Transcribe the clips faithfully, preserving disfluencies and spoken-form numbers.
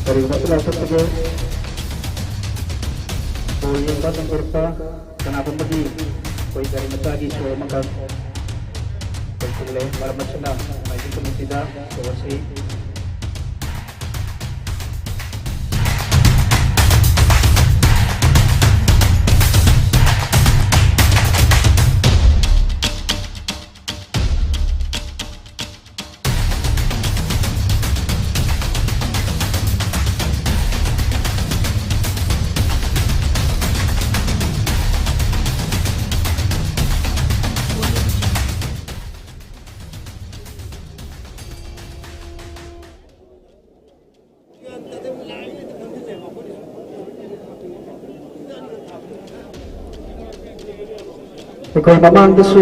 ꯀꯔꯤꯒꯨꯝꯕ ꯑꯃ ꯂꯥꯎꯊꯣꯛꯆꯒꯦ꯫ ꯕꯣꯜ ꯌꯦꯡꯕ ꯅꯪꯕꯤꯔꯛꯄ ꯀꯅꯥꯒꯨꯝꯕꯒꯤ ꯑꯩꯈꯣꯏ ꯒꯥꯔꯤ ꯃꯆꯥꯒꯤ ꯁꯣ ꯑꯃꯈꯛ ꯂꯣꯏꯁꯤꯜꯂꯦ꯫ ꯃꯔꯝ ꯑꯁꯤꯅ ꯃꯥꯏꯀꯩ ꯀꯃꯤꯇꯤꯗ ꯁꯣ ꯑꯁꯤ ꯑꯩꯈꯣꯏ ꯃꯃꯥꯡꯗꯁꯨ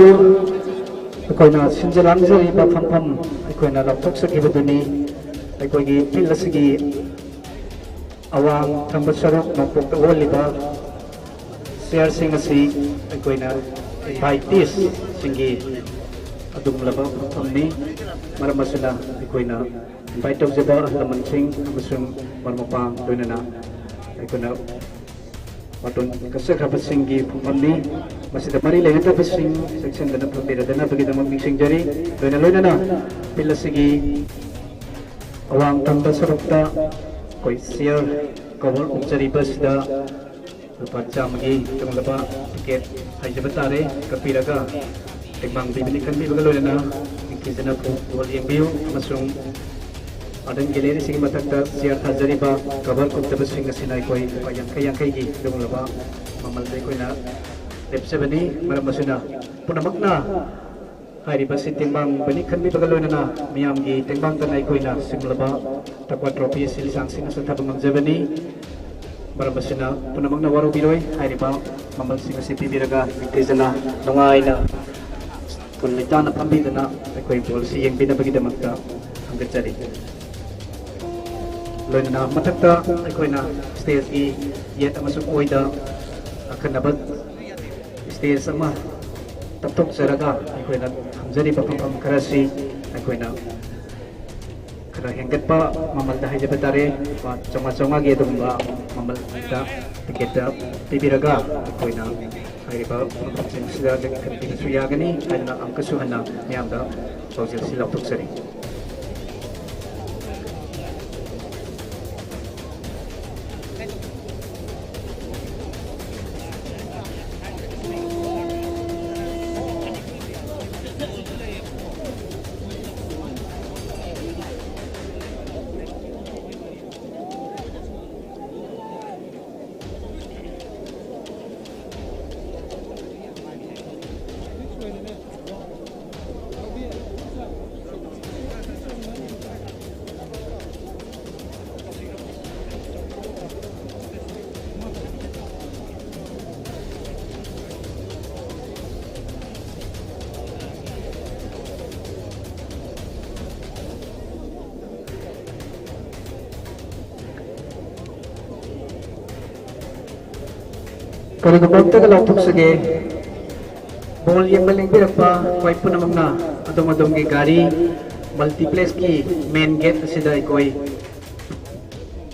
ꯑꯩꯈꯣꯏꯅ ꯁꯤꯟꯖ ꯂꯥꯡꯖꯔꯤꯕ ꯐꯝꯐꯝ ꯑꯩꯈꯣꯏꯅ ꯂꯥꯎꯊꯣꯛꯆꯈꯤꯕꯗꯨꯅꯤ꯫ ꯑꯩꯈꯣꯏꯒꯤ ꯐꯤꯜ ꯑꯁꯤꯒꯤ ꯑꯋꯥꯡ ꯊꯪꯕ ꯁꯔꯨꯛ ꯅꯣꯡꯄꯣꯛꯇ ꯑꯣꯜꯂꯤꯕ ꯆꯤꯌꯔꯁꯤꯡ ꯑꯁꯤ ꯑꯩꯈꯣꯏꯅ ꯏꯟꯚꯥꯏꯇꯤꯁꯁꯤꯡꯒꯤ ꯑꯗꯨꯒꯨꯝꯂꯕ ꯐꯝꯐꯝꯅꯤ꯫ ꯃꯔꯝ ꯑꯁꯤꯅ ꯑꯩꯈꯣꯏꯅ ꯏꯟꯚꯥꯏꯠ ꯇꯧꯖꯕ ꯑꯍꯜ ꯂꯃꯟꯁꯤꯡ ꯑꯃꯁꯨꯡ ꯃꯔꯨꯞ ꯃꯄꯥꯡ ꯂꯣꯏꯅꯅ ꯑꯩꯈꯣꯏꯅ ꯕꯥꯔꯇꯣꯟ ꯀꯠꯆꯈ꯭ꯔꯕꯁꯤꯡꯒꯤ ꯐꯝꯐꯝꯅꯤ꯫ ꯃꯁꯤꯗ ꯃꯔꯤ ꯂꯩꯅꯗꯕꯁꯤꯡ ꯆꯦꯛꯁꯤꯟꯗꯅ ꯐꯝꯕꯤꯔꯗꯅꯕꯒꯤꯗꯃꯛ ꯅꯤꯡꯁꯤꯡꯖꯔꯤ꯫ ꯂꯣꯏꯅ ꯂꯣꯏꯅꯅ ꯐꯤꯜ ꯑꯁꯤꯒꯤ ꯑꯋꯥꯡ ꯊꯪꯕ ꯁꯔꯨꯛꯇ ꯑꯩꯈꯣꯏ ꯆꯤꯌꯔ ꯀꯣꯚꯔ ꯎꯞꯆꯔꯤꯕꯁꯤꯗ ꯂꯨꯄꯥ ꯆꯥꯝꯃꯒꯤ ꯇꯣꯉꯥꯟꯕ ꯇꯤꯀꯦꯠ ꯍꯥꯏꯖꯕ ꯇꯥꯔꯦ, ꯀꯛꯄꯤꯔꯒ ꯇꯦꯡꯕꯥꯡ ꯄꯤꯕꯅꯤ ꯈꯟꯕꯤꯕꯒ ꯂꯣꯏꯅꯅ ꯅꯤꯡꯊꯤꯖꯅ ꯐꯨ-, ꯕꯣꯜ ꯌꯦꯡꯕꯤꯌꯨ ꯑꯃꯁꯨꯡ ꯑꯥꯔꯗꯦꯟ ꯒꯦꯂꯦꯔꯤꯁꯤꯒꯤ ꯃꯊꯛꯇ ꯆꯤꯌꯔ ꯊꯥꯖꯔꯤꯕ ꯀꯣꯚꯔ ꯎꯞꯇꯕꯁꯤꯡ ꯑꯁꯤꯅ ꯑꯩꯈꯣꯏ ꯂꯨꯄꯥ ꯌꯥꯡꯈꯩ ꯌꯥꯡꯈꯩꯒꯤ ꯑꯗꯨꯒꯨꯝꯂꯕ ꯃꯃꯜꯗ ꯑꯩꯈꯣꯏꯅ ꯂꯦꯞꯆꯕꯅꯤ꯫ ꯃꯔꯝ ꯑꯁꯤꯅ ꯄꯨꯝꯅꯃꯛꯅ ꯍꯥꯏꯔꯤꯕ ꯑꯁꯤ ꯇꯦꯡꯕꯥꯡꯕꯅꯤ ꯈꯟꯕꯤꯕꯒ ꯂꯣꯏꯅꯅ ꯃꯤꯌꯥꯝꯒꯤ ꯇꯦꯡꯕꯥꯡꯗꯅ ꯑꯩꯈꯣꯏꯅ ꯁꯤꯒꯨꯝꯂꯕ ꯇꯛꯋꯥ ꯇ꯭ꯔꯣꯐꯤ ꯑꯁꯤ ꯂꯤꯁꯥꯡ ꯁꯤꯠꯅ ꯆꯠꯊꯕ ꯉꯝꯖꯕꯅꯤ꯫ ꯃꯔꯝ ꯑꯁꯤꯅ ꯄꯨꯝꯅꯃꯛꯅ ꯋꯥꯔꯧꯕꯤꯔꯣꯏ꯫ ꯍꯥꯏꯔꯤꯕ ꯃꯃꯜꯁꯤꯡ ꯑꯁꯤ ꯄꯤꯕꯤꯔꯒ ꯅꯤꯡꯊꯤꯖꯅ ꯅꯨꯡꯉꯥꯏꯅ ꯂꯩꯇꯥꯅ ꯐꯝꯕꯤꯗꯨꯅ ꯑꯩꯈꯣꯏ ꯕꯣꯜꯁꯤ ꯌꯦꯡꯕꯤꯅꯕꯒꯤꯗꯃꯛꯇ ꯊꯥꯒꯠꯆꯔꯤ꯫ ꯂꯣꯏꯅꯅ ꯃꯊꯛꯇ ꯑꯩꯈꯣꯏꯅ stageꯀꯤ ꯌꯦꯠ ꯑꯃꯁꯨꯡ ꯑꯣꯏꯗ ꯑꯈꯟꯅꯕ stage ꯑꯃ ꯇꯞꯊꯣꯛꯆꯔꯒ ꯑꯩꯈꯣꯏꯅ ꯊꯝꯖꯔꯤꯕ ꯐꯝꯐꯝ ꯈꯔꯁꯤ ꯑꯩꯈꯣꯏꯅ ꯈꯔ ꯍꯦꯟꯒꯠꯄ ꯃꯃꯜꯗ ꯍꯥꯏꯖꯕ ꯇꯥꯔꯦ, ꯂꯨꯄꯥ ꯆꯥꯝꯃꯉꯥ ꯆꯥꯝꯃꯉꯥꯒꯤ ꯑꯗꯨꯒꯨꯝꯕ ꯃꯃꯜꯗ ticketꯇ ꯄꯤꯕꯤꯔꯒ ꯑꯩꯈꯣꯏꯅ ꯍꯥꯏꯔꯤꯕ ꯃꯐꯝꯁꯤꯡꯁꯤꯗ ꯂꯦꯡꯈꯠꯄꯤꯕꯁꯨ ꯌꯥꯒꯅꯤ ꯍꯥꯏꯗꯨꯅ ꯑꯃꯨꯛꯀꯁꯨ ꯍꯟꯅ ꯃꯤꯌꯥꯝꯗ ꯄꯥꯎꯖꯦꯜꯁꯤ ꯂꯥꯎꯊꯣꯛꯆꯔꯤ꯫ ꯀꯔꯤꯒꯨꯝꯕ ꯑꯝꯇꯒ ꯂꯥꯎꯊꯣꯛꯆꯒꯦ꯫ ꯕꯣꯜ ꯌꯦꯡꯕ ꯂꯦꯡꯕꯤꯔꯛꯄ ꯑꯩꯈꯣꯏ ꯄꯨꯝꯅꯃꯛꯅ ꯑꯗꯣꯝ ꯑꯗꯣꯝꯒꯤ ꯒꯥꯔꯤ multiplexꯀꯤ main gate ꯑꯁꯤꯗ ꯑꯩꯈꯣꯏ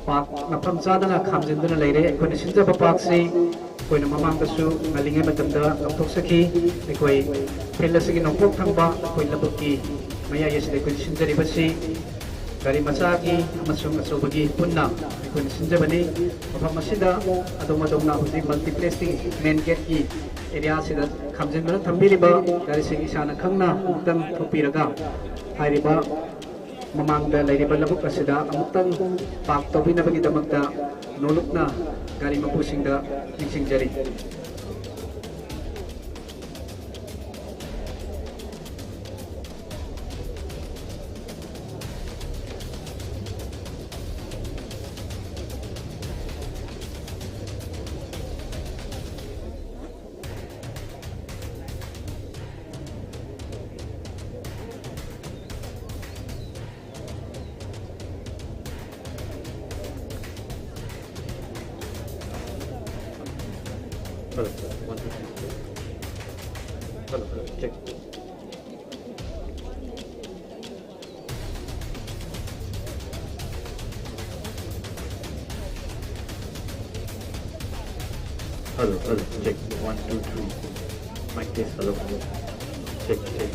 park ꯃꯐꯝ ꯆꯥꯗꯅ ꯈꯥꯝꯖꯤꯟꯗꯨꯅ ꯂꯩꯔꯦ꯫ ꯑꯩꯈꯣꯏꯅ ꯁꯤꯟꯖꯕ parkꯁꯤ ꯑꯩꯈꯣꯏꯅ ꯃꯃꯥꯡꯗꯁꯨ ꯉꯜꯂꯤꯉꯩ ꯃꯇꯝꯗ ꯂꯥꯎꯊꯣꯛꯆꯈꯤ꯫ ꯑꯩꯈꯣꯏ field ꯑꯁꯤꯒꯤ ꯅꯣꯡꯄꯣꯛ ꯊꯪꯕ ꯑꯩꯈꯣꯏ ꯂꯧꯕꯨꯛꯀꯤ ꯃꯌꯥꯏ ꯑꯁꯤꯗ ꯑꯩꯈꯣꯏ ꯁꯤꯟꯖꯔꯤꯕꯁꯤ ꯒꯥꯔꯤ ꯃꯆꯥꯒꯤ ꯑꯃꯁꯨꯡ ꯑꯆꯧꯕꯒꯤ ꯄꯨꯟꯅ ꯑꯩꯈꯣꯏꯅ ꯁꯤꯟꯖꯕꯅꯤ꯫ ꯃꯐꯝ ꯑꯁꯤꯗ ꯑꯗꯣꯝ ꯑꯗꯣꯝꯅ ꯍꯧꯖꯤꯛ multiplexꯀꯤ main gateꯀꯤ area ꯑꯁꯤꯗ ꯈꯥꯝꯖꯤꯟꯗꯨꯅ ꯊꯝꯕꯤꯔꯤꯕ ꯒꯥꯔꯤꯁꯤꯡ ꯏꯁꯥꯅ ꯈꯪꯅ ꯑꯃꯨꯛꯇꯪ ꯊꯣꯛꯄꯤꯔꯒ ꯍꯥꯏꯔꯤꯕ ꯃꯃꯥꯡꯗ ꯂꯩꯔꯤꯕ ꯂꯧꯕꯨꯛ ꯑꯁꯤꯗ ꯑꯃꯨꯛꯇꯪ park ꯇꯧꯕꯤꯅꯕꯒꯤꯗꯃꯛꯇ ꯅꯣꯂꯨꯛꯅ ꯒꯥꯔꯤ ꯃꯄꯨꯁꯤꯡꯗ ꯅꯤꯡꯁꯤꯡꯖꯔꯤ꯫ Hello, one, two, three. Hello, hello, check. Hello, hello, check. One, two, three. Mic test, hello, hello. Check, check.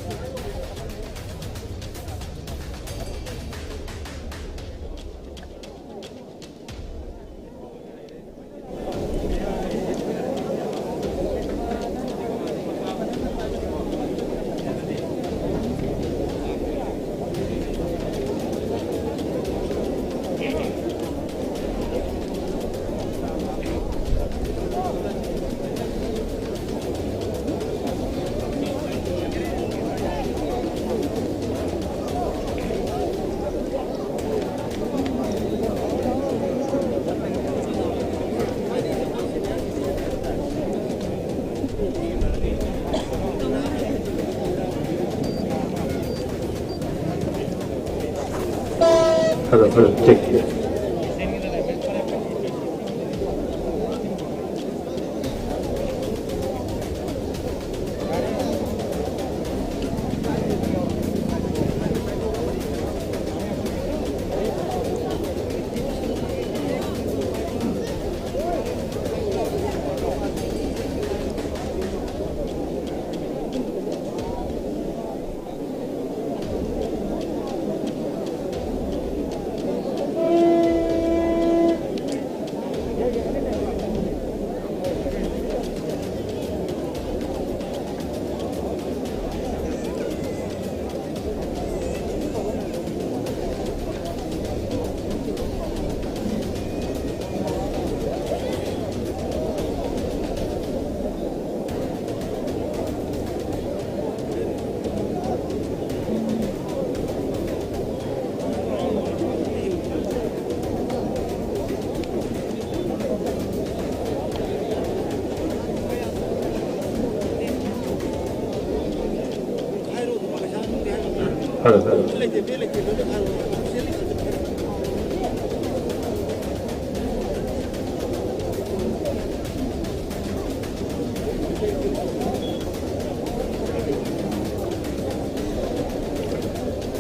Hello, hello, check, check. Hello, hello.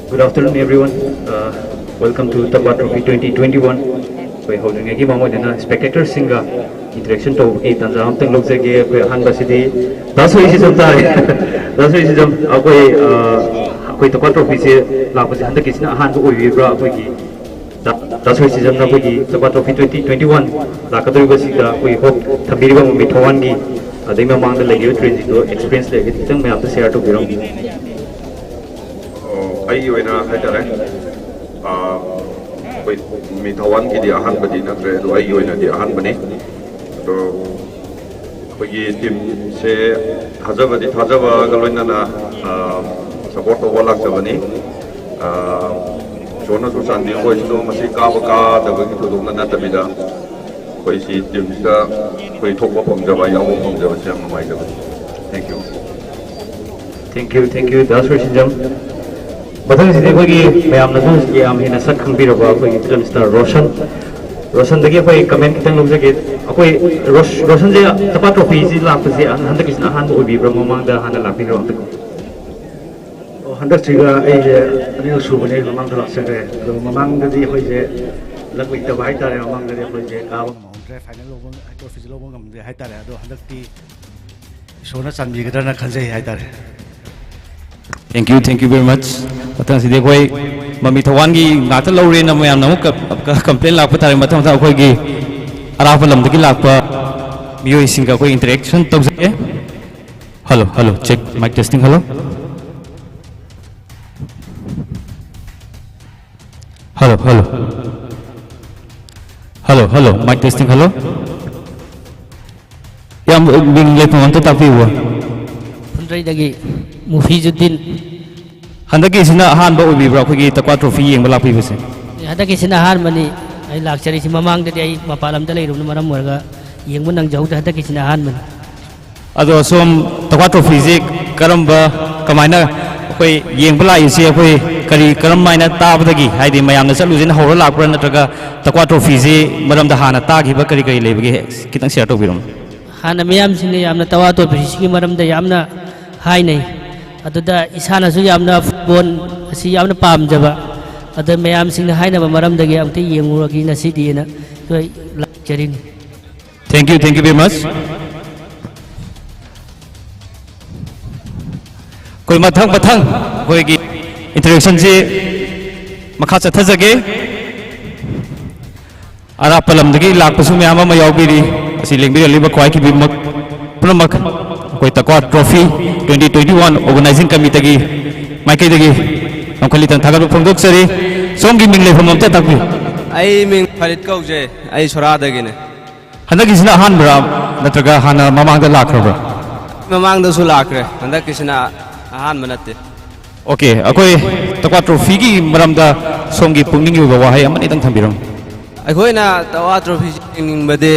Good afternoon, everyone. Uh, welcome to Tapa Trophy twenty twenty-one. ꯑꯩꯈꯣꯏ ꯍꯧꯗ꯭ꯔꯤꯉꯩꯒꯤ ꯃꯃꯥꯡ ꯑꯣꯏꯅ ꯁ꯭ꯄꯦꯛꯇꯦꯇꯔꯁꯤꯡꯒ interaction ꯇꯧꯕꯒꯤ ꯇꯥꯟꯖꯥ ꯑꯃꯇꯪ ꯂꯧꯖꯒꯦ꯫ ꯑꯩꯈꯣꯏ ꯑꯍꯥꯟꯕꯁꯤꯗꯤ ꯗꯥ ꯁꯣꯏꯁꯤꯖꯝ ꯇꯥꯔꯦ꯫ ꯗꯥ ꯁꯣꯏꯁꯤꯖꯝ, ꯑꯩꯈꯣꯏ, ꯑ, ꯑꯩꯈꯣꯏ ꯇꯄꯥ ꯇ꯭ꯔꯣꯐꯤꯁꯦ ꯂꯥꯛꯄꯁꯦ ꯍꯟꯗꯛꯀꯤꯁꯤꯅ ꯑꯍꯥꯟꯕ ꯑꯣꯏꯕꯤꯕ꯭ꯔꯥ? ꯑꯩꯈꯣꯏꯒꯤ ꯗꯥ, ꯗꯥ ꯁꯣꯏꯁꯤꯖꯝꯅ ꯑꯩꯈꯣꯏꯒꯤ ꯇꯄꯥ ꯇ꯭ꯔꯣꯐꯤ twenty twenty-one ꯂꯥꯛꯀꯗꯧꯔꯤꯕꯁꯤꯗ ꯑꯩꯈꯣꯏꯒꯤ ꯍꯣꯞ ꯊꯝꯕꯤꯔꯤꯕ ꯃꯃꯤ ꯊꯋꯥꯟꯒꯤ, ꯑꯗꯩ ꯃꯃꯥꯡꯗ ꯂꯩꯈꯤꯕ ꯇ꯭ꯔꯦꯟꯁꯤꯡꯗꯣ ꯑꯦꯛꯁꯄꯤꯔꯤꯌꯦꯟꯁ ꯂꯩꯔꯒꯗꯤ ꯈꯤꯇꯪ ꯃꯌꯥꯝꯗ ꯁꯤꯌꯥꯔ ꯇꯧꯕꯤꯔꯝꯃꯨ꯫ ꯑꯣ, ꯑꯩꯒꯤ ꯑꯣꯏꯅ ꯍꯥꯏꯇꯥꯔꯦ, ꯑꯥ, ꯑꯩꯈꯣꯏ ꯃꯤ ꯊꯋꯥꯟꯒꯤꯗꯤ ꯑꯍꯥꯟꯕꯗꯤ ꯅꯠꯇ꯭ꯔꯦ, ꯑꯗꯣ ꯑꯩꯒꯤ ꯑꯣꯏꯅꯗꯤ ꯑꯍꯥꯟꯕꯅꯤ꯫ ꯑꯗꯣ ꯑꯩꯈꯣꯏꯒꯤ ꯇꯤꯝꯁꯦ ꯊꯥꯖꯕꯗꯤ ꯊꯥꯖꯕꯒ ꯂꯣꯏꯅꯅ, ꯑꯥ, ꯁꯞꯄꯣꯔꯠ ꯇꯧꯕ ꯂꯥꯛꯆꯕꯅꯤ꯫ ꯑꯥ, ꯏꯁꯣꯔꯅꯁꯨ ꯆꯥꯟꯕꯤꯕ ꯑꯣꯏꯁꯅꯨ, ꯃꯁꯤ ꯀꯥꯕ ꯀꯥꯗꯕꯒꯤ ꯊꯣꯏꯗꯣꯛꯅ ꯅꯠꯇꯕꯤꯗ, ꯑꯩꯈꯣꯏ ꯁꯤ ꯇꯤꯝꯁꯤꯗ ꯑꯩꯈꯣꯏ ꯊꯣꯛꯄ ꯐꯪꯖꯕ, ꯌꯥꯎꯕ ꯐꯪꯖꯕꯁꯦ ꯌꯥꯝ ꯅꯨꯡꯉꯥꯏꯖꯕꯅꯤ꯫ Thank you꯫ Thank you, thank you, ꯗꯥ ꯁꯨꯔꯁꯤꯖꯝ꯫ ꯃꯊꯪꯁꯤꯗꯤ ꯑꯩꯈꯣꯏꯒꯤ ꯃꯌꯥꯝꯅꯁꯨ ꯌꯥꯝ ꯍꯦꯟꯅ ꯁꯛ ꯈꯪꯕꯤꯔꯕ ꯑꯩꯈꯣꯏꯒꯤ ꯐꯤꯂꯝ ꯁ꯭ꯇꯥꯔ ꯔꯣꯁꯟ꯫ ꯔꯣꯁꯟꯗꯒꯤ ꯑꯩꯈꯣꯏ ꯀꯃꯦꯟ ꯈꯤꯇꯪ ꯂꯧꯖꯒꯦ꯫ ꯑꯩꯈꯣꯏ ꯔꯣꯁ-, ꯔꯣꯁꯟꯁꯦ ꯇꯄꯥ ꯇ꯭ꯔꯣꯐꯤꯁꯤ ꯂꯥꯛꯄꯁꯦ ꯍꯟꯗꯛꯀꯤꯁꯤꯅ ꯑꯍꯥꯟꯕ ꯑꯣꯏꯕꯤꯕ꯭ꯔꯥ? ꯃꯃꯥꯡꯗ ꯍꯥꯟꯅ ꯂꯥꯛꯄꯤꯈ꯭ꯔꯕ? ꯑꯣ, ꯍꯟꯗꯛꯁꯤꯒ ꯑꯩꯁꯦ ꯑꯅꯤꯔꯛ ꯁꯨꯕꯅꯦ, ꯃꯃꯥꯡꯗ ꯂꯥꯛꯆꯈ꯭ꯔꯦ꯫ ꯑꯗꯣ ꯃꯃꯥꯡꯗꯗꯤ ꯑꯩꯈꯣꯏꯁꯦ ꯂꯛ ꯂꯩꯇꯕ ꯍꯥꯏꯇꯥꯔꯦ, ꯃꯃꯥꯡꯗꯗꯤ ꯑꯩꯈꯣꯏꯁꯦ ꯀꯥꯕ ꯉꯝꯍꯧꯗ꯭ꯔꯦ, ꯐꯥꯏꯅꯦꯜ ꯂꯧꯕ, ꯇ꯭ꯔꯣꯐꯤꯁꯦ ꯂꯧꯕ ꯉꯝꯗ꯭ꯔꯦ ꯍꯥꯏꯇꯥꯔꯦ꯫ ꯑꯗꯣ ꯍꯟꯗꯛꯇꯤ ꯏꯁꯣꯔꯅ ꯆꯥꯟꯕꯤꯒꯗ꯭ꯔꯅ ꯈꯟꯖꯩ ꯍꯥꯏꯇꯥꯔꯦ꯫ Thank you, thank you very much꯫ ꯃꯊꯪꯁꯤꯗꯤ ꯑꯩꯈꯣꯏ ꯃꯃꯤ ꯊꯧꯋꯥꯟꯒꯤ ꯉꯥꯛꯇ ꯂꯧꯔꯦꯅ ꯃꯌꯥꯝꯅ ꯑꯃꯨꯛ ꯀ-, ꯀ-, ꯀꯝꯄ꯭ꯂꯦꯟ ꯂꯥꯛꯄ ꯇꯥꯔꯦ꯫ ꯃꯊꯪ ꯃꯊꯪ ꯑꯩꯈꯣꯏꯒꯤ ꯑꯔꯥꯞꯄ ꯂꯝꯗꯒꯤ ꯂꯥꯛꯄ ꯃꯤꯑꯣꯏꯁꯤꯡꯒ ꯑꯩꯈꯣꯏ ꯏꯟꯇꯔꯦꯛꯁꯟ ꯇꯧꯖꯒꯦ꯫ Hello, hello, check, mic testing, hello. Hello, hello. Hello, hello, mic testing, hello. ꯏꯌꯥꯝꯕ, ꯃꯤꯡ ꯂꯩꯐꯝ ꯑꯝꯇ ꯇꯥꯛꯄꯤꯌꯨꯕ? ꯐꯨꯟꯗ꯭ꯔꯩꯗꯒꯤ ꯃꯨꯐꯤꯖꯨꯗꯤꯟ꯫ ꯍꯟꯗꯛꯀꯤꯁꯤꯅ ꯑꯍꯥꯟꯕ ꯑꯣꯏꯕꯤꯕ꯭ꯔꯥ ꯑꯩꯈꯣꯏꯒꯤ ꯇꯛꯋꯥ ꯇ꯭ꯔꯣꯐꯤ ꯌꯦꯡꯕ ꯂꯥꯛꯄꯤꯕꯁꯦ? ꯍꯟꯗꯛꯀꯤꯁꯤꯅ ꯑꯍꯥꯟꯕꯅꯤ ꯑꯩ ꯂꯥꯛꯆꯔꯤꯁꯤ꯫ ꯃꯃꯥꯡꯗꯗꯤ ꯑꯩ ꯃꯄꯥꯟ ꯂꯝꯗ ꯂꯩꯔꯨꯕꯅ ꯃꯔꯝ ꯑꯣꯏꯔꯒ ꯌꯦꯡꯕ ꯅꯪꯖꯍꯧꯗ꯭ꯔꯦ꯫ ꯍꯟꯗꯛꯀꯤꯁꯤꯅ ꯑꯍꯥꯟꯕꯅꯤ꯫ ꯑꯗꯣ ꯁꯣꯝ ꯇꯛꯋꯥ ꯇ꯭ꯔꯣꯐꯤꯁꯤ ꯀꯔꯝꯕ, ꯀꯃꯥꯏꯅ ꯑꯩꯈꯣꯏ ꯌꯦꯡꯕ ꯂꯥꯛꯏꯁꯤ, ꯑꯩꯈꯣꯏ ꯀꯔꯤ, ꯀꯔꯝ ꯍꯥꯏꯅ ꯇꯥꯕꯗꯒꯤ, ꯍꯥꯏꯗꯤ ꯃꯌꯥꯝꯅ ꯆꯠꯂꯨꯁꯤꯅ ꯍꯧꯔ ꯂꯥꯛꯄ꯭ꯔꯥ, ꯅꯠꯇ꯭ꯔꯒ ꯇꯛꯋꯥ ꯇ꯭ꯔꯣꯐꯤꯁꯤ ꯃꯔꯝꯗ ꯍꯥꯟꯅ ꯇꯥꯈꯤꯕ ꯀꯔꯤ ꯀꯔꯤ ꯂꯩꯕꯒꯦ? ꯈꯤꯇꯪ ꯁꯤꯌꯥꯔ ꯇꯧꯕꯤꯔꯝꯃꯨ꯫ ꯍꯥꯟꯅ ꯃꯤꯌꯥꯝꯁꯤꯡꯅ ꯌꯥꯝꯅ ꯇꯛꯋꯥ ꯇ꯭ꯔꯣꯐꯤꯁꯤꯒꯤ ꯃꯔꯝꯗ ꯌꯥꯝꯅ ꯍꯥꯏꯅꯩ꯫ ꯑꯗꯨꯗ ꯏꯁꯥꯅꯁꯨ ꯌꯥꯝꯅ ꯐꯨꯠꯕꯣꯜ ꯁꯤ ꯌꯥꯝꯅ ꯄꯥꯝꯖꯕ, ꯑꯗ ꯃꯌꯥꯝꯁꯤꯡꯅ ꯍꯥꯏꯅꯕ ꯃꯔꯝꯗꯒꯤ ꯑꯃꯨꯛꯇ ꯌꯦꯡꯉꯨꯔꯒꯦ ꯉꯁꯤꯗꯤꯅ ꯑꯩꯈꯣꯏ ꯂꯥꯛꯆꯔꯤꯅꯤ꯫ Thank you, thank you very much. ꯑꯩꯈꯣꯏ ꯃꯊꯪ ꯃꯊꯪ ꯑꯩꯈꯣꯏꯒꯤ ꯏꯟꯇꯔꯦꯛꯁꯟꯁꯤ ꯃꯈꯥ ꯆꯠꯊꯖꯒꯦ꯫ ꯑꯔꯥꯞꯄ ꯂꯝꯗꯒꯤ ꯂꯥꯛꯄꯁꯨ ꯃꯌꯥꯝ ꯑꯃ ꯌꯥꯎꯕꯤꯔꯤ꯫ ꯑꯁꯤ ꯂꯦꯡꯕꯤꯔꯛꯂꯤꯕ ꯈ꯭ꯋꯥꯏ ꯈꯤꯕꯤꯃꯛ ꯄꯨꯝꯅꯃꯛ ꯑꯩꯈꯣꯏ Takwa trophy twenty twenty one organizing committeeꯒꯤ ꯃꯥꯏꯀꯩꯗꯒꯤ ꯌꯥꯝ ꯈꯜꯂꯤꯇꯅ ꯊꯥꯒꯠꯄ ꯐꯣꯡꯗꯣꯛꯆꯔꯤ꯫ ꯁꯣꯝꯒꯤ ꯃꯤꯡ ꯂꯩꯐꯝ ꯑꯝꯇ ꯇꯥꯛꯄꯤꯌꯨ꯫ ꯑꯩ ꯃꯤꯡ ꯐꯔꯤꯠ ꯀꯧꯖꯩ꯫ ꯑꯩ ꯁꯣꯔꯥꯗꯒꯤꯅꯦ꯫ ꯍꯟꯗꯛꯀꯤꯁꯤꯅ ꯑꯍꯥꯟꯕꯔꯥ, ꯅꯠꯇ꯭ꯔꯒ ꯍꯥꯟꯅ ꯃꯃꯥꯡꯗ ꯂꯥꯛꯈ꯭ꯔꯕ꯭ꯔꯥ? ꯃꯃꯥꯡꯗꯁꯨ ꯂꯥꯛꯈ꯭ꯔꯦ, ꯍꯟꯗꯛꯀꯤꯁꯤꯅ ꯑꯍꯥꯟꯕ ꯅꯠꯇꯦ꯫ ꯑꯣꯀꯦ, ꯑꯩꯈꯣꯏ ꯇꯛꯋꯥ ꯇ꯭ꯔꯣꯐꯤꯒꯤ ꯃꯔꯝꯗ ꯁꯣꯝꯒꯤ ꯄꯨꯛꯅꯤꯡꯒꯤ ꯑꯣꯏꯕ ꯋꯥꯍꯩ ꯑꯃꯅꯤꯗꯪ ꯊꯝꯕꯤꯔꯝꯃꯨ꯫ ꯑꯩꯈꯣꯏꯅ ꯇꯛꯋꯥ ꯇ꯭ꯔꯣꯐꯤꯁꯤ ꯌꯦꯡꯅꯤꯡꯕꯗꯤ,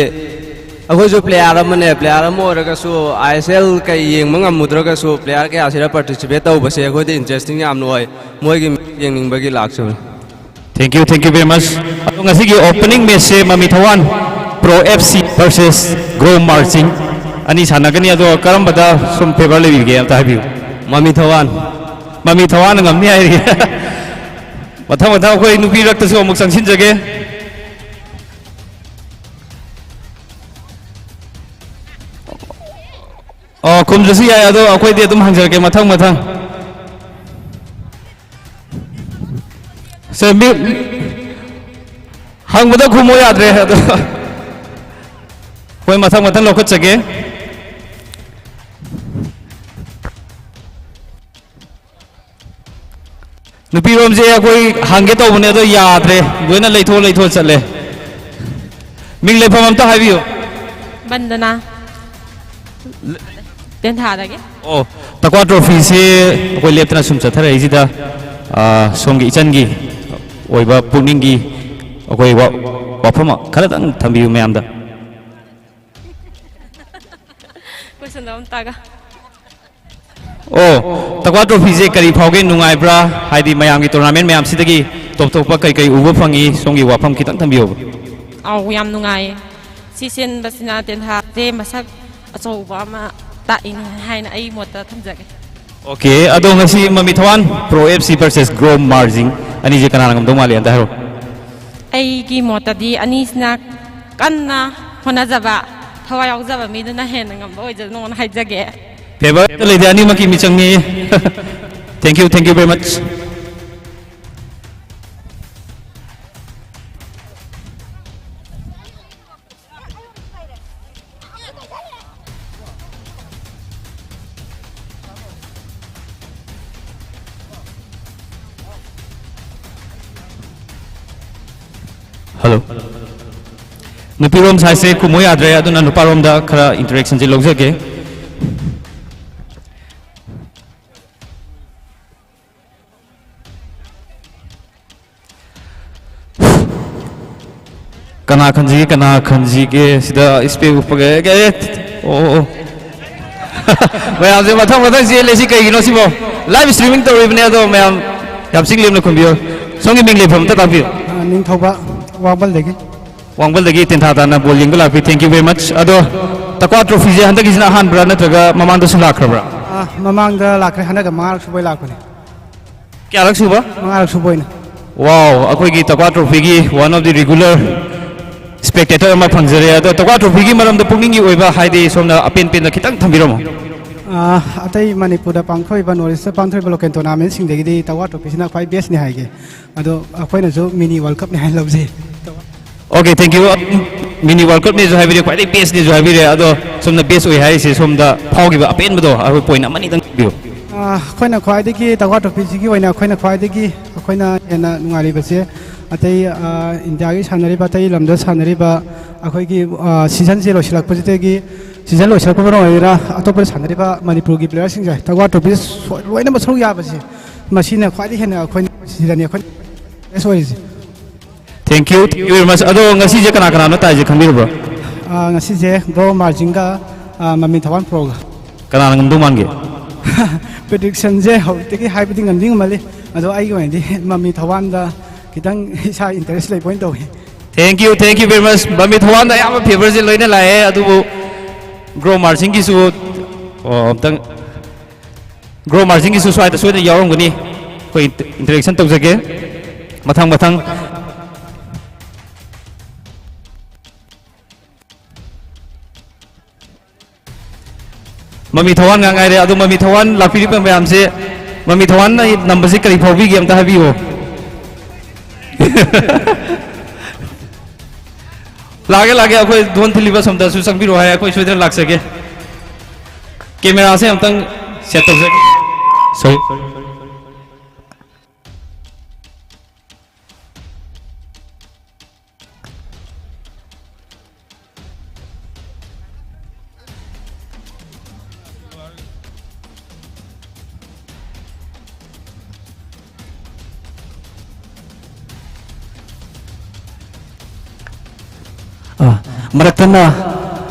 ꯑꯩꯈꯣꯏꯁꯨ ꯄ꯭ꯂꯦꯌꯥꯔ ꯑꯃꯅꯦ, ꯄ꯭ꯂꯦꯌꯥꯔ ꯑꯃ ꯑꯣꯏꯔꯒꯁꯨ ꯑꯥꯏ ꯑꯦꯁ ꯑꯦꯜ ꯀꯩ ꯌꯦꯡꯕ ꯉꯝꯃꯨꯗ꯭ꯔꯒꯁꯨ ꯄ꯭ꯂꯦꯌꯥꯔ ꯀꯌꯥꯁꯤꯗ ꯄꯥꯔꯇꯤꯁꯤꯄꯦꯠ ꯇꯧꯕꯁꯦ ꯑꯩꯈꯣꯏꯗ ꯏꯟꯇꯔꯦꯁꯇꯤꯡ ꯌꯥꯝꯅ ꯑꯣꯏ꯫ ꯃꯣꯏꯒꯤ ꯌꯦꯡꯅꯤꯡꯕꯒꯤ ꯂꯥꯛꯆꯕꯅꯤ꯫ Thank you, thank you very much. ꯑꯗꯣ ꯉꯁꯤꯒꯤ ꯑꯣꯄꯅꯤꯡ ꯃꯦꯠꯁꯁꯦ ꯃꯃꯤ ꯊꯋꯥꯟ ꯄ꯭ꯔꯣ ꯑꯦꯐ ꯁꯤ ꯚꯔꯁꯦꯁ ꯒ꯭ꯔꯣ ꯃꯥꯔꯆꯤꯡ ꯑꯅꯤ ꯁꯥꯟꯅꯒꯅꯤ꯫ ꯑꯗꯣ ꯀꯔꯝꯕꯗ ꯁꯨꯝ ꯐꯦꯚꯔ ꯂꯩꯕꯤꯒꯦ ꯑꯝꯇ ꯍꯥꯏꯕꯤꯌꯨ꯫ ꯃꯃꯤ ꯊꯋꯥꯟ꯫ ꯃꯃꯤ ꯊꯋꯥꯟꯅ ꯉꯝꯅꯤ ꯍꯥꯏꯔꯤ꯫ ꯃꯊꯪ ꯃꯊꯪ ꯑꯩꯈꯣꯏ ꯅꯨꯄꯤ ꯔꯛꯇꯁꯨ ꯑꯃꯨꯛ ꯆꯪꯁꯤꯟꯖꯒꯦ꯫ ꯑꯣ, ꯈꯨꯝꯗ꯭ꯔꯁꯨ ꯌꯥꯏ, ꯑꯗꯣ ꯑꯩꯈꯣꯏꯗꯤ ꯑꯗꯨꯝ ꯍꯪꯖꯔꯛꯀꯦ ꯃꯊꯪ ꯃꯊꯪ꯫ ꯁꯦ, ꯃꯤ ꯍꯪꯕꯗ ꯈꯨꯝꯃꯣ ꯌꯥꯗ꯭ꯔꯦ ꯑꯗꯣ꯫ ꯍꯣꯏ, ꯃꯊꯪ ꯃꯊꯪ ꯂꯧꯈꯠꯆꯒꯦ꯫ ꯅꯨꯄꯤꯔꯣꯝꯁꯦ ꯑꯩꯈꯣꯏ ꯍꯪꯒꯦ ꯇꯧꯕꯅꯦ ꯑꯗꯣ ꯌꯥꯗ꯭ꯔꯦ, ꯂꯣꯏꯅ ꯂꯩꯊꯣꯛ ꯂꯩꯊꯣꯛ ꯆꯠꯂꯦ꯫ ꯃꯤꯡ ꯂꯩꯐꯝ ꯑꯝꯇ ꯍꯥꯏꯕꯤꯌꯨ꯫ ꯕꯟꯗꯅꯥ꯫ ꯇꯦꯟꯊꯥꯗꯒꯤ꯫ ꯑꯣ, ꯇꯛꯋꯥ ꯇ꯭ꯔꯣꯐꯤꯁꯦ ꯑꯩꯈꯣꯏ ꯂꯦꯞꯇꯅ ꯁꯨꯝ ꯆꯠꯊꯔꯛꯏꯁꯤꯗ, ꯑꯥ, ꯁꯣꯝꯒꯤ ꯏꯆꯟꯒꯤ ꯑꯣꯏꯕ ꯄꯨꯛꯅꯤꯡꯒꯤ ꯑꯩꯈꯣꯏ ꯋꯥ-, ꯋꯥꯐꯝ ꯈꯔꯗꯪ ꯊꯝꯕꯤꯌꯨ ꯃꯌꯥꯝꯗ꯫ ꯀꯣꯏꯁꯟꯗꯣ ꯑꯝꯇꯒ꯫ ꯑꯣ, ꯇꯛꯋꯥ ꯇ꯭ꯔꯣꯐꯤꯁꯦ ꯀꯔꯤ ꯐꯥꯎꯒꯦ, ꯅꯨꯡꯉꯥꯏꯕ꯭ꯔꯥ? ꯍꯥꯏꯗꯤ ꯃꯌꯥꯝꯒꯤ ꯇꯣꯔꯅꯥꯃꯦꯟ ꯃꯌꯥꯝꯁꯤꯗꯒꯤ ꯇꯣꯞ ꯇꯣꯞꯄ ꯀꯩ ꯀꯩ ꯎꯕ ꯐꯪꯉꯤ? ꯁꯣꯝꯒꯤ ꯋꯥꯐꯝ ꯈꯤꯇꯪ ꯊꯝꯕꯤꯌꯣꯕ꯫ ꯑꯧ, ꯌꯥꯝ ꯅꯨꯡꯉꯥꯏꯌꯦ꯫ ꯁꯤ ꯆꯦꯟꯕꯁꯤꯅ ꯇꯦꯟꯊꯥꯁꯦ ꯃꯁꯛ ꯑꯆꯧꯕ ꯑꯃ ꯇꯥꯛꯏꯅꯦ ꯍꯥꯏꯅ ꯑꯩ ꯃꯣꯠꯇ ꯊꯝꯖꯒꯦ꯫ ꯑꯣꯀꯦ, ꯑꯗꯣ ꯉꯁꯤ ꯃꯃꯤ ꯊꯋꯥꯟ Pro F C versus Grow Margin ꯑꯅꯤꯁꯦ ꯀꯅꯥꯅ ꯉꯝꯗꯧ ꯃꯥꯜꯂꯤ? ꯑꯝꯇ ꯍꯥꯏꯔꯣ꯫ ꯑꯩꯒꯤ ꯃꯣꯠꯇꯗꯤ ꯑꯅꯤꯁꯤꯅ ꯀꯟꯅ ꯍꯣꯠꯅꯖꯕ, ꯊꯋꯥꯏ ꯌꯥꯎꯖꯕ ꯃꯤꯗꯨꯅ ꯍꯦꯟꯅ ꯉꯝꯕ ꯑꯣꯏꯖꯅꯣꯅ ꯍꯥꯏꯖꯒꯦ꯫ Favour ꯂꯩꯇꯦ, ꯑꯅꯤꯃꯛꯀꯤ ꯃꯤꯆꯪꯅꯤ꯫ Thank you, thank you very much. Hello. ꯅꯨꯄꯤꯔꯣꯝ ꯁꯥꯏꯁꯦ ꯈꯨꯝꯃꯨ ꯌꯥꯗ꯭ꯔꯦ, ꯑꯗꯨꯅ ꯅꯨꯄꯥꯔꯣꯝꯗ ꯈꯔ interaction ꯁꯦ ꯂꯧꯖꯒꯦ꯫ ꯀꯅꯥ ꯈꯟꯁꯤꯒꯦ, ꯀꯅꯥ ꯈꯟꯁꯤꯒꯦ? ꯁꯤꯗ ꯏꯁꯄꯦꯛ ꯎꯞꯄꯒ, ꯑꯦ, ꯑꯦ, ꯑꯣ, ꯑꯣ, ꯑꯣ꯫ ꯃꯌꯥꯝꯁꯦ ꯃꯊꯪ ꯃꯊꯪ ꯆꯦꯜꯂꯦ꯫ ꯁꯤ ꯀꯩꯒꯤꯅꯣ ꯁꯤꯕꯣ? Live streaming ꯇꯧꯔꯤꯕꯅꯦ, ꯑꯗꯣ ꯃꯌꯥꯝ ꯌꯥꯝ ꯆꯤꯡ ꯂꯦꯝꯅ ꯈꯨꯝꯕꯤꯌꯨ꯫ ꯁꯣꯝꯒꯤ ꯃꯤꯡ ꯂꯩꯐꯝ ꯑꯝꯇ ꯇꯥꯛꯄꯤꯌꯨ꯫ ꯑ, ꯅꯤꯡꯊꯧꯕ, ꯋꯥꯡꯕꯜꯗꯒꯤ꯫ ꯋꯥꯡꯕꯜꯗꯒꯤ ꯇꯦꯟꯊꯥ ꯇꯥꯅ ꯕꯣꯜ ꯌꯦꯡꯕ ꯂꯥꯛꯄꯤ, thank you very much꯫ ꯑꯗꯣ ꯇꯛꯋꯥ ꯇ꯭ꯔꯣꯐꯤꯁꯦ ꯍꯟꯗꯛꯀꯤꯁꯤꯅ ꯑꯍꯥꯟꯕ꯭ꯔꯥ ꯅꯠꯇ꯭ꯔꯒ ꯃꯃꯥꯡꯗꯁꯨ ꯂꯥꯛꯈ꯭ꯔꯕ꯭ꯔꯥ? ꯑ, ꯃꯃꯥꯡꯗ ꯂꯥꯛꯈ꯭ꯔꯦ, ꯍꯟꯗꯛꯀ ꯃꯉꯥꯔꯛ ꯁꯨꯕꯩ ꯂꯥꯛꯄꯅꯦ꯫ ꯀꯌꯥꯔꯛ ꯁꯨꯕ? ꯃꯉꯥꯔꯛ ꯁꯨꯕ ꯑꯣꯏꯅ꯫ Wow, ꯑꯩꯈꯣꯏꯒꯤ ꯇꯛꯋꯥ ꯇ꯭ꯔꯣꯐꯤꯒꯤ one of the regular spectator ꯑꯃ ꯐꯪꯖꯔꯦ꯫ ꯑꯗꯣ ꯇꯛꯋꯥ ꯇ꯭ꯔꯣꯐꯤꯒꯤ ꯃꯔꯝꯗ ꯄꯨꯛꯅꯤꯡꯒꯤ ꯑꯣꯏꯕ, ꯍꯥꯏꯗꯤ, ꯁꯣꯝꯅ ꯑꯄꯦꯟ ꯄꯦꯟꯗ ꯈꯤꯇꯪ ꯊꯝꯕꯤꯔꯝꯃꯣ꯫ ꯑ, ꯑꯇꯩ ꯃꯅꯤꯄꯨꯔꯗ ꯄꯥꯡꯊꯣꯛꯏꯕ, ꯅꯣꯔꯠ ꯏꯁꯇ ꯄꯥꯡꯊꯣꯛꯏꯕ ꯂꯣꯀꯦꯜ ꯇꯣꯔꯅꯥꯃꯦꯟꯁꯤꯡꯗꯒꯤꯗꯤ ꯇꯛꯋꯥ ꯇ꯭ꯔꯣꯐꯤꯁꯤꯅ ꯈ꯭ꯋꯥꯏ ꯕꯦꯁꯅꯤ ꯍꯥꯏꯒꯦ꯫ ꯑꯗꯣ ꯑꯩꯈꯣꯏꯅꯁꯨ ꯃꯤꯅꯤ ꯋꯥꯔꯜ ꯀꯞꯅꯤ ꯍꯥꯏꯅ ꯂꯧꯖꯩ꯫ Okay, thank you꯫ ꯃꯤꯅꯤ ꯋꯥꯔꯜ ꯀꯞꯅꯦꯁꯨ ꯍꯥꯏꯕꯤꯔꯦ, ꯈ꯭ꯋꯥꯏꯗꯒꯤ ꯕꯦꯁꯅꯦꯁꯨ ꯍꯥꯏꯕꯤꯔꯦ, ꯑꯗꯣ ꯁꯣꯝꯅ ꯕꯦꯁ ꯑꯣꯏ ꯍꯥꯏꯔꯤꯁꯦ, ꯁꯣꯝꯗ ꯐꯥꯎꯈꯤꯕ ꯑꯄꯦꯟꯕꯗꯣ ꯑꯩꯈꯣꯏ ꯄꯣꯏꯟ ꯑꯃꯅꯤꯗꯪ ꯊꯝꯕꯤꯌꯨ꯫ ꯑ, ꯑꯩꯈꯣꯏꯅ ꯈ꯭ꯋꯥꯏꯗꯒꯤ ꯇꯛꯋꯥ ꯇ꯭ꯔꯣꯐꯤꯁꯤꯒꯤ ꯑꯣꯏꯅ ꯑꯩꯈꯣꯏꯅ ꯈ꯭ꯋꯥꯏꯗꯒꯤ ꯑꯩꯈꯣꯏꯅ ꯍꯦꯟꯅ ꯅꯨꯡꯉꯥꯏꯔꯤꯕꯁꯦ ꯑꯇꯩ, ꯑ, ꯏꯟꯗꯤꯌꯥꯒꯤ ꯁꯥꯟꯅꯔꯤꯕ, ꯑꯇꯩ ꯂꯝꯗ ꯁꯥꯟꯅꯔꯤꯕ ꯑꯩꯈꯣꯏꯒꯤ, ꯑ, ꯁꯤꯖꯟꯁꯦ ꯂꯣꯏꯁꯤꯜꯂꯛꯄꯁꯤꯗꯒꯤ, ꯁꯤꯖꯟ ꯂꯣꯏꯁꯤꯜꯂꯛꯄ ꯃꯔꯝ ꯑꯣꯏꯒꯦꯔꯥ, ꯑꯇꯣꯞꯄꯗ ꯁꯥꯟꯅꯔꯤꯕ ꯃꯅꯤꯄꯨꯔꯒꯤ ꯄ꯭ꯂꯦꯌꯔꯁꯤꯡꯁꯦ ꯇꯛꯋꯥ ꯇ꯭ꯔꯣꯐꯤ ꯂꯣꯏꯅꯃꯛ ꯁꯔꯨꯛ ꯌꯥꯕꯁꯦ, ꯃꯁꯤꯅ ꯈ꯭ꯋꯥꯏꯗꯒꯤ ꯍꯦꯟꯅ ꯑꯩꯈꯣꯏ ꯁꯤꯗꯅꯤ ꯑꯩꯈꯣꯏ ꯕꯦꯁ ꯑꯣꯏꯔꯤꯁꯦ꯫ Thank you, thank you very much꯫ ꯑꯗꯣ ꯉꯁꯤꯁꯦ ꯀꯅꯥ ꯀꯅꯥꯅꯣ ꯇꯥꯏꯁꯦ ꯈꯪꯕꯤꯔꯕ꯭ꯔꯣ? ꯑ, ꯉꯁꯤꯁꯦ ꯒ꯭ꯔꯣ ꯃꯥꯔꯖꯤꯟꯒ, ꯑ, ꯃꯃꯤ ꯊꯋꯥꯟ ꯄ꯭ꯔꯣꯒ꯫ ꯀꯅꯥꯅ ꯉꯝꯗꯧ ꯃꯥꯟꯒꯦ? ꯄ꯭ꯔꯤꯗꯤꯛꯁꯟꯁꯦ ꯍꯧꯖꯤꯛꯇꯒꯤ ꯍꯥꯏꯕꯗꯤ ꯉꯝꯗꯤ ꯉꯝꯃꯜꯂꯤ, ꯑꯗꯣ ꯑꯩꯒꯤ ꯑꯣꯏꯅꯗꯤ ꯃꯃꯤ ꯊꯋꯥꯟꯗ ꯈꯤꯇꯪ ꯏꯁꯥ ꯏꯟꯇꯔꯦꯁ ꯂꯩꯕ ꯑꯣꯏꯅ ꯇꯧꯋꯤ꯫ Thank you, thank you very much꯫ ꯃꯃꯤ ꯊꯋꯥꯟꯗ ꯑꯌꯥꯝꯕ ꯐꯦꯚꯔꯁꯦ ꯂꯣꯏꯅ ꯂꯥꯛꯑꯦ, ꯑꯗꯨꯕꯨ ꯒ꯭ꯔꯣ ꯃꯥꯔꯖꯤꯟꯒꯤꯁꯨ, ꯑꯣ, ꯑꯝꯇꯪ ꯒ꯭ꯔꯣ ꯃꯥꯔꯖꯤꯟꯒꯤꯁꯨ ꯁ꯭ꯋꯥꯏꯗ ꯁꯣꯏꯗꯅ ꯌꯥꯎꯔꯝꯒꯅꯤ꯫ ꯑꯩꯈꯣꯏ ꯏꯟꯇꯔꯦꯛꯁꯟ ꯇꯧꯖꯒꯦ꯫ ꯃꯊꯪ ꯃꯊꯪ꯫ ꯃꯃꯤ ꯊꯋꯥꯟ ꯉꯥꯛ ꯉꯥꯏꯔꯦ꯫ ꯑꯗꯣ ꯃꯃꯤ ꯊꯋꯥꯟ ꯂꯥꯛꯄꯤꯔꯤꯕ ꯃꯌꯥꯝꯁꯦ, ꯃꯃꯤ ꯊꯋꯥꯟꯅ ꯅꯝꯕꯁꯤ ꯀꯔꯤ ꯐꯥꯎꯕꯤꯒꯦ ꯑꯝꯇ ꯍꯥꯏꯕꯤꯌꯨ꯫ ꯂꯥꯛꯑꯒꯦ, ꯂꯥꯛꯑꯒꯦ꯫ ꯑꯩꯈꯣꯏ ꯗꯣꯟ ꯊꯤꯜꯂꯤꯕ ꯁꯣꯝꯗꯁꯨ ꯆꯪꯕꯤꯔꯛꯑꯣ ꯍꯥꯏ꯫ ꯑꯩꯈꯣꯏ ꯁꯣꯏꯗꯅ ꯂꯥꯛꯆꯒꯦ꯫ ꯀꯦꯃꯦꯔꯥꯁꯦ ꯑꯝꯇꯪ ꯁꯦꯠ ꯇꯧꯖꯒꯦ꯫ ꯁꯣꯔꯤ꯫ ꯑ, ꯃꯔꯛ ꯊꯠꯅ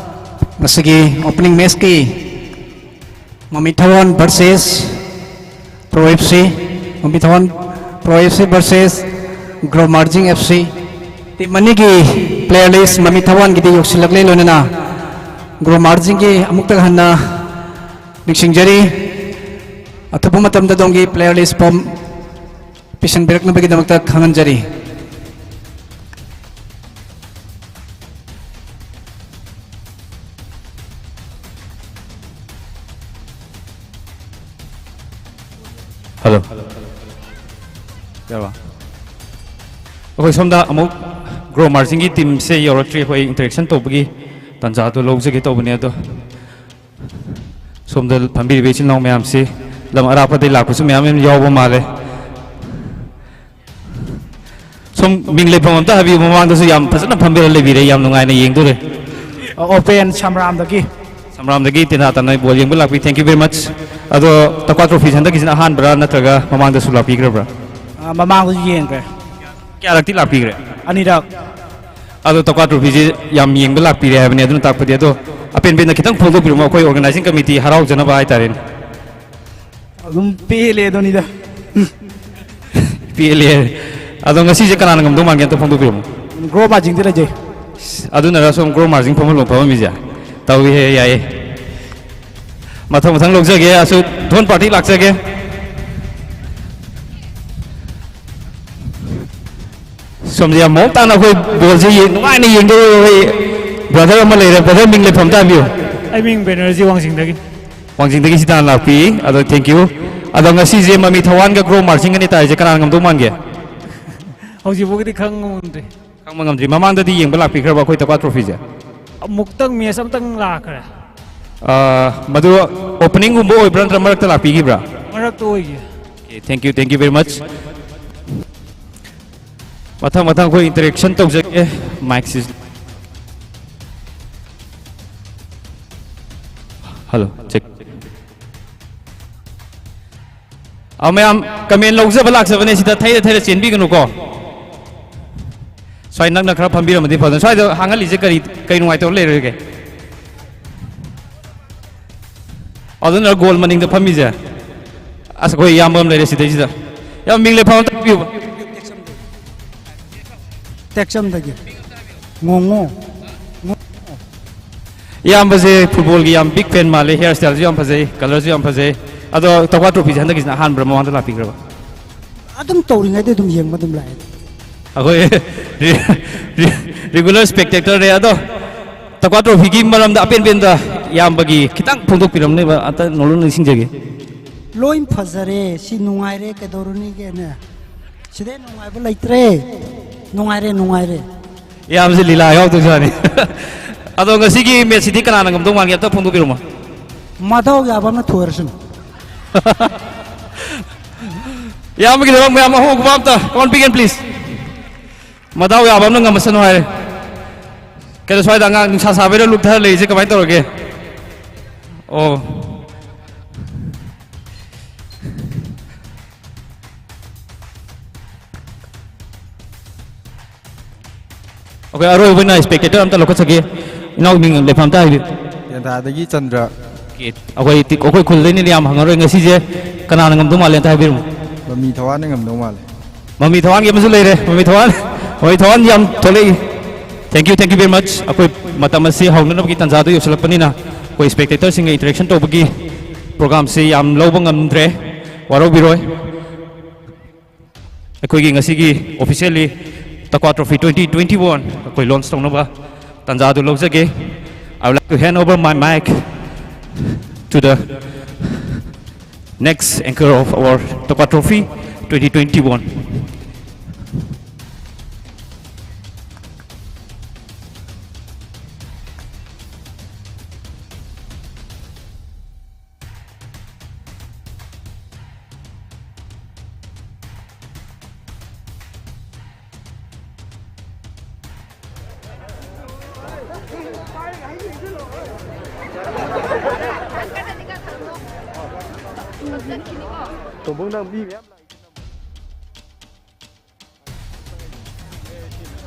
ꯉꯁꯤꯒꯤ ꯑꯣꯄꯅꯤꯡ ꯃꯦꯆꯀꯤ ꯃꯃꯤ ꯊꯋꯥꯟ ꯚꯔꯁꯦꯁ ꯄ꯭ꯔꯣ ꯑꯦꯐ ꯁꯤ, ꯃꯃꯤ ꯊꯋꯥꯟ ꯄ꯭ꯔꯣ ꯑꯦꯐ ꯁꯤ ꯚꯔꯁꯦꯁ ꯒ꯭ꯔꯣ ꯃꯥꯔꯖꯤꯡ ꯑꯦꯐ ꯁꯤ꯫ ꯇꯤꯝ ꯑꯅꯤꯒꯤ ꯄ꯭ꯂꯦꯌꯔ ꯂꯤꯁ ꯃꯃꯤ ꯊꯋꯥꯟꯒꯤꯗꯤ ꯌꯧꯁꯤꯜꯂꯛꯂꯦ, ꯂꯣꯏꯅꯅ ꯒ꯭ꯔꯣ ꯃꯥꯔꯖꯤꯡꯒꯤ ꯑꯃꯨꯛꯇ ꯍꯟꯅ ꯅꯤꯡꯁꯤꯡꯖꯔꯤ꯫ ꯑꯊꯨꯕ ꯃꯇꯝꯗ ꯑꯗꯣꯝꯒꯤ ꯄ꯭ꯂꯦꯌꯔ ꯂꯤꯁ ꯐꯣꯝ ꯄꯤꯁꯤꯟꯕꯤꯔꯛꯅꯕꯒꯤꯗꯃꯛꯇ ꯈꯪꯍꯟꯖꯔꯤ꯫ ꯍꯜꯂꯣ꯫ ꯌꯥꯔꯕ? ꯑꯩꯈꯣꯏ ꯁꯣꯝꯗ ꯑꯃꯨꯛ ꯒ꯭ꯔꯣ ꯃꯥꯔꯖꯤꯡꯒꯤ ꯇꯤꯝꯁꯦ ꯌꯧꯔꯛꯇ꯭ꯔꯤ꯫ ꯑꯩꯈꯣꯏ ꯏꯟꯇꯔꯦꯛꯁꯟ ꯇꯧꯕꯒꯤ ꯇꯥꯟꯖꯥꯗꯣ ꯂꯧꯖꯒꯦ ꯇꯧꯕꯅꯦ, ꯑꯗꯣ ꯁꯣꯝꯗ ꯐꯝꯕꯤꯔꯤꯕ ꯏꯆꯤꯜ ꯏꯅꯥꯎ ꯃꯌꯥꯝꯁꯤ ꯂꯝ ꯑꯔꯥꯞꯄꯗꯒꯤ ꯂꯥꯛꯄꯁꯨ ꯃꯌꯥꯝ ꯑꯃ ꯌꯥꯎꯕ ꯃꯥꯜꯂꯦ꯫ ꯁꯣꯝ ꯃꯤꯡ ꯂꯩꯐꯝ ꯑꯝꯇ ꯍꯥꯏꯕꯤꯌꯨ꯫ ꯃꯃꯥꯡꯗꯁꯨ ꯌꯥꯝ ꯐꯖꯅ ꯐꯝꯕꯤꯔ ꯂꯩꯕꯤꯔꯦ, ꯌꯥꯝ ꯅꯨꯡꯉꯥꯏꯅ ꯌꯦꯡꯗꯣꯔꯦ꯫ ꯑꯣꯄꯦꯟ ꯁꯝꯔꯥꯝꯗꯒꯤ꯫ ꯁꯝꯔꯥꯝꯗꯒꯤ ꯇꯦꯟꯊꯥ ꯇꯥꯅ ꯕꯣꯜ ꯌꯦꯡꯕ ꯂꯥꯛꯄꯤ, thank you very much꯫ ꯑꯗꯣ ꯇꯛꯋꯥ ꯇ꯭ꯔꯣꯐꯤꯁꯦ ꯍꯟꯗꯛꯀꯤꯁꯤꯅ ꯑꯍꯥꯟꯕꯔꯥ ꯅꯠꯇ꯭ꯔꯒ ꯃꯃꯥꯡꯗꯁꯨ ꯂꯥꯛꯄꯤꯈ꯭ꯔꯕ꯭ꯔꯥ? ꯑ, ꯃꯃꯥꯡꯗꯁꯨ ꯌꯦꯡꯈ꯭ꯔꯦ꯫ ꯀꯌꯥꯔꯛꯇꯤ ꯂꯥꯛꯄꯤꯈ꯭ꯔꯦ? ꯑꯅꯤꯔꯛ꯫ ꯑꯗꯣ ꯇꯛꯋꯥ ꯇ꯭ꯔꯣꯐꯤꯁꯦ ꯌꯥꯝ ꯌꯦꯡꯕ ꯂꯥꯛꯄꯤꯔꯦ ꯍꯥꯏꯕꯅꯤ, ꯑꯗꯨꯅ ꯇꯥꯛꯄꯗꯤ꯫ ꯑꯗꯣ ꯑꯄꯦꯟ ꯄꯦꯟꯅ ꯈꯤꯇꯪ ꯐꯣꯡꯗꯣꯛꯄꯤꯔꯝꯃꯣ, ꯑꯩꯈꯣꯏ ꯑꯣꯔꯒꯅꯥꯏꯖꯤꯡ ꯀꯃꯤꯇꯤ ꯍꯔꯥꯎꯖꯅꯕ ꯍꯥꯏꯇꯥꯔꯦꯅꯦ꯫ ꯑꯗꯨꯝ ꯄꯦꯜꯂꯦ ꯑꯗꯨꯅꯤꯗ꯫ ꯄꯦꯜꯂꯦ꯫ ꯑꯗꯣ ꯉꯁꯤꯁꯦ ꯀꯅꯥꯅ ꯉꯝꯗꯧ ꯃꯥꯟꯒꯦ, ꯑꯝꯇ ꯐꯣꯡꯗꯣꯛꯄꯤꯔꯝꯃꯣ꯫ ꯒ꯭ꯔꯣ ꯃꯥꯔꯖꯤꯡꯗꯤ ꯂꯩꯖꯩ꯫ ꯑꯗꯨꯅꯔ ꯁꯣꯝ ꯒ꯭ꯔꯣ ꯃꯥꯔꯖꯤꯡ ꯐꯝꯐꯝ ꯂꯣꯝ ꯐꯝꯃꯝꯃꯤꯁꯦ? ꯇꯧꯏꯍꯦ, ꯌꯥꯏꯌꯦ꯫ ꯃꯊꯪ ꯃꯊꯪ ꯂꯧꯖꯒꯦ꯫ ꯑꯁꯨ ꯙꯣꯟ ꯄꯥꯔꯇꯤ ꯂꯥꯛꯆꯒꯦ꯫ ꯁꯣꯝꯁꯦ ꯌꯥꯝ ꯃꯑꯣꯡ ꯇꯥꯅ ꯑꯩꯈꯣꯏ ꯕꯣꯜꯁꯦ ꯌꯦꯡ-, ꯅꯨꯡꯉꯥꯏꯅ ꯌꯦꯡꯗꯧꯔꯤꯕ ꯑꯩꯈꯣꯏ ꯕ꯭ꯔꯗꯔ ꯑꯃ ꯂꯩꯔꯦ꯫ ꯕ꯭ꯔꯗꯔ, ꯃꯤꯡ ꯂꯩꯐꯝ ꯑꯝꯇ ꯍꯥꯏꯕꯤꯌꯨ꯫ ꯑꯩ ꯃꯤꯡ ꯕꯦꯅꯔꯖꯤ ꯋꯥꯡꯖꯤꯡꯗꯒꯤ꯫ ꯋꯥꯡꯖꯤꯡꯗꯒꯤ ꯁꯤꯗ ꯍꯥꯟꯅ ꯂꯥꯛꯄꯤ꯫ ꯑꯗꯣ thank you꯫ ꯑꯗꯣ ꯉꯁꯤꯁꯦ ꯃꯃꯤ ꯊꯋꯥꯟꯒ ꯒ꯭ꯔꯣ ꯃꯥꯔꯖꯤꯡꯒꯅꯤ ꯇꯥꯔꯤꯁꯦ, ꯀꯅꯥꯅ ꯉꯝꯗꯧ ꯃꯥꯟꯒꯦ? ꯍꯧꯖꯤꯛꯐꯥꯎꯒꯤꯗꯤ ꯈꯪꯕ ꯉꯝꯗ꯭ꯔꯤ꯫ ꯈꯪꯕ ꯉꯝꯗ꯭ꯔꯤ꯫ ꯃꯃꯥꯡꯗꯗꯤ ꯌꯦꯡꯕ ꯂꯥꯛꯄꯤꯈ꯭ꯔꯕ ꯑꯩꯈꯣꯏ ꯇꯛꯋꯥ ꯇ꯭ꯔꯣꯐꯤꯁꯦ? ꯑꯃꯨꯛꯇꯪ ꯃꯦꯠꯆ ꯑꯃꯇꯪ ꯂꯥꯛꯈ꯭ꯔꯦ꯫ ꯑꯥ, ꯃꯗꯨ ꯑꯣꯄꯅꯤꯡꯒꯨꯝꯕ ꯑꯣꯏꯕ꯭ꯔꯥ ꯅꯠꯇ꯭ꯔꯒ ꯃꯔꯛꯇ ꯂꯥꯛꯄꯤꯈꯤꯕ꯭ꯔꯥ? ꯃꯔꯛꯇ ꯑꯣꯏꯈꯤ꯫ Okay, thank you, thank you very much꯫ ꯃꯊꯪ ꯃꯊꯪ ꯑꯩꯈꯣꯏ interaction ꯇꯧꯖꯒꯦ꯫ ꯃꯥꯏꯛꯁꯤ꯫ Hello, check꯫ ꯑ, ꯃꯌꯥꯝ comment ꯂꯧꯖꯕ ꯂꯥꯛꯆꯕꯅꯦ, ꯁꯤꯗ ꯊꯩꯔ ꯊꯩꯔ ꯆꯦꯟꯕꯤꯒꯅꯨꯀꯣ꯫ ꯁ꯭ꯋꯥꯏ ꯅꯛꯅ ꯈꯔ ꯐꯝꯕꯤꯔꯝꯃꯗꯤ ꯐꯗꯧꯅꯤ꯫ ꯁ꯭ꯋꯥꯏꯗ ꯍꯥꯡꯍꯜꯂꯤꯁꯦ ꯀꯔꯤ, ꯀꯔꯤ ꯅꯨꯡꯉꯥꯏꯇꯕ ꯂꯩꯔꯒꯦ? ꯑꯗꯨꯅ ꯒꯣꯜ ꯃꯅꯤꯡꯗ ꯐꯝꯃꯤꯁꯦ꯫ ꯑꯁ, ꯑꯩꯈꯣꯏ ꯏꯌꯥꯝꯕ ꯑꯃ ꯂꯩꯔꯦ ꯁꯤꯗꯩꯁꯤꯗ꯫ ꯌꯥꯝ ꯃꯤꯡ ꯂꯩꯐꯝ ꯑꯝꯇ ꯍꯥꯏꯕꯤꯌꯨꯕ꯫ ꯇꯦꯛꯆꯝꯗꯒꯤ꯫ ꯉꯣꯉꯣ꯫ ꯏꯌꯥꯝꯕꯁꯦ ꯐꯨꯠꯕꯣꯜꯒꯤ ꯌꯥꯝ big fan ꯃꯥꯜꯂꯦ, hair styleꯁꯨ ꯌꯥꯝ ꯐꯖꯩ, colourꯁꯨ ꯌꯥꯝ ꯐꯖꯩ꯫ ꯑꯗꯣ ꯇꯛꯋꯥ ꯇ꯭ꯔꯣꯐꯤꯁꯦ ꯍꯟꯗꯛꯀꯤꯁꯤꯅ ꯑꯍꯥꯟꯕ꯭ꯔꯥ, ꯃꯃꯥꯡꯗ ꯂꯥꯛꯄꯤꯈ꯭ꯔꯕ? ꯑꯗꯨꯝ ꯇꯧꯔꯤꯉꯩꯗ ꯑꯗꯨꯝ ꯌꯦꯡꯕ ꯑꯗꯨꯝ ꯂꯥꯛꯑꯦ꯫ ꯑꯩꯈꯣꯏ ꯔꯤ-, ꯔꯤ-, regular spectatorꯅꯦ꯫ ꯑꯗꯣ ꯇꯛꯋꯥ ꯇ꯭ꯔꯣꯐꯤꯒꯤ ꯃꯔꯝꯗ ꯑꯄꯦꯟ ꯄꯦꯟꯗ ꯏꯌꯥꯝꯕꯒꯤ ꯈꯤꯇꯪ ꯐꯣꯡꯗꯣꯛꯄꯤꯔꯝꯅꯦꯕ, ꯑꯝꯇ ꯅꯣꯂꯨꯛ ꯅꯤꯡꯁꯤꯡꯖꯒꯦ꯫ ꯂꯣꯏ ꯐꯖꯔꯦ, ꯁꯤ ꯅꯨꯡꯉꯥꯏꯔꯦ, ꯀꯩꯗꯧꯔꯨꯅꯤꯒꯦꯅꯦ? ꯁꯤꯗꯩ ꯅꯨꯡꯉꯥꯏꯕ ꯂꯩꯇ꯭ꯔꯦ꯫ ꯅꯨꯡꯉꯥꯏꯔꯦ, ꯅꯨꯡꯉꯥꯏꯔꯦ꯫ ꯏꯌꯥꯝꯕꯁꯦ ꯂꯤꯂꯥ ꯌꯥꯎꯗꯣꯏꯖꯥꯠꯅꯤ꯫ ꯑꯗꯣ ꯉꯁꯤꯒꯤ ꯃꯦꯠꯁꯁꯤꯗꯤ ꯀꯅꯥꯅ ꯉꯝꯗꯧ ꯃꯥꯟꯒꯦ? ꯑꯝꯇ ꯐꯣꯡꯗꯣꯛꯄꯤꯔꯝꯃꯣ꯫ ꯃꯗꯥꯎ ꯌꯥꯕ ꯑꯃꯅ ꯊꯣꯏꯔꯁꯅꯨ꯫ ꯏꯌꯥꯝꯕꯒꯤꯗꯃꯛ ꯃꯌꯥꯝ ꯑꯍꯧꯕ ꯑꯝꯇ count begin, please꯫ ꯃꯗꯥꯎ ꯌꯥꯕ ꯑꯃꯅ ꯉꯝꯃꯁꯅꯨ ꯍꯥꯏꯔꯦ꯫ ꯀꯩꯅꯣ, ꯁ꯭ꯋꯥꯏꯗ ꯑꯉꯥꯡ ꯅꯨꯡꯁꯥ ꯁꯥꯕꯩꯔ ꯂꯨꯞꯊꯔ ꯂꯩꯔꯤꯁꯦ, ꯀꯃꯥꯏꯅ ꯇꯧꯔꯒꯦ? ꯑꯣ꯫ ꯑꯩꯈꯣꯏ ꯑꯔꯣꯏꯕ ꯑꯣꯏꯅ spectator ꯑꯝꯇ ꯂꯧꯈꯠꯆꯒꯦ꯫ ꯏꯅꯥꯎ ꯃꯤꯡ ꯂꯩꯐꯝ ꯑꯝꯇ ꯍꯥꯏꯕꯤꯌꯨ꯫ ꯇꯦꯟꯊꯥꯗꯒꯤ ꯆꯟꯗ꯭ꯔ꯫ ꯑꯣꯀꯦ, ꯑꯩꯈꯣꯏ ꯇꯤ-, ꯑꯩꯈꯣꯏ ꯈꯨꯜꯗꯩꯅꯗꯤ ꯌꯥꯝ ꯍꯪꯉꯔꯣꯏ꯫ ꯉꯁꯤꯁꯦ ꯀꯅꯥꯅ ꯉꯝꯗꯧ ꯃꯥꯜꯂꯦ ꯑꯝꯇ ꯍꯥꯏꯕꯤꯔꯝꯃꯨ꯫ ꯃꯃꯤ ꯊꯋꯥꯟꯅ ꯉꯝꯗꯧ ꯃꯥꯜꯂꯦ꯫ ꯃꯃꯤ ꯊꯋꯥꯟꯒꯤ ꯑꯃꯁꯨ ꯂꯩꯔꯦ꯫ ꯃꯃꯤ ꯊꯋꯥꯟ, ꯃꯃꯤ ꯊꯋꯥꯟ ꯌꯥꯝ ꯊꯣꯛꯂꯛꯏ꯫ Thank you, thank you very much꯫ ꯑꯩꯈꯣꯏ ꯃꯇꯝ ꯑꯁꯤ ꯍꯧꯅꯅꯕꯒꯤ ꯇꯥꯟꯖꯥꯗꯨ ꯌꯧꯁꯤꯜꯂꯛꯄꯅꯤꯅ ꯑꯩꯈꯣꯏ ꯁ꯭ꯄꯦꯛꯇꯦꯇꯔꯁꯤꯡꯒ ꯏꯟꯇꯔꯦꯛꯁꯟ ꯇꯧꯕꯒꯤ ꯄ꯭ꯔꯣꯒ꯭ꯔꯥꯝꯁꯤ ꯌꯥꯝ ꯂꯧꯕ ꯉꯝꯗ꯭ꯔꯦ, ꯋꯥꯔꯧꯕꯤꯔꯣꯏ꯫ ꯑꯩꯈꯣꯏꯒꯤ ꯉꯁꯤꯒꯤ ꯑꯣꯐꯤꯁꯤꯌꯦꯜꯂꯤ Takwa trophy twenty twenty one ꯑꯩꯈꯣꯏ ꯂꯣꯟꯆ ꯇꯧꯅꯕ ꯇꯥꯟꯖꯥ ꯑꯗꯨ ꯂꯧꯖꯒꯦ꯫ I would like to hand over my mic to the next anchor of our Tokwa Trophy twenty twenty-one. ꯇꯣꯝꯕꯧ, ꯅꯪ ꯃꯤ ꯃꯌꯥꯝ ꯂꯥꯛꯏꯁꯤꯅ꯫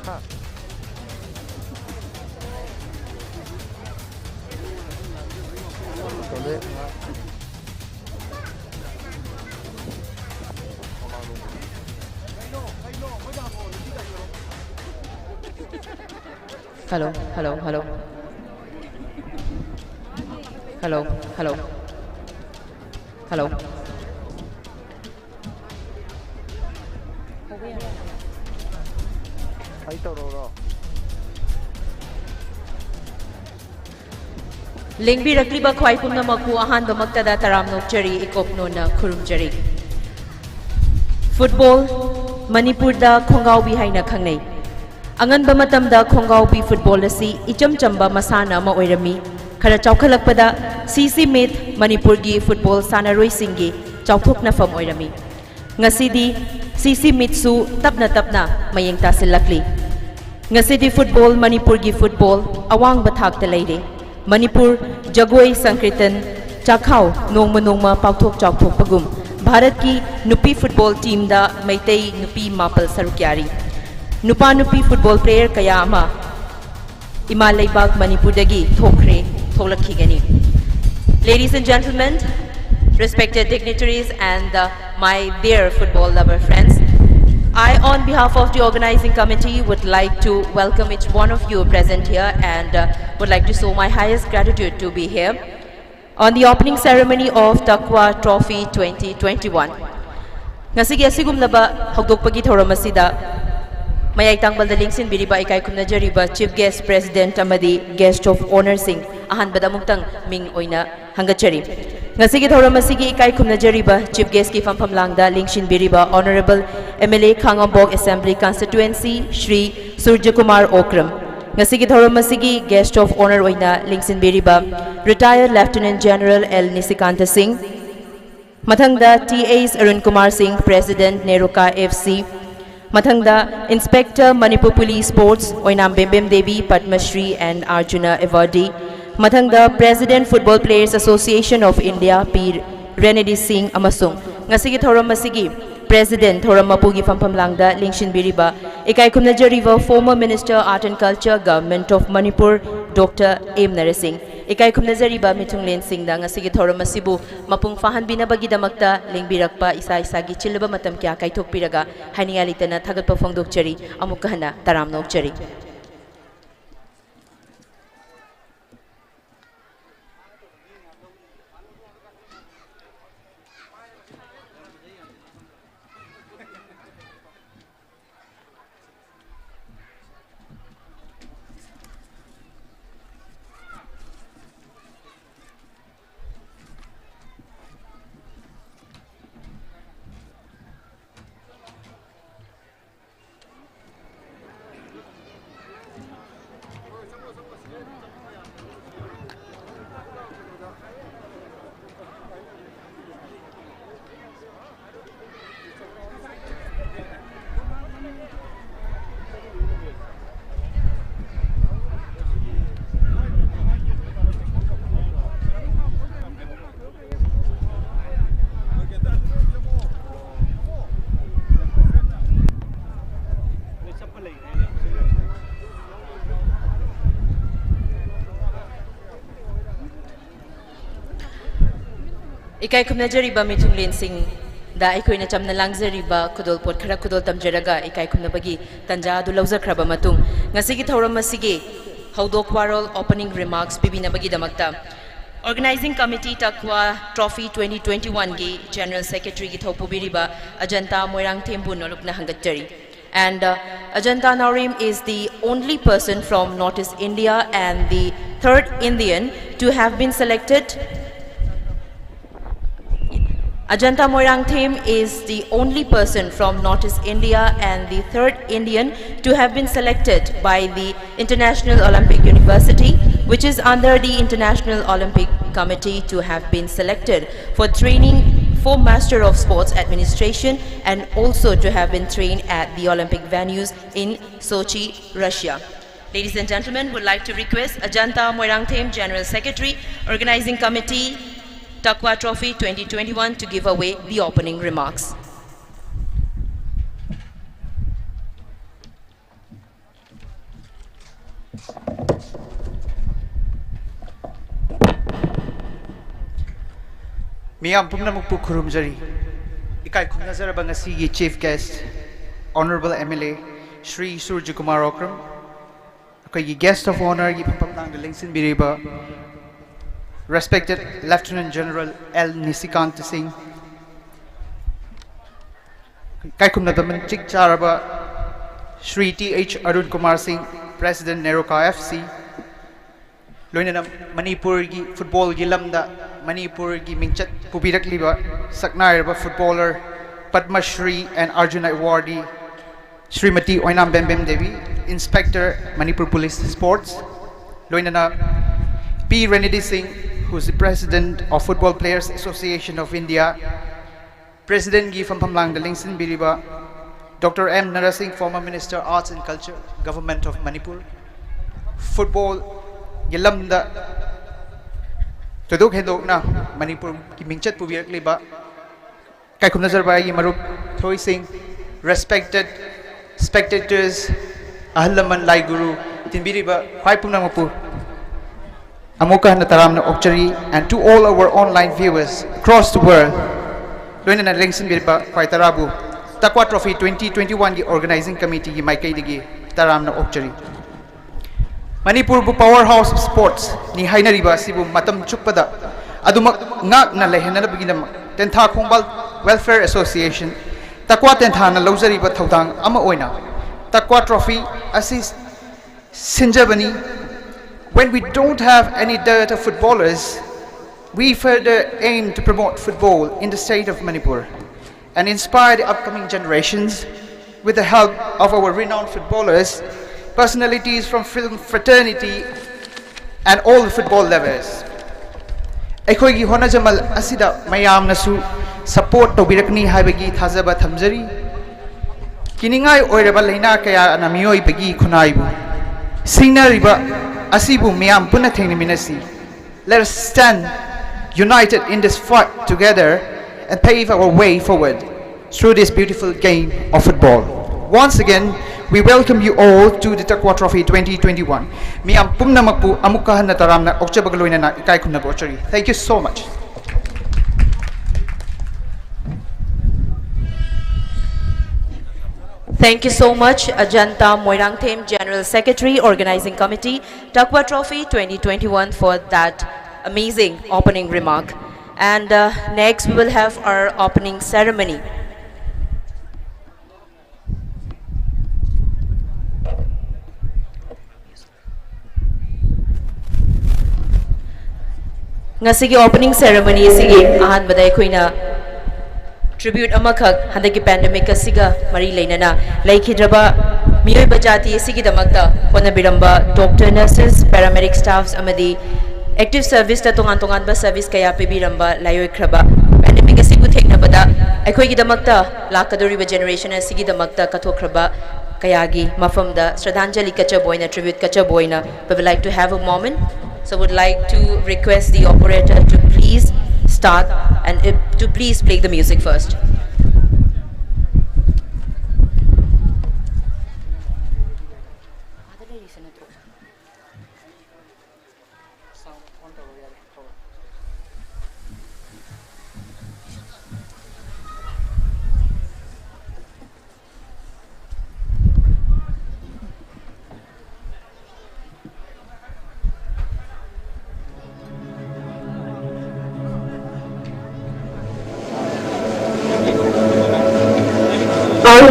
ꯍꯥ? ꯇꯣꯝꯕꯤ꯫ Hello, hello, hello. Hello, hello. Hello. ꯑꯩ ꯇꯧꯔꯛꯎꯔꯣ? ꯂꯦꯡꯕꯤꯔꯛꯂꯤꯕ ꯈ꯭ꯋꯥꯏ ꯄꯨꯝꯅꯃꯛꯄꯨ ꯑꯍꯥꯟꯕꯃꯛꯇꯗ ꯇꯔꯥꯝꯅ ꯑꯣꯛꯆꯔꯤ, ꯏꯀꯣꯛ ꯅꯣꯟꯅ ꯈꯨꯔꯨꯝꯖꯔꯤ꯫ ꯐꯨꯠꯕꯣꯜ, ꯃꯅꯤꯄꯨꯔꯗ ꯈꯣꯡꯒꯥꯎꯕꯤ ꯍꯥꯏꯅ ꯈꯪꯅꯩ꯫ ꯑꯉꯟꯕ ꯃꯇꯝꯗ ꯈꯣꯡꯒꯥꯎꯕꯤ ꯐꯨꯠꯕꯣꯜ ꯑꯁꯤ ꯏꯆꯝ ꯆꯝꯕ ꯃꯁꯥꯟꯅ ꯑꯃ ꯑꯣꯏꯔꯝꯃꯤ꯫ ꯈꯔ ꯆꯥꯎꯈꯠꯂꯛꯄꯗ ꯁꯤ ꯁꯤ ꯃꯤꯠ ꯃꯅꯤꯄꯨꯔꯒꯤ ꯐꯨꯠꯕꯣꯜ ꯁꯥꯟꯅꯔꯣꯏꯁꯤꯡꯒꯤ ꯆꯥꯎꯊꯣꯛꯅꯐꯝ ꯑꯣꯏꯔꯝꯃꯤ꯫ ꯉꯁꯤꯗꯤ ꯁꯤ ꯁꯤ ꯃꯤꯠꯁꯨ ꯇꯞꯅ ꯇꯞꯅ ꯃꯌꯦꯡ ꯇꯥꯁꯤꯜꯂꯛꯂꯤ꯫ ꯉꯁꯤꯗꯤ ꯐꯨꯠꯕꯣꯜ, ꯃꯅꯤꯄꯨꯔꯒꯤ ꯐꯨꯠꯕꯣꯜ ꯑꯋꯥꯡꯕ ꯊꯥꯛꯇ ꯂꯩꯔꯦ꯫ ꯃꯅꯤꯄꯨꯔ ꯖꯒꯣꯏ ꯁꯪꯀ꯭ꯔꯤꯇꯟ ꯆꯥꯛꯈꯥꯎ ꯅꯣꯡꯃ ꯅꯣꯡꯃ ꯄꯥꯛꯊꯣꯛ ꯆꯥꯎꯊꯣꯛꯄꯒꯨꯝ ꯚꯥꯔꯠꯀꯤ ꯅꯨꯄꯤ ꯐꯨꯠꯕꯣꯜ ꯇꯤꯝꯗ ꯃꯩꯇꯩ ꯅꯨꯄꯤ ꯃꯥꯄꯜ ꯁꯔꯨꯛ ꯌꯥꯔꯤ꯫ ꯅꯨꯄꯥ ꯅꯨꯄꯤ ꯐꯨꯠꯕꯣꯜ ꯄ꯭ꯂꯦꯌꯔ ꯀꯌꯥ ꯑꯃ ꯏꯃꯥ ꯂꯩꯕꯥꯛ ꯃꯅꯤꯄꯨꯔꯗꯒꯤ ꯊꯣꯛꯈ꯭ꯔꯦ, ꯊꯣꯛꯂꯛꯈꯤꯒꯅꯤ꯫ Ladies and gentlemen, respected dignitaries and, uh, my dear football lover friends, I, on behalf of the organizing committee, would like to welcome each one of you present here and uh, would like to show my highest gratitude to be here on the opening ceremony of Taqwa Trophy twenty twenty-one. ꯉꯁꯤꯒꯤ ꯑꯁꯤꯒꯨꯝꯂꯕ ꯍꯧꯗꯣꯛꯄꯒꯤ ꯊꯧꯔꯝ ꯑꯁꯤꯗ ꯃꯌꯥꯏ ꯇꯥꯡꯕꯜꯗ ꯂꯦꯡꯁꯤꯟꯕꯤꯔꯤꯕ ꯏꯀꯥꯏ ꯈꯨꯝꯅꯖꯔꯤꯕ Chief Guest, President ꯑꯃꯗꯤ Guest of Honourꯁꯤꯡ ꯑꯍꯥꯟꯕꯗ ꯑꯃꯨꯛꯇꯪ ꯃꯤꯡ ꯑꯣꯏꯅ ꯍꯪꯒꯠꯆꯔꯤ꯫ ꯉꯁꯤꯒꯤ ꯊꯧꯔꯝ ꯑꯁꯤꯒꯤ ꯏꯀꯥꯏ ꯈꯨꯝꯅꯖꯔꯤꯕ Chief Guestꯀꯤ ꯐꯝꯐꯝ ꯂꯥꯡꯗ ꯂꯦꯡꯁꯤꯟꯕꯤꯔꯤꯕ Honourable M L A Khangabok Assembly Constituency Shri ꯁꯨꯔꯖꯀꯨꯃꯥꯔ Okram. ꯉꯁꯤꯒꯤ ꯊꯧꯔꯝ ꯑꯁꯤꯒꯤ Guest of Honour ꯑꯣꯏꯅ ꯂꯦꯡꯁꯤꯟꯕꯤꯔꯤꯕ Retired Lieutenant General L ꯅꯤꯁꯤꯀꯥꯟꯇ ꯁꯤꯡ꯫ ꯃꯊꯪꯗ T H ꯑꯔꯨꯟ ꯀꯨꯃꯥꯔ ꯁꯤꯡ, President ꯅꯦꯔꯣꯀꯥ F C꯫ ꯃꯊꯪꯗ Inspector Manipur Police Sports Oinam Bembem Devi, Padma Shri and Arjuna Awardee꯫ ꯃꯊꯪꯗ President Football Players Association of India P ꯔꯦꯅꯤꯗꯤ ꯁꯤꯡ ꯑꯃꯁꯨꯡ ꯉꯁꯤꯒꯤ ꯊꯧꯔꯝ ꯑꯁꯤꯒꯤ President ꯊꯧꯔꯝ ꯃꯄꯨꯒꯤ ꯐꯝꯐꯝ ꯂꯥꯡꯗ ꯂꯦꯡꯁꯤꯟꯕꯤꯔꯤꯕ ꯏꯀꯥꯏ ꯈꯨꯝꯅꯖꯔꯤꯕ former Minister Art and Culture, Government of Manipur, Doctor M ꯅꯔꯁꯤꯡ꯫ ꯏꯀꯥꯏ ꯈꯨꯝꯅꯖꯔꯤꯕ ꯃꯤꯊꯨꯡꯂꯦꯟꯁꯤꯡꯗ ꯉꯁꯤꯒꯤ ꯊꯧꯔꯝ ꯑꯁꯤꯕꯨ ꯃꯄꯨꯡ ꯐꯥꯍꯟꯕꯤꯅꯕꯒꯤꯗꯃꯛꯇ ꯂꯦꯡꯕꯤꯔꯛꯄ ꯏꯁꯥ ꯏꯁꯥꯒꯤ ꯆꯤꯜꯂꯕ ꯃꯇꯝ ꯀꯌꯥ ꯀꯥꯏꯊꯣꯛꯄꯤꯔꯒ ꯍꯥꯏꯅꯤꯡꯉꯥꯏ ꯂꯩꯇꯅ ꯊꯥꯒꯠꯄ ꯐꯣꯡꯗꯣꯛꯆꯔꯤ꯫ ꯑꯃꯨꯛꯀ ꯍꯟꯅ ꯇꯔꯥꯝꯅ ꯑꯣꯛꯆꯔꯤ꯫ ꯏꯀꯥꯏ ꯈꯨꯝꯅꯖꯔꯤꯕ ꯃꯤꯊꯨꯡꯂꯦꯟꯁꯤꯡ, ꯗ ꯑꯩꯈꯣꯏꯅ ꯆꯝꯅ ꯂꯥꯡꯖꯔꯤꯕ ꯈꯨꯗꯣꯜꯄꯣꯠ ꯈꯔ ꯈꯨꯗꯣꯜ ꯇꯝꯖꯔꯒ ꯏꯀꯥꯏ ꯈꯨꯝꯅꯕꯒꯤ ꯇꯥꯟꯖꯥ ꯑꯗꯨ ꯂꯧꯖꯈ꯭ꯔꯕ ꯃꯇꯨꯡ, ꯉꯁꯤꯒꯤ ꯊꯧꯔꯝ ꯑꯁꯤꯒꯤ ꯍꯧꯗꯣꯛ ꯋꯥꯔꯣꯜ, opening remarks, ꯄꯤꯕꯤꯅꯕꯒꯤꯗꯃꯛꯇ Organizing Committee Takwa Trophy twenty twenty-one ꯒꯤ General Secretary ꯒꯤ ꯊꯧ ꯄꯨꯕꯤꯔꯤꯕ Ajanta ꯃꯣꯏꯔꯥꯡꯊꯦꯝꯕꯨ ꯅꯣꯂꯨꯛꯅ ꯍꯪꯒꯠꯆꯔꯤ꯫ And uh, Ajanta Naorim is the only person from Northeast India and the third Indian to have been selected. Ajanta Moirangthem is the only person from Northeast India and the third Indian to have been selected by the International Olympic University, which is under the International Olympic Committee, to have been selected for training for Master of Sports Administration and also to have been trained at the Olympic venues in Sochi, Russia. Ladies and gentlemen, would like to request Ajanta Moirangthem, General Secretary, Organizing Committee, Takwa Trophy twenty twenty-one, to give away the opening remarks. ꯃꯤꯌꯥꯝ ꯄꯨꯝꯅꯃꯛꯄꯨ ꯈꯨꯔꯨꯝꯖꯔꯤ꯫ ꯏꯀꯥꯏ ꯈꯨꯝꯅꯖꯔꯕ ꯉꯁꯤꯒꯤ Chief Guest, Honorable M L A Shri Surjya Kumar Okram, ꯑꯩꯈꯣꯏꯒꯤ Guest of Honour ꯒꯤ ꯐꯝꯐꯝ ꯂꯥꯡꯗ ꯂꯦꯡꯁꯤꯟꯕꯤꯔꯤꯕ Respected Lieutenant General L Nisikant Singh, ꯏꯀꯥꯏ ꯈꯨꯝꯅꯕ ꯃꯇꯤꯛ ꯆꯥꯔꯕ Shri T H Arun Kumar Singh, President NEROCA F C, ꯂꯣꯏꯅꯅ ꯃꯅꯤꯄꯨꯔꯒꯤ ꯐꯨꯠꯕꯣꯜꯒꯤ ꯂꯝꯗ ꯃꯅꯤꯄꯨꯔꯒꯤ ꯃꯤꯡꯆꯠ ꯄꯨꯕꯤꯔꯛꯂꯤꯕ ꯁꯛꯅꯥꯏꯔꯕ footballer, Padma Shri and Arjuna Awardee Shrimati Oinam Bembem Devi, Inspector, Manipur Police Sports, ꯂꯣꯏꯅꯅ P Renidhi Singh, who is the President of Football Players Association of India, President ꯒꯤ ꯐꯝꯐꯝ ꯂꯥꯡꯗ ꯂꯦꯡꯁꯤꯟꯕꯤꯔꯤꯕ Doctor M Narasingh, former Minister, Arts and Culture, Government of Manipur, football ꯒꯤ ꯂꯝꯗ ꯊꯣꯏꯗꯣꯛ ꯍꯦꯟꯗꯣꯛꯅ ꯃꯅꯤꯄꯨꯔꯒꯤ ꯃꯤꯡꯆꯠ ꯄꯨꯕꯤꯔꯛꯂꯤꯕ ꯏꯀꯥꯏ ꯈꯨꯝꯅꯖꯔꯕ ꯑꯩꯒꯤ ꯃꯔꯨꯞ ꯊꯣꯏꯁꯤꯡ, respected spectators, ꯑꯍꯜ ꯂꯃꯟ, ꯂꯥꯏ ꯒꯨꯔꯨ, ꯇꯤꯟꯕꯤꯔꯤꯕ ꯈ꯭ꯋꯥꯏ ꯄꯨꯝꯅꯃꯛꯄꯨ ꯑꯃꯨꯛꯀ ꯍꯟꯅ ꯇꯔꯥꯝꯅ ꯑꯣꯛꯆꯔꯤ, and to all our online viewers across the world, ꯂꯣꯏꯅꯅ ꯂꯦꯡꯁꯤꯟꯕꯤꯔꯤꯕ ꯈ꯭ꯋꯥꯏ ꯇꯔꯥꯕꯨ ꯇꯛꯋꯥ ꯇ꯭ꯔꯣꯐꯤ ꯇ꯭ꯋꯦꯟꯇꯤ ꯇ꯭ꯋꯦꯟꯇꯤ ꯋꯥꯟꯒꯤ ꯑꯣꯔꯒꯅꯥꯏꯖꯤꯡ ꯀꯃꯤꯇꯤꯒꯤ ꯃꯥꯏꯀꯩꯗꯒꯤ ꯇꯔꯥꯝꯅ ꯑꯣꯛꯆꯔꯤ꯫ ꯃꯅꯤꯄꯨꯔꯕꯨ power house of sportsꯅꯤ ꯍꯥꯏꯅꯔꯤꯕ ꯑꯁꯤꯕꯨ ꯃꯇꯝ ꯆꯨꯞꯄꯗ ꯑꯗꯨꯃꯛ ꯉꯥꯛꯅ ꯂꯩꯍꯟꯅꯕꯒꯤꯗꯃꯛ ꯇꯦꯟꯊꯥ ꯈꯣꯡꯕꯥꯜ Welfare Association, ꯇꯛꯋꯥ ꯇꯦꯟꯊꯥꯅ ꯂꯧꯖꯔꯤꯕ ꯊꯧꯗꯥꯡ ꯑꯃ ꯑꯣꯏꯅ ꯇꯛꯋꯥ ꯇ꯭ꯔꯣꯐꯤ ꯑꯁꯤ ꯁꯤꯟꯖꯕꯅꯤ꯫ When we don't have any dearth of footballers, we further aim to promote football in the state of Manipur and inspire the upcoming generations with the help of our renowned footballers, personalities from film fraternity and all the football lovers. ꯑꯩꯈꯣꯏꯒꯤ ꯍꯣꯠꯅꯖꯃꯜ ꯑꯁꯤꯗ ꯃꯌꯥꯝꯅꯁꯨ support ꯇꯧꯕꯤꯔꯛꯀꯅꯤ ꯍꯥꯏꯕꯒꯤ ꯊꯥꯖꯕ ꯊꯝꯖꯔꯤ꯫ ꯀꯤꯅꯤꯡꯉꯥꯏ ꯑꯣꯏꯔꯕ ꯂꯥꯏꯅꯥ ꯀꯌꯥꯅ ꯃꯤꯑꯣꯏꯕꯒꯤ ꯈꯨꯟꯅꯥꯏꯕꯨ ꯁꯤꯡꯅꯔꯤꯕ ꯑꯁꯤꯕꯨ ꯃꯤꯌꯥꯝ ꯄꯨꯟꯅ ꯊꯦꯡꯅꯃꯤꯟꯅꯁꯤ꯫ Let us stand united in this fight together and pave our way forward through this beautiful game of football. Once again, we welcome you all to the Takwa Trophy twenty twenty-one. ꯃꯤꯌꯥꯝ ꯄꯨꯝꯅꯃꯛꯄꯨ ꯑꯃꯨꯛꯀ ꯍꯟꯅ ꯇꯔꯥꯝꯅ ꯑꯣꯛꯆꯕꯒ ꯂꯣꯏꯅꯅ ꯏꯀꯥꯏ ꯈꯨꯝꯅꯕ ꯎꯠꯆꯔꯤ꯫ Thank you so much. Thank you so much, Ajanta Moirangthem, General Secretary, Organizing Committee, Takwa Trophy twenty twenty-one, for that amazing opening remark. And uh, next, we will have our opening ceremony. ꯉꯁꯤꯒꯤ opening ceremony ꯑꯁꯤꯒꯤ ꯑꯍꯥꯟꯕꯗ ꯑꯩꯈꯣꯏꯅ tribute ꯑꯃꯈꯛ ꯍꯟꯗꯛꯀꯤ pandemic ꯑꯁꯤꯒ ꯃꯔꯤ ꯂꯩꯅꯅ ꯂꯩꯈꯤꯗ꯭ꯔꯕ ꯃꯤꯑꯣꯏꯕ ꯖꯥꯇꯤ ꯑꯁꯤꯒꯤꯗꯃꯛꯇ ꯍꯣꯠꯅꯕꯤꯔꯝꯕ doctor, nurses, paramedic staffs ꯑꯃꯗꯤ active serviceꯇ ꯇꯣꯉꯥꯟ ꯇꯣꯉꯥꯟꯕ service ꯀꯌꯥ ꯄꯤꯕꯤꯔꯝꯕ ꯂꯥꯏꯑꯣꯏꯈ꯭ꯔꯕ pandemic ꯑꯁꯤꯕꯨ ꯊꯦꯡꯅꯕꯗ ꯑꯩꯈꯣꯏꯒꯤꯗꯃꯛꯇ ꯂꯥꯛꯀꯗꯧꯔꯤꯕ generation ꯑꯁꯤꯒꯤꯗꯃꯛꯇ ꯀꯠꯊꯣꯛꯈ꯭ꯔꯕ ꯀꯌꯥꯒꯤ ꯃꯐꯝꯗ ꯁ꯭ꯔꯗꯥꯟꯖꯂꯤ ꯀꯠꯆꯕ ꯑꯣꯏꯅ, tribute ꯀꯠꯆꯕ ꯑꯣꯏꯅ, we would like to have a moment. So would like to request the operator to please start and uh, to please play the music first.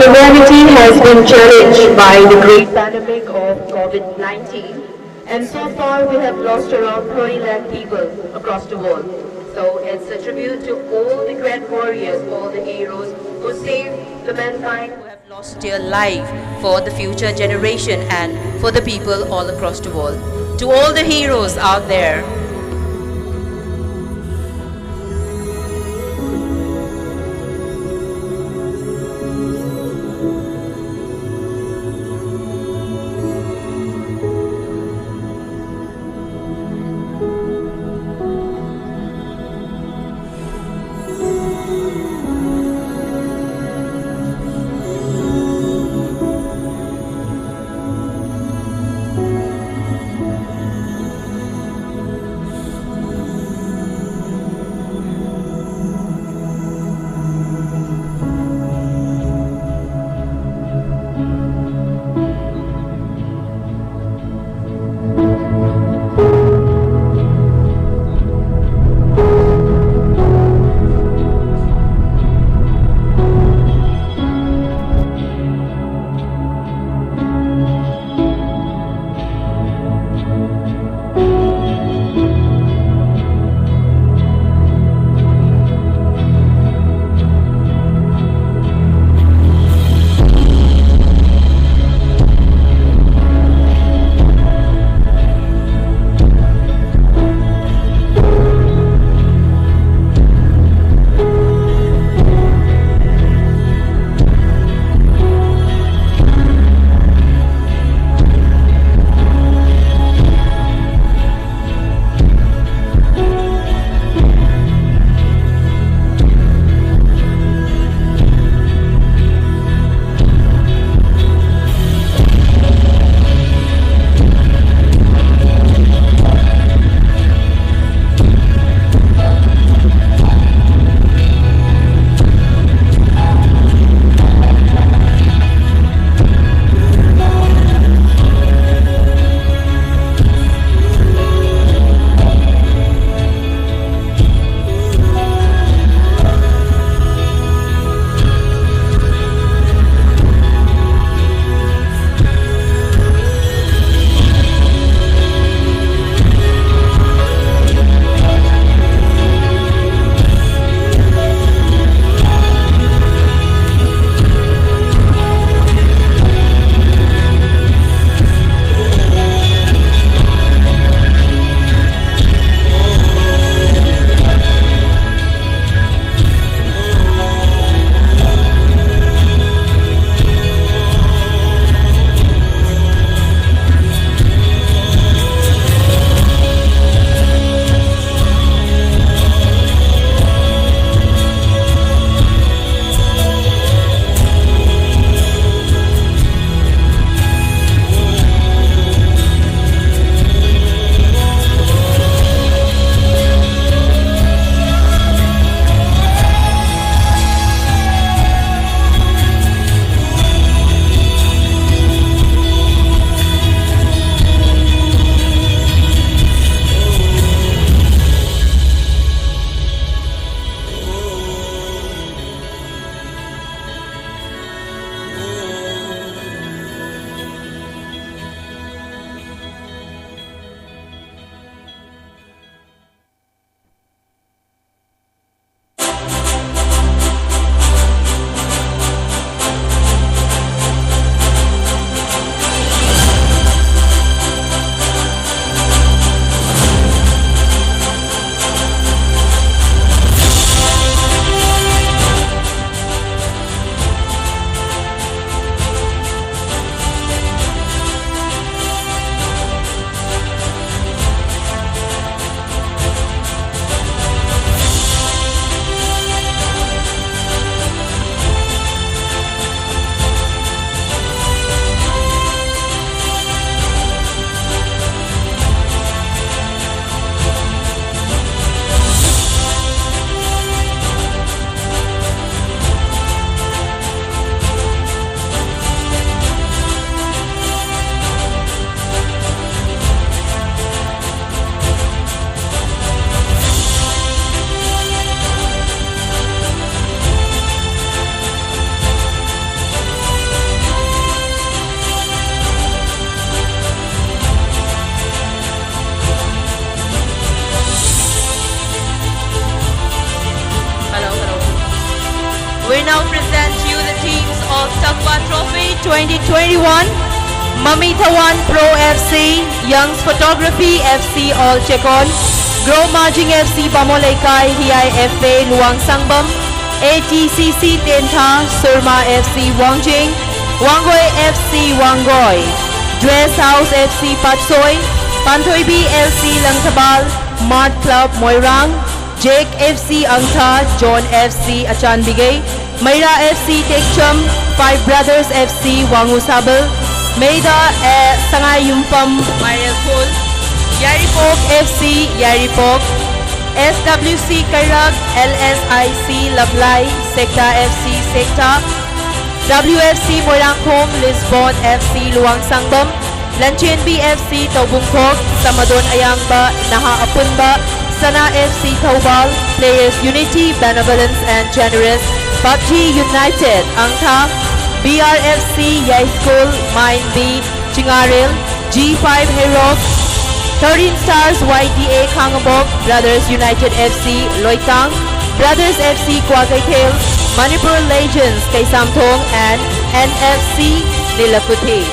Humanity has been challenged by the great pandemic of COVID nineteen, and so far we have lost around thirty lakh people across the world. So it's a tribute to all the grand warriors, all the heroes who saved the mankind, who have lost their life for the future generation and for the people all across the world. To all the heroes out there, We now present you the teams of Takwa Trophy twenty twenty-one. Mami Thawan Pro F C, Young's Photography F C All Chekon, Grow Marging F C Bamo Leikai, Hiai F A Luang Sangbam, A T C C Tentha, Surma F C Wangjing, Wangoi F C Wangoi, Dress House F C Patsoi, Panthoibi F C Langthabal, Mart Club Moirang, Jake F C Angtha, John F C Achanbigei, Maira F C Tekcham, Five Brothers F C Wangusabal, Meida, eh, Sangai Yumpam, Mairelkhul, Yairipok F C Yairipok, S W C Kairak, L S I C Lablai, Sekta F C Sekta, W F C Moirangkhom, Lisbon F C Luang Sangbam, Lanchenbi F C Taubungkhok, Samadon Ayangba, Naha Apunba, Sana F C Thoubal, Players Unity, Benevolence and Generous, PUBG United, Angtha, B R F C Yai School, Mind B, Chingarel, G five Heirok, thirteen Stars Y T A Khangabok, Brothers United F C Loitang, Brothers F C Kwakeithel, Manipur Legends Keisamthong and N F C Nilakuthi.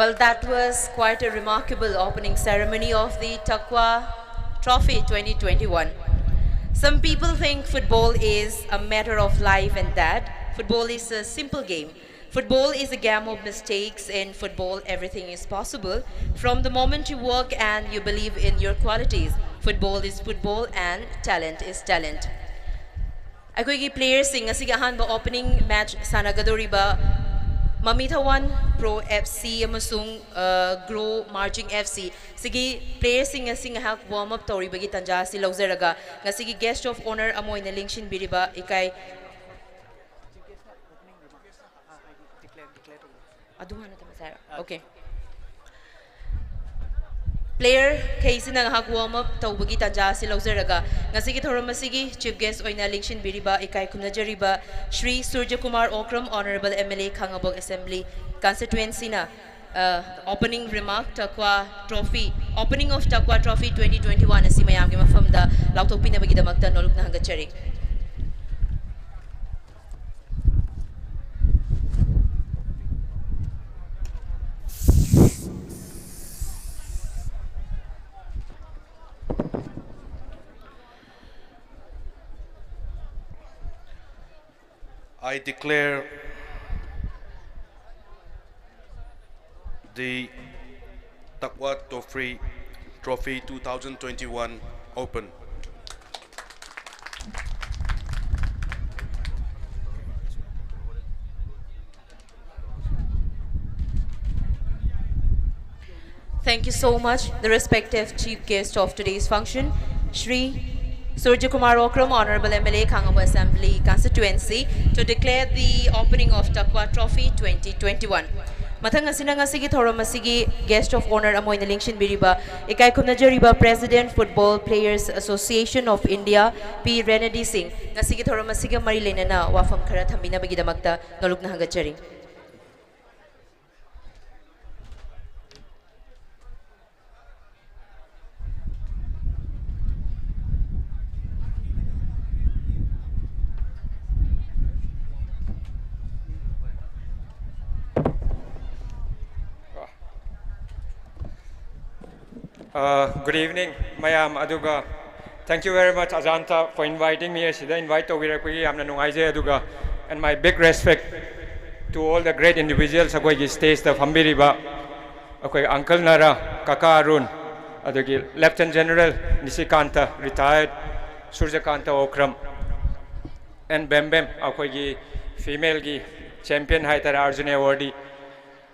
Well, that was quite a remarkable opening ceremony of the Takwa Trophy twenty twenty-one. Some people think football is a matter of life and death. Football is a simple game. Football is a game of mistakes. In football, everything is possible. From the moment you work and you believe in your qualities, football is football and talent is talent. ꯑꯩꯈꯣꯏꯒꯤ playerꯁꯤꯡ ꯉꯁꯤꯒꯤ ꯑꯍꯥꯟꯕ opening match ꯁꯥꯟꯅꯒꯗꯧꯔꯤꯕ ꯃꯃꯤ ꯊꯋꯥꯟ Pro F C ꯑꯃꯁꯨꯡ, ꯑ, Grow Marching F C ꯁꯤꯒꯤ playerꯁꯤꯡ ꯑꯁꯤ ꯉꯥꯏꯍꯥꯛ warm up ꯇꯧꯔꯤꯕꯒꯤ ꯇꯥꯟꯖꯥ ꯑꯁꯤ ꯂꯧꯖꯔꯒ, ꯉꯁꯤꯒꯤ guest of honour ꯑꯃ ꯑꯣꯏꯅ ꯂꯦꯡꯁꯤꯟꯕꯤꯔꯤꯕ ꯏꯀꯥꯏ ꯑꯗꯨ ꯍꯥꯟꯅ ꯊꯝꯃꯁꯦ ꯍꯥꯏꯔꯣ? Okay. Player ꯈꯩꯁꯤꯅ ꯉꯥꯏꯍꯥꯛ warm up ꯇꯧꯕꯒꯤ ꯇꯥꯟꯖꯥ ꯑꯁꯤ ꯂꯧꯖꯔꯒ, ꯉꯁꯤꯒꯤ ꯊꯧꯔꯝ ꯑꯁꯤꯒꯤ chief guest ꯑꯣꯏꯅ ꯂꯦꯡꯁꯤꯟꯕꯤꯔꯤꯕ ꯏꯀꯥꯏ ꯈꯨꯝꯅꯖꯔꯤꯕ Shri ꯁꯨꯔꯖꯀꯨꯃꯥꯔ Okram, Honourable M L A Khangabok Assembly Constituency ꯅ, ꯑ, opening remark, Takwa Trophy, opening of Takwa Trophy twenty twenty-one ꯑꯁꯤ ꯃꯌꯥꯝꯒꯤ ꯃꯐꯝꯗ ꯂꯥꯎꯊꯣꯛꯄꯤꯅꯕꯒꯤꯗꯃꯛꯇ ꯅꯣꯂꯨꯛꯅ ꯍꯪꯒꯠꯆꯔꯤ꯫ I declare the Takwa Trophy, Trophy two thousand twenty-one open. Thank you so much, the respective chief guest of today's function, Shri Surjakumar Okram, Honorable M L A, Khangam Assembly Constituency, to declare the opening of Takwa Trophy twenty twenty-one. ꯃꯊꯪ ꯑꯁꯤꯅ ꯉꯁꯤꯒꯤ ꯊꯧꯔꯝ ꯑꯁꯤꯒꯤ guest of honour ꯑꯃ ꯑꯣꯏꯅ ꯂꯦꯡꯁꯤꯟꯕꯤꯔꯤꯕ ꯏꯀꯥꯏ ꯈꯨꯝꯅꯖꯔꯤꯕ President Football Players Association of India, P ꯔꯦꯅꯦꯗꯤ ꯁꯤꯡ, ꯉꯁꯤꯒꯤ ꯊꯧꯔꯝ ꯑꯁꯤꯒ ꯃꯔꯤ ꯂꯩꯅꯅ ꯋꯥꯐꯝ ꯈꯔ ꯊꯝꯕꯤꯅꯕꯒꯤꯗꯃꯛꯇ ꯅꯣꯂꯨꯛꯅ ꯍꯪꯒꯠꯆꯔꯤ꯫ Uh, good evening, ꯃꯌꯥꯝ꯫ ꯑꯗꯨꯒ thank you very much, Ajanta, for inviting me. ꯑꯁꯤꯗ invite ꯇꯧꯕꯤꯔꯛꯄꯒꯤ ꯌꯥꯝꯅ ꯅꯨꯡꯉꯥꯏꯖꯩ꯫ ꯑꯗꯨꯒ and my big respect to all the great individuals, ꯑꯩꯈꯣꯏꯒꯤ stageꯇ ꯐꯝꯕꯤꯔꯤꯕ ꯑꯩꯈꯣꯏ uncle ꯅꯔꯥ, ꯀꯀꯥ ꯑꯔꯨꯟ, ꯑꯗꯒꯤ Lieutenant General ꯅꯤꯁꯤꯀꯥꯟꯇ, retired Surajkanta Okram, and ꯕꯦꯝ ꯕꯦꯝ, ꯑꯩꯈꯣꯏꯒꯤ femaleꯒꯤ champion ꯍꯥꯏꯇꯥꯔꯦ, Arjuna awardee꯫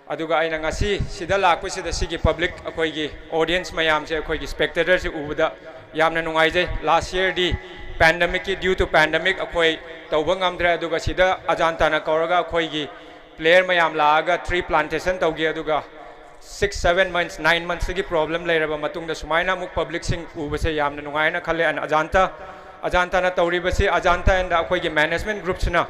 ꯑꯗꯨꯒ ꯑꯩꯅ ꯉꯁꯤ ꯁꯤꯗ ꯂꯥꯛꯄꯁꯤꯗ ꯁꯤꯒꯤ public, ꯑꯩꯈꯣꯏꯒꯤ audience ꯃꯌꯥꯝꯁꯦ, ꯑꯩꯈꯣꯏꯒꯤ spectatorꯁꯦ ꯎꯕꯗ ꯌꯥꯝꯅ ꯅꯨꯡꯉꯥꯏꯖꯩ꯫ Last yearꯗꯤ pandemicꯀꯤ, due to pandemic ꯑꯩꯈꯣꯏ ꯇꯧꯕ ꯉꯝꯗ꯭ꯔꯦ꯫ ꯑꯗꯨꯒ ꯁꯤꯗ Ajantana ꯀꯧꯔꯒ ꯑꯩꯈꯣꯏꯒꯤ player ꯃꯌꯥꯝ ꯂꯥꯛꯑꯒ tree plantation ꯇꯧꯈꯤ꯫ ꯑꯗꯨꯒ six, seven months, nine monthsꯇꯒꯤ problem ꯂꯩꯔꯕ ꯃꯇꯨꯡꯗ ꯁꯨꯃꯥꯏꯅ ꯑꯃꯨꯛ publicꯁꯤꯡ ꯎꯕꯁꯦ ꯌꯥꯝꯅ ꯅꯨꯡꯉꯥꯏꯅ ꯈꯜꯂꯦ꯫ And Ajanta, Ajantana ꯇꯧꯔꯤꯕꯁꯤ, Ajanta and ꯑꯩꯈꯣꯏꯒꯤ management groupꯁꯤꯅ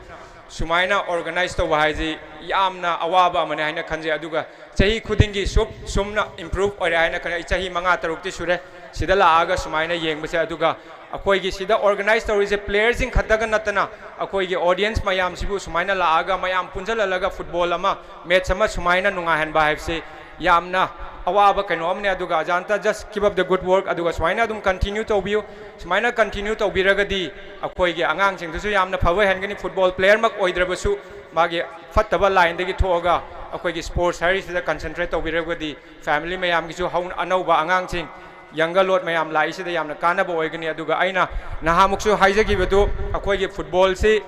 ꯁꯨꯃꯥꯏꯅ organize ꯇꯧꯕ ꯍꯥꯏꯁꯤ ꯌꯥꯝꯅ ꯑꯋꯥꯕ ꯑꯃꯅꯤ ꯍꯥꯏꯅ ꯈꯟꯖꯩ꯫ ꯑꯗꯨꯒ ꯆꯍꯤ ꯈꯨꯗꯤꯡꯒꯤ ꯁꯨꯞ ꯁꯨꯝꯅ improve ꯑꯣꯏꯔꯦ ꯍꯥꯏꯅ ꯈꯜꯂꯦ꯫ ꯑꯩ ꯆꯍꯤ ꯃꯉꯥ ꯇꯔꯨꯛꯇꯤ ꯁꯨꯔꯦ ꯁꯤꯗ ꯂꯥꯛꯑꯒ ꯁꯨꯃꯥꯏꯅ ꯌꯦꯡꯕꯁꯦ꯫ ꯑꯗꯨꯒ ꯑꯩꯈꯣꯏꯒꯤ ꯁꯤꯗ organize ꯇꯧꯔꯤꯁꯦ playerꯁꯤꯡ ꯈꯛꯇꯒ ꯅꯠꯇꯅ, ꯑꯩꯈꯣꯏꯒꯤ audience ꯃꯌꯥꯝꯁꯤꯕꯨ ꯁꯨꯃꯥꯏꯅ ꯂꯥꯛꯑꯒ ꯃꯌꯥꯝ ꯄꯨꯟꯁꯤꯜꯍꯜꯂꯒ football ꯑꯃ, match ꯑꯃ ꯁꯨꯃꯥꯏꯅ ꯅꯨꯡꯉꯥꯏꯍꯟꯕ ꯍꯥꯏꯕꯁꯤ ꯌꯥꯝꯅ ꯑꯋꯥꯕ ꯀꯩꯅꯣ ꯑꯃꯅꯤ꯫ ꯑꯗꯨꯒ Ajanta, just keep up the good work꯫ ꯑꯗꯨꯒ ꯁꯨꯃꯥꯏꯅ ꯑꯗꯨꯝ continue ꯇꯧꯕꯤꯌꯨ꯫ ꯁꯨꯃꯥꯏꯅ continue ꯇꯧꯕꯤꯔꯒꯗꯤ ꯑꯩꯈꯣꯏꯒꯤ ꯑꯉꯥꯡꯁꯤꯡꯗꯨꯁꯨ ꯌꯥꯝꯅ ꯐꯕ ꯑꯣꯏꯍꯟꯒꯅꯤ꯫ Football playerꯃꯛ ꯑꯣꯏꯗ꯭ꯔꯕꯁꯨ, ꯃꯥꯒꯤ ꯐꯠꯇꯕ lineꯗꯒꯤ ꯊꯣꯛꯑꯒ ꯑꯩꯈꯣꯏꯒꯤ sports ꯍꯥꯏꯔꯤꯁꯤꯗ concentrate ꯇꯧꯕꯤꯔꯒꯗꯤ, family ꯃꯌꯥꯝꯒꯤꯁꯨ ꯍꯧ-, ꯑꯅꯧꯕ ꯑꯉꯥꯡꯁꯤꯡ, younger lot ꯃꯌꯥꯝ ꯂꯥꯛꯏꯁꯤꯗ ꯌꯥꯝꯅ ꯀꯥꯟꯅꯕ ꯑꯣꯏꯒꯅꯤ꯫ ꯑꯗꯨꯒ ꯑꯩꯅ ꯅꯍꯥꯟꯃꯨꯛꯁꯨ ꯍꯥꯏꯖꯈꯤꯕꯗꯨ, ꯑꯩꯈꯣꯏꯒꯤ footballꯁꯤ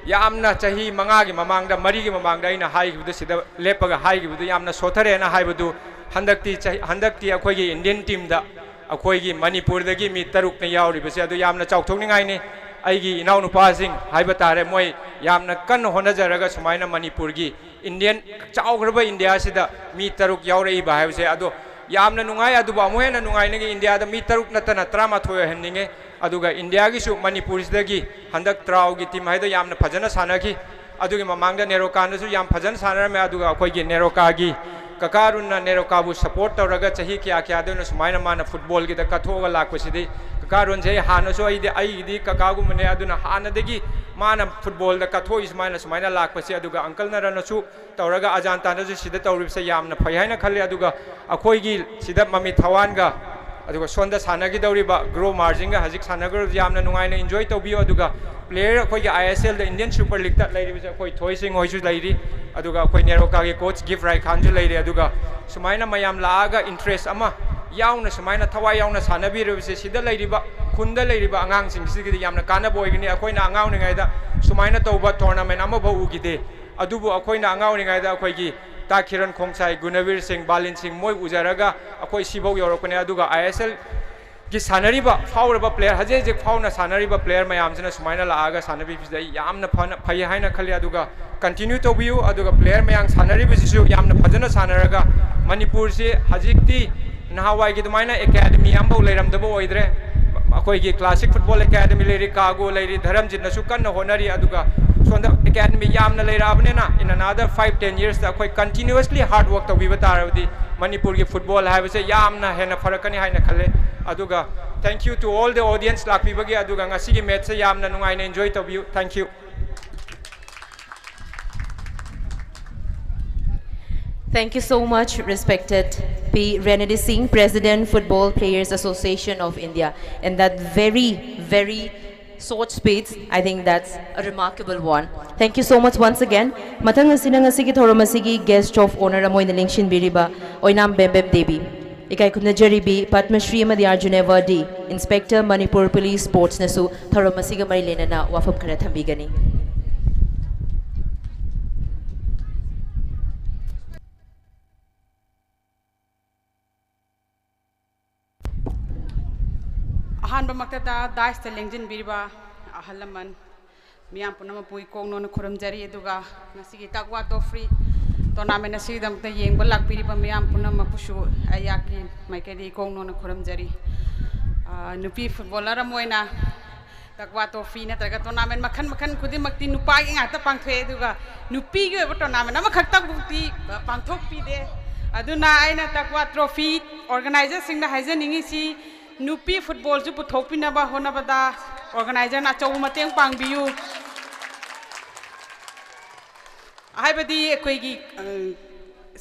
ꯌꯥꯝꯅ ꯆꯍꯤ ꯃꯉꯥꯒꯤ ꯃꯃꯥꯡꯗ, ꯃꯔꯤꯒꯤ ꯃꯃꯥꯡꯗ ꯑꯩꯅ ꯍꯥꯏꯈꯤꯕꯗꯨ, ꯁꯤꯗ ꯂꯦꯞꯄꯒ ꯍꯥꯏꯈꯤꯕꯗꯨ ꯌꯥꯝꯅ ꯁꯣꯊꯔꯦꯅ ꯍꯥꯏꯕꯗꯨ, ꯍꯟꯗꯛꯇꯤ ꯆꯍꯤ, ꯍꯟꯗꯛꯇꯤ ꯑꯩꯈꯣꯏꯒꯤ Indian teamꯗ ꯑꯩꯈꯣꯏꯒꯤ ꯃꯅꯤꯄꯨꯔꯗꯒꯤ ꯃꯤ ꯇꯔꯨꯛꯅ ꯌꯥꯎꯔꯤꯕꯁꯦ, ꯑꯗꯨ ꯌꯥꯝꯅ ꯆꯥꯎꯊꯣꯛꯅꯤꯡꯉꯥꯏꯅꯤ꯫ ꯑꯩꯒꯤ ꯏꯅꯥꯎꯅꯨꯄꯥꯁꯤꯡ ꯍꯥꯏꯕ ꯇꯥꯔꯦ, ꯃꯣꯏ ꯌꯥꯝꯅ ꯀꯟꯅ ꯍꯣꯠꯅꯖꯔꯒ ꯁꯨꯃꯥꯏꯅ ꯃꯅꯤꯄꯨꯔꯒꯤ Indian, ꯆꯥꯎꯈ꯭ꯔꯕ ꯏꯟꯗꯤꯌꯥꯁꯤꯗ ꯃꯤ ꯇꯔꯨꯛ ꯌꯥꯎꯔꯛꯏꯕ ꯍꯥꯏꯕꯁꯦ, ꯑꯗꯣ ꯌꯥꯝꯅ ꯅꯨꯡꯉꯥꯏ꯫ ꯑꯗꯨꯕꯨ ꯑꯃꯨꯛ ꯍꯦꯟꯅ ꯅꯨꯡꯉꯥꯏꯅꯤꯡꯉꯤ, ꯏꯟꯗꯤꯌꯥꯗ ꯃꯤ ꯇꯔꯨꯛ ꯅꯠꯇꯅ ꯇꯔꯥꯃꯥꯊꯣꯏ ꯑꯣꯏꯍꯟꯅꯤꯡꯉꯤ꯫ ꯑꯗꯨꯒ ꯏꯟꯗꯤꯌꯥꯒꯤꯁꯨ ꯃꯅꯤꯄꯨꯔꯁꯤꯗꯒꯤ ꯍꯟꯗꯛ TRAUꯒꯤ team ꯍꯥꯏꯗꯣ ꯌꯥꯝꯅ ꯐꯖꯅ ꯁꯥꯟꯅꯈꯤ꯫ ꯑꯗꯨꯒꯤ ꯃꯃꯥꯡꯗ ꯅꯦꯔꯣꯀꯥꯅꯁꯨ ꯌꯥꯝ ꯐꯖꯅ ꯁꯥꯟꯅꯔꯝꯃꯦ꯫ ꯑꯗꯨꯒ ꯑꯩꯈꯣꯏꯒꯤ ꯅꯦꯔꯣꯀꯥꯒꯤ ꯀꯀꯥ ꯑꯔꯨꯟꯅ ꯅꯦꯔꯣꯀꯥꯕꯨ support ꯇꯧꯔꯒ ꯆꯍꯤ ꯀꯌꯥ ꯀꯌꯥꯗꯩꯅꯣ ꯁꯨꯃꯥꯏꯅ ꯃꯥꯅ footballꯒꯤꯗ ꯀꯠꯊꯣꯛꯑꯒ ꯂꯥꯛꯄꯁꯤꯗꯤ, ꯀꯀꯥ ꯑꯔꯨꯟꯁꯦ ꯑꯩ ꯍꯥꯟꯅꯁꯨ, ꯑꯩꯗꯤ, ꯑꯩꯒꯤꯗꯤ ꯀꯀꯥꯒꯨꯝꯕꯅꯦ, ꯑꯗꯨꯅ ꯍꯥꯟꯅꯗꯒꯤ ꯃꯥꯅ footballꯗ ꯀꯠꯊꯣꯛꯏ ꯁꯨꯃꯥꯏꯅ, ꯁꯨꯃꯥꯏꯅ ꯂꯥꯛꯄꯁꯦ꯫ ꯑꯗꯨꯒ uncle ꯅꯔꯥꯅꯁꯨ ꯇꯧꯔꯒ Ajantanaꯁꯨ ꯁꯤꯗ ꯇꯧꯔꯤꯕꯁꯦ ꯌꯥꯝꯅ ꯐꯩ ꯍꯥꯏꯅ ꯈꯜꯂꯤ꯫ ꯑꯗꯨꯒ ꯑꯩꯈꯣꯏꯒꯤ ꯁꯤꯗ ꯃꯃꯤꯠ ꯊꯋꯥꯟꯒ ꯑꯗꯨꯒ ꯁꯣꯝꯗ ꯁꯥꯟꯅꯒꯗꯧꯔꯤꯕ ꯒ꯭ꯔꯣ ꯃꯥꯔꯖꯤꯟꯒ ꯍꯧꯖꯤꯛ ꯁꯥꯟꯅꯒꯗꯧꯔꯤꯕꯁꯤ ꯌꯥꯝꯅ ꯅꯨꯡꯉꯥꯏꯅ ꯏꯟꯖꯣꯏ ꯇꯧꯕꯤꯌꯨ꯫ ꯑꯗꯨꯒ ꯄ꯭ꯂꯦꯌꯔ ꯑꯩꯈꯣꯏꯒꯤ ꯑꯥꯏ ꯑꯦꯁ ꯑꯦꯜꯗ ꯏꯟꯗꯤꯌꯟ ꯁꯨꯄꯔ ꯂꯤꯛꯇ ꯂꯩꯔꯤꯕꯁꯦ ꯑꯩꯈꯣꯏ ꯊꯣꯏ ꯁꯤꯡ ꯍꯣꯏꯁꯨ ꯂꯩꯔꯤ, ꯑꯗꯨꯒ ꯑꯩꯈꯣꯏ ꯅꯦꯔꯣꯀꯥꯒꯤ ꯀꯣꯆ ꯒꯤꯐ ꯔꯥꯏ ꯈꯥꯟꯁꯨ ꯂꯩꯔꯤ꯫ ꯑꯗꯨꯒ ꯁꯨꯃꯥꯏꯅ ꯃꯌꯥꯝ ꯂꯥꯛꯑꯒ ꯏꯟꯇꯔꯦꯁ ꯑꯃ ꯌꯥꯎꯅ ꯁꯨꯃꯥꯏꯅ ꯊꯋꯥꯏ ꯌꯥꯎꯅ ꯁꯥꯟꯅꯕꯤꯔꯤꯕꯁꯦ ꯁꯤꯗ ꯂꯩꯔꯤꯕ ꯈꯨꯟꯗ ꯂꯩꯔꯤꯕ ꯑꯉꯥꯡꯁꯤꯡꯁꯤꯒꯤꯗꯤ ꯌꯥꯝꯅ ꯀꯥꯟꯅꯕ ꯑꯣꯏꯒꯅꯤ꯫ ꯑꯩꯈꯣꯏꯅ ꯑꯉꯥꯡ ꯑꯣꯏꯔꯤꯉꯩꯗ ꯁꯨꯃꯥꯏꯅ ꯇꯧꯕ ꯇꯣꯔꯅꯥꯃꯦꯟ ꯑꯃꯐꯥꯎ ꯎꯈꯤꯗꯦ꯫ ꯑꯗꯨꯕꯨ ꯑꯩꯈꯣꯏꯅ ꯑꯉꯥꯡ ꯑꯣꯏꯔꯤꯉꯩꯗ ꯑꯩꯈꯣꯏꯒꯤ ꯇꯥ ꯈꯤꯔꯟ ꯈꯣꯡꯁꯥꯏ, ꯒꯨꯅꯕꯤꯔ ꯁꯤꯡ, ꯕꯥꯂꯤꯟ ꯁꯤꯡ ꯃꯣꯏ ꯎꯖꯔꯒ ꯑꯩꯈꯣꯏ ꯁꯤꯐꯥꯎ ꯌꯧꯔꯛꯄꯅꯦ꯫ ꯑꯗꯨꯒ ꯑꯥꯏ ꯑꯦꯁ ꯑꯦꯜꯒꯤ ꯁꯥꯟꯅꯔꯤꯕ ꯐꯥꯎꯔꯕ ꯄ꯭ꯂꯦꯌꯔ, ꯍꯧꯖꯤꯛ ꯍꯧꯖꯤꯛ ꯐꯥꯎꯅ ꯁꯥꯟꯅꯔꯤꯕ ꯄ꯭ꯂꯦꯌꯔ ꯃꯌꯥꯝꯁꯤꯅ ꯁꯨꯃꯥꯏꯅ ꯂꯥꯛꯑꯒ ꯁꯥꯟꯅꯕꯤꯕꯁꯤꯗ ꯑꯩ ꯌꯥꯝꯅ ꯐꯅ, ꯐꯩ ꯍꯥꯏꯅ ꯈꯜꯂꯤ꯫ ꯑꯗꯨꯒ ꯀꯟꯇꯤꯅ꯭ꯌꯨ ꯇꯧꯕꯤꯌꯨ꯫ ꯑꯗꯨꯒ ꯄ꯭ꯂꯦꯌꯔ ꯃꯌꯥꯝ ꯁꯥꯟꯅꯔꯤꯕꯁꯤꯁꯨ ꯌꯥꯝꯅ ꯐꯖꯅ ꯁꯥꯟꯅꯔꯒ ꯃꯅꯤꯄꯨꯔꯁꯤ ꯍꯧꯖꯤꯛꯇꯤ ꯅꯍꯥꯟꯋꯥꯏꯒꯤ ꯑꯗꯨꯃꯥꯏꯅ ꯑꯦꯀꯥꯗꯃꯤ ꯑꯃꯐꯥꯎ ꯂꯩꯔꯝꯗꯕ ꯑꯣꯏꯗ꯭ꯔꯦ꯫ ꯑꯩꯈꯣꯏꯒꯤ ꯀ꯭ꯂꯥꯁꯤꯛ ꯐꯨꯠꯕꯣꯜ ꯑꯦꯀꯥꯗꯃꯤ ꯂꯩꯔꯤ, ꯀꯥꯒꯣ ꯂꯩꯔꯤ, ꯙꯔꯝꯖꯤꯠꯅꯁꯨ ꯀꯟꯅ ꯍꯣꯠꯅꯔꯤ꯫ ꯑꯗꯨꯒ ꯁꯣꯝꯗ ꯑꯦꯀꯥꯗꯃꯤ ꯌꯥꯝꯅ ꯂꯩꯔꯛꯑꯕꯅꯤꯅ, in another five ten yearsꯇ ꯑꯩꯈꯣꯏ continuously hard work ꯇꯧꯕꯤꯕ ꯇꯥꯔꯕꯗꯤ ꯃꯅꯤꯄꯨꯔꯒꯤ ꯐꯨꯠꯕꯣꯜ ꯍꯥꯏꯕꯁꯦ ꯌꯥꯝꯅ ꯍꯦꯟꯅ ꯐꯔꯛꯀꯅꯤ ꯍꯥꯏꯅ ꯈꯜꯂꯦ꯫ ꯑꯗꯨꯒ thank you to all the audience ꯂꯥꯛꯄꯤꯕꯒꯤ, ꯑꯗꯨꯒ ꯉꯁꯤꯒꯤ ꯃꯦꯠꯁꯁꯦ ꯌꯥꯝꯅ ꯅꯨꯡꯉꯥꯏꯅ ꯏꯟꯖꯣꯏ ꯇꯧꯕꯤꯌꯨ꯫ Thank you. Thank you so much, respected P Renadi Singh, President, Football Players Association of India, in that very, very short speech. I think that's a remarkable one. Thank you so much once again. ꯃꯊꯪ ꯑꯁꯤꯅ ꯉꯁꯤꯒꯤ ꯊꯧꯔꯝ ꯑꯁꯤꯒꯤ guest of honour ꯑꯃ ꯑꯣꯏꯅ ꯂꯦꯡꯁꯤꯟꯕꯤꯔꯤꯕ ꯑꯣꯏꯅꯥꯝ ꯕꯦꯝꯕꯦꯝ ꯗꯦꯕꯤ꯫ ꯏꯀꯥꯏ ꯈꯨꯝꯅꯖꯔꯤꯕꯤ ꯄꯗꯃꯁ꯭ꯔꯤ ꯑꯃꯗꯤ Arjun ꯑꯦꯋꯥꯔꯗꯤ Inspector Manipur Police Sportsꯅꯁꯨ ꯊꯧꯔꯝ ꯑꯁꯤꯒ ꯃꯔꯤ ꯂꯩꯅꯅ ꯋꯥꯐꯝ ꯈꯔ ꯊꯝꯕꯤꯒꯅꯤ꯫ ꯑꯍꯥꯟꯕꯃꯛꯇꯗ dais ꯇ ꯂꯦꯡꯁꯤꯟꯕꯤꯔꯤꯕ ꯑꯍꯜ ꯂꯃꯟ ꯃꯤꯌꯥꯝ ꯄꯨꯝꯅꯃꯛꯄꯨ ꯏꯀꯣꯛ ꯅꯣꯟꯅ ꯈꯨꯔꯨꯝꯖꯔꯤ꯫ ꯑꯗꯨꯒ ꯉꯁꯤꯒꯤ ꯇꯛꯋꯥ ꯇ꯭ꯔꯣꯐꯤ ꯇꯣꯔꯅꯥꯃꯦꯟ ꯑꯁꯤꯒꯤꯗꯃꯛꯇ ꯌꯦꯡꯕ ꯂꯥꯛꯄꯤꯔꯤꯕ ꯃꯤꯌꯥꯝ ꯄꯨꯝꯅꯃꯛꯄꯨꯁꯨ ꯑꯩꯍꯥꯛꯀꯤ ꯃꯥꯏꯀꯩꯗꯒꯤ ꯏꯀꯣꯛ ꯅꯣꯟꯅ ꯈꯨꯔꯨꯝꯖꯔꯤ꯫ ꯑ, ꯅꯨꯄꯤ ꯐꯨꯠꯕꯣꯂꯔ ꯑꯃ ꯑꯣꯏꯅ ꯇꯛꯋꯥ ꯇ꯭ꯔꯣꯐꯤ ꯅꯠꯇ꯭ꯔꯒ ꯇꯣꯔꯅꯥꯃꯦꯟ ꯃꯈꯜ ꯃꯈꯜ ꯈꯨꯗꯤꯡꯃꯛꯇꯤ ꯅꯨꯄꯥꯒꯤ ꯉꯥꯛꯇ ꯄꯥꯡꯊꯣꯛꯑꯦ, ꯑꯗꯨꯒ ꯅꯨꯄꯤꯒꯤ ꯑꯣꯏꯕ ꯇꯣꯔꯅꯥꯃꯦꯟ ꯑꯃꯈꯛꯇꯕꯨꯗꯤ ꯄꯥꯡꯊꯣꯛꯄꯤꯗꯦ꯫ ꯑꯗꯨꯅ ꯑꯩꯅ ꯇꯛꯋꯥ ꯇ꯭ꯔꯣꯐꯤ ꯑꯣꯔꯒꯅꯥꯏꯖꯔꯁꯤꯡꯗ ꯍꯥꯏꯖꯅꯤꯡꯉꯤꯁꯤ, ꯅꯨꯄꯤ ꯐꯨꯠꯕꯣꯜꯁꯨ ꯄꯨꯊꯣꯛꯄꯤꯅꯕ ꯍꯣꯠꯅꯕꯗ ꯑꯣꯔꯒꯅꯥꯏꯖꯔꯅ ꯑꯆꯧꯕ ꯃꯇꯦꯡ ꯄꯥꯡꯕꯤꯌꯨ꯫ ꯍꯥꯏꯕꯗꯤ ꯑꯩꯈꯣꯏꯒꯤ, ꯑ,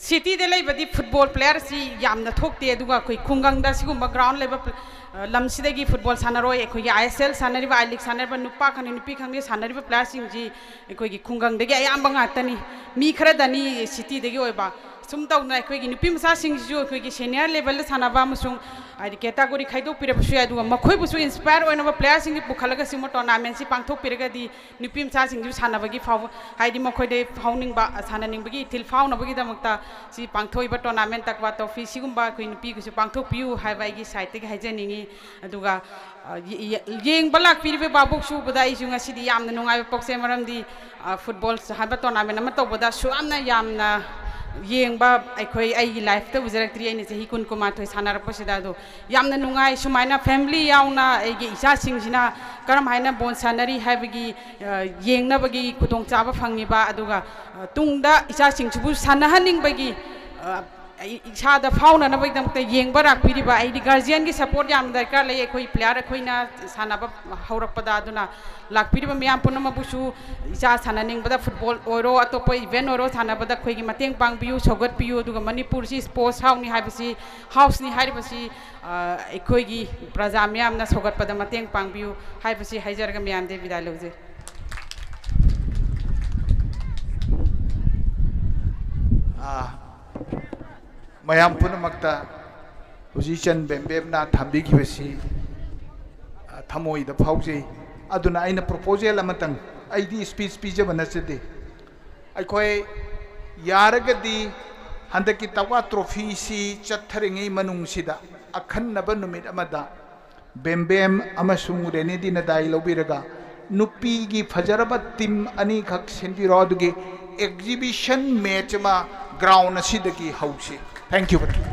ꯁꯤꯇꯤꯗ ꯂꯩꯕꯗꯤ ꯐꯨꯠꯕꯣꯜ ꯄ꯭ꯂꯦꯌꯔꯁꯤ ꯌꯥꯝꯅ ꯊꯣꯛꯇꯦ, ꯑꯗꯨꯒ ꯑꯩꯈꯣꯏ ꯈꯨꯡꯒꯪꯗ ꯁꯤꯒꯨꯝꯕ ꯒ꯭ꯔꯥꯎꯟ ꯂꯩꯕ ꯄ꯭ꯂ-, ꯑ, ꯂꯝꯁꯤꯗꯒꯤ ꯐꯨꯠꯕꯣꯜ ꯁꯥꯟꯅꯔꯣꯏ, ꯑꯩꯈꯣꯏꯒꯤ ꯑꯥꯏ ꯑꯦꯁ ꯑꯦꯜ ꯁꯥꯟꯅꯔꯤꯕ, ꯑꯥꯏ ꯂꯤꯒ ꯁꯥꯟꯅꯔꯤꯕ ꯅꯨꯄꯥ ꯈꯪꯗꯦ ꯅꯨꯄꯤ ꯈꯪꯗꯦ ꯁꯥꯟꯅꯔꯤꯕ ꯄ꯭ꯂꯦꯌꯔꯁꯤꯡꯁꯤ ꯑꯩꯈꯣꯏꯒꯤ ꯈꯨꯡꯒꯪꯗꯒꯤ ꯑꯌꯥꯝꯕ ꯉꯥꯛꯇꯅꯤ꯫ ꯃꯤ ꯈꯔꯗꯅꯤ ꯁꯤꯇꯤꯗꯒꯤ ꯑꯣꯏꯕ꯫ ꯁꯨꯝ ꯇꯧꯗꯅ ꯑꯩꯈꯣꯏꯒꯤ ꯅꯨꯄꯤ ꯃꯆꯥꯁꯤꯡꯁꯤꯁꯨ ꯑꯩꯈꯣꯏꯒꯤ ꯁꯦꯅꯤꯌꯔ ꯂꯦꯚꯦꯜꯗ ꯁꯥꯟꯅꯕ ꯑꯃꯁꯨꯡ ꯍꯥꯏꯗꯤ ꯀꯦꯇꯥꯒꯣꯔꯤ ꯈꯥꯏꯗꯣꯛꯄꯤꯔꯕꯁꯨ ꯌꯥꯏ, ꯑꯗꯨꯒ ꯃꯈꯣꯏꯕꯨꯁꯨ ꯏꯟꯁꯄꯥꯌꯔ ꯑꯣꯏꯅꯕ ꯄ꯭ꯂꯦꯌꯔꯁꯤꯡꯁꯤ ꯄꯨꯈꯠꯂꯒ ꯁꯤꯒꯨꯝꯕ ꯇꯣꯔꯅꯥꯃꯦꯟꯁꯤ ꯄꯥꯡꯊꯣꯛꯄꯤꯔꯒꯗꯤ ꯅꯨꯄꯤ ꯃꯆꯥꯁꯤꯡꯁꯨ ꯁꯥꯟꯅꯕꯒꯤ ꯐꯥꯎꯕ, ꯍꯥꯏꯗꯤ ꯃꯈꯣꯏꯗ ꯐꯥꯎꯅꯤꯡꯕ, ꯁꯥꯟꯅꯅꯤꯡꯕꯒꯤ ꯏꯊꯤꯜ ꯐꯥꯎꯅꯕꯒꯤꯗꯃꯛꯇ ꯁꯤ ꯄꯥꯡꯊꯣꯛꯏꯕ ꯇꯣꯔꯅꯥꯃꯦꯟ ꯇꯛꯋꯥ ꯇ꯭ꯔꯣꯐꯤ ꯁꯤꯒꯨꯝꯕ ꯑꯩꯈꯣꯏ ꯅꯨꯄꯤꯒꯤꯁꯨ ꯄꯥꯡꯊꯣꯛꯄꯤꯌꯨ ꯍꯥꯏꯕ ꯑꯩꯒꯤ ꯁꯥꯏꯠꯇꯒꯤ ꯍꯥꯏꯖꯅꯤꯡꯉꯤ꯫ ꯑꯗꯨꯒ, ꯑ, ꯌꯦ-, ꯌꯦ-, ꯌꯦꯡꯕ ꯂꯥꯛꯄꯤꯔꯤꯕ ꯚꯥꯕꯣꯛꯁꯨ ꯎꯕꯗ ꯑꯩꯁꯨ ꯉꯁꯤꯗꯤ ꯌꯥꯝꯅ ꯅꯨꯡꯉꯥꯏꯕ ꯄꯣꯛꯆꯩ, ꯃꯔꯝꯗꯤ, ꯑ, ꯐꯨꯠꯕꯣꯜ ꯍꯥꯏꯕ ꯇꯣꯔꯅꯥꯃꯦꯟ ꯑꯃ ꯇꯧꯕꯗ ꯑꯁꯨꯛ ꯌꯥꯝꯅ ꯌꯥꯝꯅ ꯌꯦꯡꯕ ꯑꯩꯈꯣꯏ ꯑꯩꯒꯤ ꯂꯥꯏꯐꯇ ꯎꯖꯔꯛꯇ꯭ꯔꯤ, ꯑꯩꯅ ꯆꯍꯤ ꯀꯨꯟ ꯀꯨꯟꯃꯥꯊꯣꯏ ꯁꯥꯟꯅꯔꯛꯄꯁꯤꯗ꯫ ꯑꯗꯣ ꯌꯥꯝꯅ ꯅꯨꯡꯉꯥꯏ, ꯁꯨꯃꯥꯏꯅ ꯐꯦꯃꯤꯂꯤ ꯌꯥꯎꯅ ꯑꯩꯒꯤ ꯏꯆꯥꯁꯤꯡꯁꯤꯅ ꯀꯔꯝ ꯍꯥꯏꯅ ꯕꯣꯜ ꯁꯥꯟꯅꯔꯤ ꯍꯥꯏꯕꯒꯤ, ꯑ, ꯌꯦꯡꯅꯕꯒꯤ ꯈꯨꯗꯣꯡꯆꯥꯕ ꯐꯪꯉꯤꯕ, ꯑꯗꯨꯒ, ꯑ, ꯇꯨꯡꯗ ꯏꯆꯥꯁꯤꯡꯁꯤꯕꯨ ꯁꯥꯟꯅꯍꯟꯅꯤꯡꯕꯒꯤ, ꯑ, ꯑꯩ ꯏꯁꯥꯗ ꯐꯥꯎꯅꯅꯕꯒꯤꯗꯃꯛꯇ ꯌꯦꯡꯕ ꯂꯥꯛꯄꯤꯔꯤꯕ, ꯑꯩꯗꯤ ꯒꯥꯔꯖꯤꯌꯟꯒꯤ ꯁꯄꯣꯔꯠ ꯌꯥꯝꯅ ꯗꯔꯀꯥꯔ ꯂꯩ ꯑꯩꯈꯣꯏ ꯄ꯭ꯂꯦꯌꯔ ꯑꯩꯈꯣꯏꯅ ꯁꯥꯟꯅꯕ ꯍꯧꯔꯛꯄꯗ꯫ ꯑꯗꯨꯅ ꯂꯥꯛꯄꯤꯔꯤꯕ ꯃꯤꯌꯥꯝ ꯄꯨꯝꯅꯃꯛꯄꯨꯁꯨ ꯏꯆꯥ ꯁꯥꯟꯅꯅꯤꯡꯕꯗ ꯐꯨꯠꯕꯣꯜ ꯑꯣꯏꯔꯣ, ꯑꯇꯣꯞꯄ ꯏꯚꯦꯟ ꯑꯣꯏꯔꯣ, ꯁꯥꯟꯅꯕꯗ ꯑꯩꯈꯣꯏꯒꯤ ꯃꯇꯦꯡ ꯄꯥꯡꯕꯤꯌꯨ, ꯁꯧꯒꯠꯄꯤꯌꯨ꯫ ꯑꯗꯨꯒ ꯃꯅꯤꯄꯨꯔꯁꯤ ꯁ꯭ꯄꯣꯔꯠꯁ ꯍꯥꯎꯁꯅꯤ ꯍꯥꯏꯕꯁꯤ, ꯍꯥꯎꯁꯅꯤ ꯍꯥꯏꯔꯤꯕꯁꯤ, ꯑ, ꯑꯩꯈꯣꯏꯒꯤ ꯄ꯭ꯔꯖꯥ ꯃꯤꯌꯥꯝꯅ ꯁꯧꯒꯠꯄꯗ ꯃꯇꯦꯡ ꯄꯥꯡꯕꯤꯌꯨ ꯍꯥꯏꯕꯁꯤ ꯍꯥꯏꯖꯔꯒ ꯃꯌꯥꯝꯗꯒꯤ ꯕꯤꯗꯥꯏ ꯂꯧꯖꯩ꯫ ꯑꯥ, ꯃꯌꯥꯝ ꯄꯨꯝꯅꯃꯛꯇ ꯍꯧꯖꯤꯛ ꯏꯆꯟ ꯕꯦꯝꯕꯦꯝꯅ ꯊꯝꯕꯤꯈꯤꯕꯁꯤ, ꯑ, ꯊꯃꯣꯏꯗ ꯐꯥꯎꯖꯩ꯫ ꯑꯗꯨꯅ ꯑꯩꯅ ꯄ꯭ꯔꯣꯄꯣꯖꯦꯜ ꯑꯃꯇꯪ, ꯑꯩꯗꯤ ꯁ꯭ꯄꯤꯆ ꯄꯤꯖꯕ ꯅꯠꯆꯗꯦ꯫ ꯑꯩꯈꯣꯏ ꯌꯥꯔꯒꯗꯤ ꯍꯟꯗꯛꯀꯤ ꯇꯛꯋꯥ ꯇ꯭ꯔꯣꯐꯤꯁꯤ ꯆꯠꯊꯔꯤꯉꯩ ꯃꯅꯨꯡꯁꯤꯗ ꯑꯈꯟꯅꯕ ꯅꯨꯃꯤꯠ ꯑꯃꯗ ꯕꯦꯝꯕꯦꯝ ꯑꯃꯁꯨꯡ ꯔꯦꯅꯦꯗꯤꯅ ꯗꯥꯏ ꯂꯧꯕꯤꯔꯒ ꯅꯨꯄꯤꯒꯤ ꯐꯖꯔꯕ ꯇꯤꯝ ꯑꯅꯤꯈꯛ ꯁꯦꯝꯕꯤꯔꯣ, ꯑꯗꯨꯒꯤ ꯑꯦꯛꯖꯤꯕꯤꯁꯟ ꯃꯦꯠꯆ ꯑꯃ ꯒ꯭ꯔꯥꯎꯟ ꯑꯁꯤꯗꯒꯤ ꯍꯧꯁꯤ꯫ Thank you very much.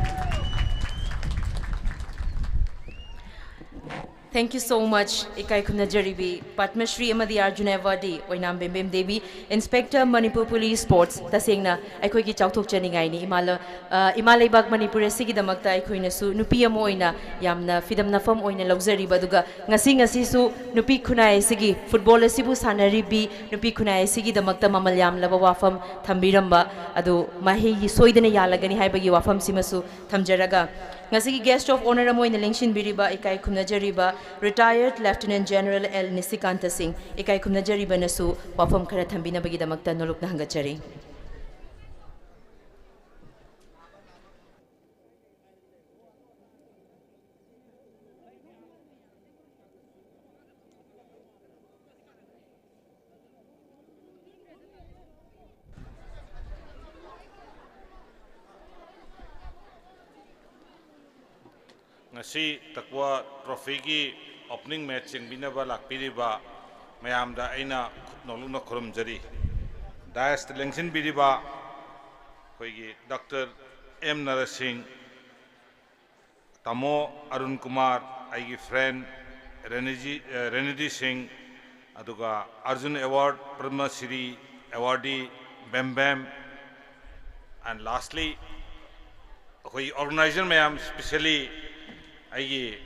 Thank you so much, ꯏꯀꯥꯏ ꯈꯨꯝꯅꯖꯔꯤꯕꯤ ꯄꯗꯃ ꯁ꯭ꯔꯤ ꯑꯃꯗꯤ ꯑꯔꯖꯨꯟ ꯑꯦꯋꯥꯔꯗꯤ ꯑꯣꯏꯅꯥꯝ ꯕꯦꯝꯕꯦꯝ Devi, Inspector Manipur Police Sports꯫ ꯇꯁꯦꯡꯅ ꯑꯩꯈꯣꯏꯒꯤ ꯆꯥꯎꯊꯣꯛꯆꯅꯤꯡꯉꯥꯏꯅꯤ꯫ ꯏꯃꯥ ꯂ-, ꯑ, ꯏꯃꯥ ꯂꯩꯕꯥꯛ ꯃꯅꯤꯄꯨꯔ ꯑꯁꯤꯒꯤꯗꯃꯛꯇ ꯑꯩꯈꯣꯏꯅꯁꯨ ꯅꯨꯄꯤ ꯑꯃ ꯑꯣꯏꯅ ꯌꯥꯝꯅ ꯐꯤꯗꯝ ꯅꯐꯝ ꯑꯣꯏꯅ ꯂꯧꯖꯔꯤꯕ, ꯑꯗꯨꯒ ꯉꯁꯤ, ꯉꯁꯤꯁꯨ ꯅꯨꯄꯤ ꯈꯨꯟꯅꯥꯏ ꯑꯁꯤꯒꯤ, ꯐꯨꯠꯕꯣꯜ ꯑꯁꯤꯕꯨ ꯁꯥꯟꯅꯔꯤꯕꯤ ꯅꯨꯄꯤ ꯈꯨꯟꯅꯥꯏ ꯑꯁꯤꯒꯤꯗꯃꯛꯇ ꯃꯃꯜ ꯌꯥꯝꯂꯕ ꯋꯥꯐꯝ ꯊꯝꯕꯤꯔꯝꯕ ꯑꯗꯨ ꯃꯍꯩ ꯁꯣꯏꯗꯅ ꯌꯥꯜꯂꯒꯅꯤ ꯍꯥꯏꯕꯒꯤ ꯋꯥꯐꯝꯁꯤꯃꯁꯨ ꯊꯝꯖꯔꯒ, ꯉꯁꯤꯒꯤ Guest of Honour ꯑꯃ ꯑꯣꯏꯅ ꯂꯦꯡꯁꯤꯟꯕꯤꯔꯤꯕ ꯏꯀꯥꯏ ꯈꯨꯝꯅꯖꯔꯤꯕ Retired Lieutenant General ꯑꯦꯜ ꯅꯤꯁꯤꯀꯥꯟꯇ ꯁꯤꯡ, ꯏꯀꯥꯏ ꯈꯨꯝꯅꯖꯔꯤꯕꯅꯁꯨ ꯋꯥꯐꯝ ꯈꯔ ꯊꯝꯕꯤꯅꯕꯒꯤꯗꯃꯛꯇ ꯅꯣꯂꯨꯛꯅ ꯍꯪꯒꯠꯆꯔꯤ꯫ ꯉꯁꯤ ꯇꯛꯋꯥ ꯇ꯭ꯔꯣꯐꯤꯒꯤ opening match ꯌꯦꯡꯕꯤꯅꯕ ꯂꯥꯛꯄꯤꯔꯤꯕ ꯃꯌꯥꯝꯗ ꯑꯩꯅ ꯅꯣꯂꯨꯛꯅ ꯈꯨꯔꯨꯝꯖꯔꯤ꯫ Dais ꯇ ꯂꯦꯡꯁꯤꯟꯕꯤꯔꯤꯕ ꯑꯩꯈꯣꯏꯒꯤ ꯗꯥꯛꯇꯔ ꯑꯦꯝ ꯅꯔꯁꯤꯡ, ꯇꯥꯃꯣ ꯑꯔꯨꯟ ꯀꯨꯃꯥꯔ, ꯑꯩꯒꯤ friend ꯔꯦꯅꯤꯖꯤ-, ꯑ, ꯔꯦꯅꯤꯗꯤ ꯁꯤꯡ, ꯑꯗꯨꯒ Arjun Award, Padma Shri awardee ꯕꯦꯝ ꯕꯦꯝ, and lastly, ꯑꯩꯈꯣꯏꯒꯤ organizer ꯃꯌꯥꯝ, specially ꯑꯩꯒꯤ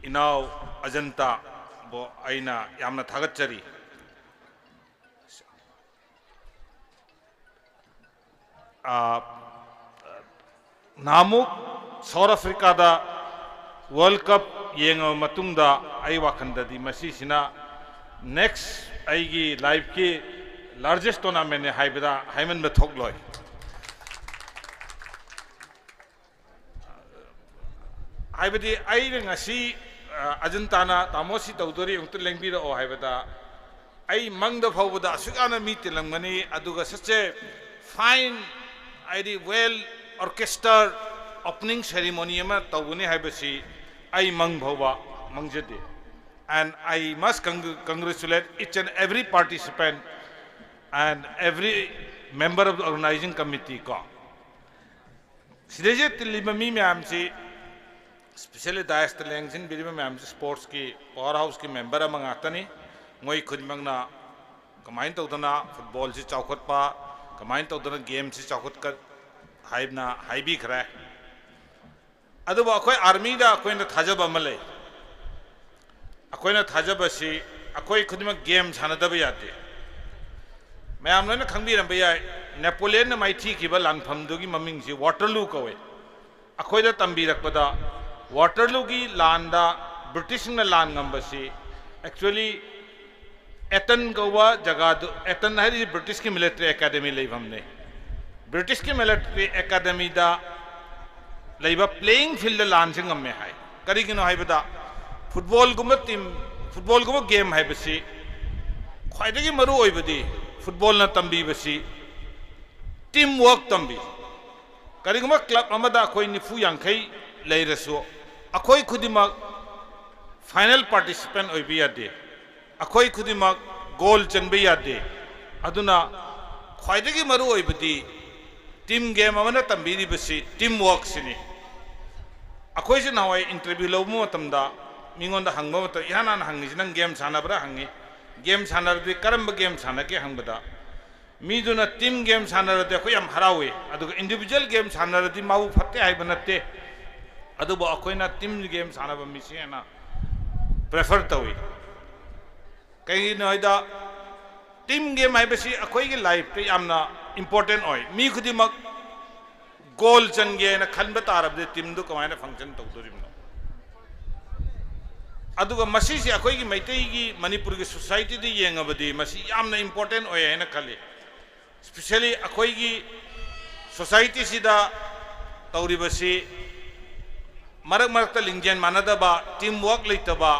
ꯏꯅꯥꯎ ꯑꯖꯟꯇꯥꯕꯨ ꯑꯩꯅ ꯌꯥꯝꯅ ꯊꯥꯒꯠꯆꯔꯤ꯫ ꯑ, ꯅꯍꯥꯟꯃꯨꯛ South Africa ꯗ World Cup ꯌꯦꯡꯉꯕ ꯃꯇꯨꯡꯗ ꯑꯩ ꯋꯥꯈꯜꯗꯗꯤ ꯃꯁꯤꯁꯤꯅ next ꯑꯩꯒꯤ life ꯀꯤ largest tournament ꯅꯤ ꯍꯥꯏꯕꯗ ꯍꯥꯏꯃꯟꯕ ꯊꯣꯛꯂꯣꯏ꯫ ꯍꯥꯏꯕꯗꯤ ꯑꯩꯅ ꯉꯁꯤ, ꯑ, ꯑꯖꯟꯇꯥꯅ "ꯇꯥꯃꯣ ꯁꯤ ꯇꯧꯗꯣꯔꯤ, ꯑꯃꯨꯛꯇ ꯂꯦꯡꯕꯤꯔꯛꯑꯣ" ꯍꯥꯏꯕꯗ, ꯑꯩ ꯃꯪꯗ ꯐꯥꯎꯕꯗ ꯑꯁꯨꯛ ꯌꯥꯝꯅ ꯃꯤ ꯇꯤꯜꯂꯝꯒꯅꯤ, ꯑꯗꯨꯒ such a fine, ꯍꯥꯏꯗꯤ well orchestra opening ceremony ꯑꯃ ꯇꯧꯒꯅꯤ ꯍꯥꯏꯕꯁꯤ ꯑꯩ ꯃꯪ ꯐꯥꯎꯕ ꯃꯪꯖꯗꯦ꯫ And I must congr-, congratulate each and every participant and every member of the organizing committee ꯀꯣ꯫ ꯁꯤꯗꯩꯁꯤꯗ ꯇꯤꯜꯂꯤꯕ ꯃꯤ ꯃꯌꯥꯝꯁꯤ Especially dais ꯇ ꯂꯦꯡꯁꯤꯟꯕꯤꯔꯤꯕ ꯃꯌꯥꯝꯁꯤ sports ꯀꯤ power house ꯀꯤ member ꯑꯃ ꯉꯥꯛꯇꯅꯤ꯫ ꯃꯣꯏ ꯈꯨꯗꯤꯡꯃꯛꯅ ꯀꯃꯥꯏꯅ ꯇꯧꯗꯅ football ꯁꯤ ꯆꯥꯎꯈꯠꯄ, ꯀꯃꯥꯏꯅ ꯇꯧꯗꯅ game ꯁꯤ ꯆꯥꯎꯈꯠꯀ ꯍꯥꯏꯅ ꯍꯥꯏꯕꯤꯈ꯭ꯔꯦ꯫ ꯑꯗꯨꯕꯨ ꯑꯩꯈꯣꯏ army ꯗ ꯑꯩꯈꯣꯏꯅ ꯊꯥꯖꯕ ꯑꯃ ꯂꯩ꯫ ꯑꯩꯈꯣꯏꯅ ꯊꯥꯖꯕꯁꯤ ꯑꯩꯈꯣꯏ ꯈꯨꯗꯤꯡꯃꯛ game ꯁꯥꯟꯅꯗꯕ ꯌꯥꯗꯦ꯫ ꯃꯌꯥꯝ ꯂꯣꯏꯅ ꯈꯪꯕꯤꯔꯝꯕ ꯌꯥꯏ, Napoleon ꯅ ꯃꯥꯏꯊꯤꯈꯤꯕ ꯂꯥꯟꯐꯝꯗꯨꯒꯤ ꯃꯃꯤꯡꯁꯤ Waterloo ꯀꯧꯏ꯫ ꯑꯩꯈꯣꯏꯗ ꯇꯝꯕꯤꯔꯛꯄꯗ Waterloo ꯒꯤ ꯂꯥꯟꯗ British ꯁꯤꯡꯅ ꯂꯥꯟ ꯉꯝꯕꯁꯤ actually Eton ꯀꯧꯕ ꯖꯒꯥꯗꯨ, Eton ꯍꯥꯏꯔꯤꯁꯤ British ꯀꯤ military academy ꯂꯩꯐꯝꯅꯤ꯫ British ꯀꯤ military academy ꯗ ꯂꯩꯕ playing field ꯗ ꯂꯥꯟꯁꯤ ꯉꯝꯃꯦ ꯍꯥꯏ꯫ ꯀꯔꯤꯒꯤꯅꯣ ꯍꯥꯏꯕꯗ football ꯒꯨꯝꯕ team, football ꯒꯨꯝꯕ game ꯍꯥꯏꯕꯁꯤ ꯈ꯭ꯋꯥꯏꯗꯒꯤ ꯃꯔꯨ ꯑꯣꯏꯕꯗꯤ football ꯅ ꯇꯝꯕꯤꯕꯁꯤ team work ꯇꯝꯕꯤ꯫ ꯀꯔꯤꯒꯨꯝꯕ club ꯑꯃꯗ ꯑꯩꯈꯣꯏ ꯅꯤꯐꯨ ꯌꯥꯡꯈꯩ ꯂꯩꯔꯁꯨ ꯑꯩꯈꯣꯏ ꯈꯨꯗꯤꯡꯃꯛ final participant ꯑꯣꯏꯕ ꯌꯥꯗꯦ꯫ ꯑꯩꯈꯣꯏ ꯈꯨꯗꯤꯡꯃꯛ goal ꯆꯟꯕ ꯌꯥꯗꯦ꯫ ꯑꯗꯨꯅ ꯈ꯭ꯋꯥꯏꯗꯒꯤ ꯃꯔꯨ ꯑꯣꯏꯕꯗꯤ team game ꯑꯃꯅ ꯇꯝꯕꯤꯔꯤꯕꯁꯤ team work ꯁꯤꯅꯤ꯫ ꯑꯩꯈꯣꯏꯁꯨ ꯅꯍꯥꯟꯋꯥꯏ interview ꯂꯧꯕ ꯃꯇꯝꯗ ꯃꯤꯉꯣꯟꯗ ꯍꯪꯕ ꯃꯇꯝꯗ ꯏꯍꯥꯟ ꯍꯥꯟꯅ ꯍꯪꯉꯤꯁꯤ, "ꯅꯪ game ꯁꯥꯟꯅꯕ꯭ꯔꯥ?" ꯍꯪꯉꯤ꯫ "Game ꯁꯥꯟꯅꯔꯗꯤ ꯀꯔꯝꯕ game ꯁꯥꯟꯅꯒꯦ?" ꯍꯪꯕꯗ ꯃꯤꯗꯨꯅ team game ꯁꯥꯟꯅꯔꯗꯤ ꯑꯩꯈꯣꯏ ꯌꯥꯝ ꯍꯔꯥꯎꯏ, ꯑꯗꯨꯒ individual game ꯁꯥꯟꯅꯔꯗꯤ ꯃꯥꯕꯨ ꯐꯠꯇꯦ ꯍꯥꯏꯕ ꯅꯠꯇꯦ, ꯑꯗꯨꯕꯨ ꯑꯩꯈꯣꯏꯅ team game ꯁꯥꯟꯅꯕ ꯃꯤꯁꯦ ꯍꯦꯟꯅ prefer ꯇꯧꯏ꯫ ꯀꯩꯒꯤꯅꯣ ꯍꯥꯏꯗ team game ꯍꯥꯏꯕꯁꯤ ꯑꯩꯈꯣꯏꯒꯤ life ꯇ ꯌꯥꯝꯅ important ꯑꯣꯏ꯫ ꯃꯤ ꯈꯨꯗꯤꯡꯃꯛ goal ꯆꯟꯒꯦꯅ ꯈꯟꯕ ꯇꯥꯔꯕꯗꯤ team ꯗꯨ ꯀꯃꯥꯏꯅ function ꯇꯧꯗꯣꯔꯤꯕꯅꯣ? ꯑꯗꯨꯒ ꯃꯁꯤꯁꯦ ꯑꯩꯈꯣꯏꯒꯤ ꯃꯩꯇꯩꯒꯤ, ꯃꯅꯤꯄꯨꯔꯒꯤ society ꯗ ꯌꯦꯡꯉꯕꯗꯤ ꯃꯁꯤ ꯌꯥꯝꯅ important ꯑꯣꯏ ꯍꯥꯏꯅ ꯈꯜꯂꯤ꯫ Especially ꯑꯩꯈꯣꯏꯒꯤ society ꯁꯤꯗ ꯇꯧꯔꯤꯕꯁꯤ ꯃꯔꯛ ꯃꯔꯛꯇ ꯂꯤꯡꯖꯦꯜ ꯃꯥꯟꯅꯗꯕ, team work ꯂꯩꯇꯕ,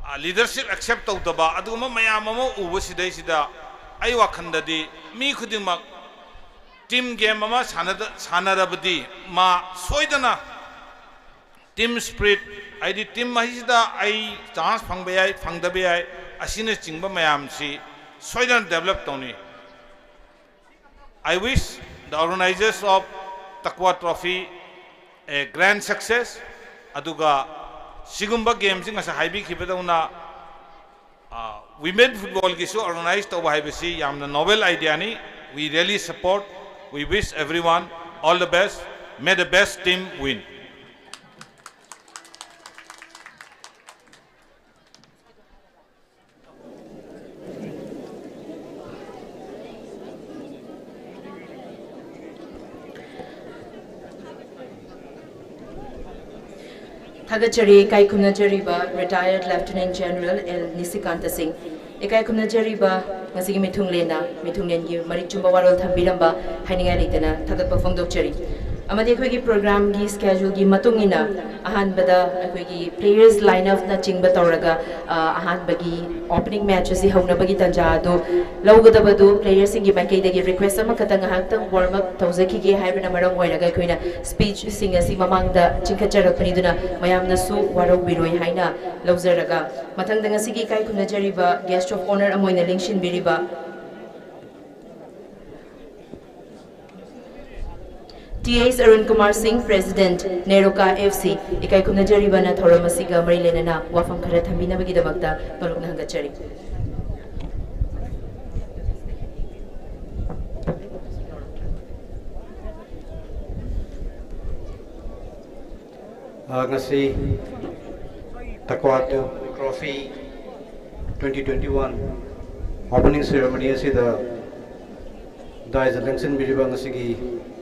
ꯑ, leadership accept ꯇꯧꯗꯕ, ꯑꯗꯨꯒꯨꯝꯕ ꯃꯌꯥꯝ ꯑꯃ ꯎꯕ ꯁꯤꯗꯩꯁꯤꯗ ꯑꯩ ꯋꯥꯈꯜꯗꯗꯤ ꯃꯤ ꯈꯨꯗꯤꯡꯃꯛ team game ꯑꯃ ꯁꯥꯟꯅꯗ-, ꯁꯥꯟꯅꯔꯕꯗꯤ ꯃꯥ ꯁꯣꯏꯗꯅ team spirit, ꯍꯥꯏꯗꯤ team ꯍꯥꯏꯁꯤꯗ ꯑꯩ chance ꯐꯪꯕ ꯌꯥꯏ, ꯐꯪꯗꯕ ꯌꯥꯏ, ꯑꯁꯤꯅꯆꯤꯡꯕ ꯃꯌꯥꯝꯁꯤ ꯁꯣꯏꯗꯅ develop ꯇꯧꯅꯤ꯫ I wish the organizers of Takuwa Trophy a grand success. ꯑꯗꯨꯒ ꯁꯤꯒꯨꯝꯕ ꯒꯦꯝꯁꯤ ꯉꯁꯥꯏ ꯍꯥꯏꯕꯤꯈꯤꯕꯗꯧꯅ, ꯋꯤꯃꯦꯟ ꯐꯨꯠꯕꯣꯜꯒꯤꯁꯨ ꯑꯣꯔꯒꯅꯥꯏꯖ ꯇꯧꯕ ꯍꯥꯏꯕꯁꯤ ꯌꯥꯝꯅ novel ꯑꯥꯏꯗꯤꯌꯥꯅꯤ꯫ We really support, we wish everyone all the best, may the best team win. ꯊꯥꯒꯠꯆꯔꯤ ꯏꯀꯥꯏ ꯈꯨꯝꯅꯖꯔꯤꯕ Retired Lieutenant General L Nishikanta Singh꯫ ꯏꯀꯥꯏ ꯈꯨꯝꯅꯖꯔꯤꯕ ꯉꯁꯤꯒꯤ ꯃꯤꯊꯨꯡꯂꯦꯟꯅ ꯃꯤꯊꯨꯡꯂꯦꯟꯒꯤ ꯃꯔꯤꯛ ꯆꯨꯝꯕ ꯋꯥꯔꯣꯜ ꯊꯝꯕꯤꯔꯝꯕ ꯍꯥꯏꯅꯤꯡꯉꯥꯏ ꯂꯩꯇꯅ ꯊꯥꯒꯠꯄ ꯐꯣꯡꯗꯣꯛꯆꯔꯤ꯫ ꯑꯃꯗꯤ ꯑꯩꯈꯣꯏꯒꯤ ꯄ꯭ꯔꯣꯒ꯭ꯔꯥꯝꯒꯤ ꯁ꯭ꯀꯦꯖꯨꯜꯒꯤ ꯃꯇꯨꯡ ꯏꯟꯅ ꯑꯍꯥꯟꯕꯗ ꯑꯩꯈꯣꯏꯒꯤ players line up ꯅꯆꯤꯡꯕ ꯇꯧꯔꯒ ꯑꯍꯥꯟꯕꯒꯤ opening match ꯑꯁꯤ ꯍꯧꯅꯕꯒꯤ ꯇꯥꯟꯖꯥ ꯑꯗꯨ ꯂꯧꯒꯗꯕꯗꯨ playerꯁꯤꯡꯒꯤ ꯃꯥꯏꯀꯩꯗꯒꯤ request ꯑꯃꯈꯛꯇꯪ ꯉꯥꯏꯍꯥꯛꯇꯪ warm up ꯇꯧꯖꯈꯤꯒꯦ ꯍꯥꯏꯕꯅ ꯃꯔꯝ ꯑꯣꯏꯔꯒ ꯑꯩꯈꯣꯏꯅ speechꯁꯤꯡ ꯑꯁꯤ ꯃꯃꯥꯡꯗ ꯆꯤꯡꯈꯠꯆꯔꯛꯄꯅꯤ꯫ ꯑꯗꯨꯅ ꯃꯌꯥꯝꯅꯁꯨ ꯋꯥꯔꯧꯕꯤꯔꯣꯏ ꯍꯥꯏꯅ ꯂꯧꯖꯔꯒ ꯃꯊꯪꯗ ꯉꯁꯤꯒꯤ ꯏꯀꯥꯏ ꯈꯨꯝꯅꯖꯔꯤꯕ guest of honour ꯑꯃ ꯑꯣꯏꯅ ꯂꯦꯡꯁꯤꯟꯕꯤꯔꯤꯕ T H Arun Kumar Singh, President, Neroka F C, ꯏꯀꯥꯏ ꯈꯨꯝꯅꯖꯔꯤꯕꯅ ꯊꯧꯔꯝ ꯑꯁꯤꯒ ꯃꯔꯤ ꯂꯩꯅꯅ ꯋꯥꯐꯝ ꯈꯔ ꯊꯝꯕꯤꯅꯕꯒꯤꯗꯃꯛꯇ ꯅꯣꯂꯨꯛꯅ ꯍꯪꯒꯠꯆꯔꯤ꯫ ꯉꯁꯤ ꯇꯛꯋꯥꯇꯨ trophy twenty twenty one opening ceremony ꯑꯁꯤꯗ ꯗꯥꯏꯁꯇ ꯂꯦꯡꯁꯤꯟꯕꯤꯔꯤꯕ ꯉꯁꯤꯒꯤ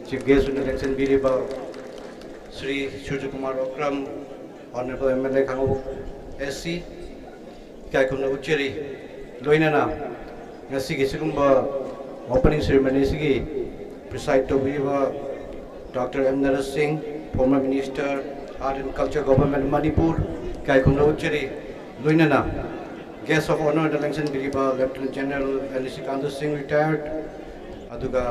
chief guest ꯑꯣꯏꯅ ꯂꯦꯡꯁꯤꯟꯕꯤꯔꯤꯕ ꯁ꯭ꯔꯤ ꯁꯨꯔꯖ Kumar Okram, Honourable M L A Khangabok S C, ꯏꯀꯥꯏ ꯈꯨꯝꯅꯕ ꯎꯠꯆꯔꯤ꯫ ꯂꯣꯏꯅꯅ ꯉꯁꯤꯒꯤ ꯁꯤꯒꯨꯝꯕ opening ceremony ꯑꯁꯤꯒꯤ preside ꯇꯧꯕꯤꯔꯤꯕ Doctor M Naresh Singh, former Minister, Art and Culture, Government of Manipur, ꯏꯀꯥꯏ ꯈꯨꯝꯅꯕ ꯎꯠꯆꯔꯤ꯫ ꯂꯣꯏꯅꯅ guest of honour the ꯂꯦꯡꯁꯤꯟꯕꯤꯔꯤꯕ Lieutenant General L Nishikanta Singh, retired, ꯑꯗꯨꯒ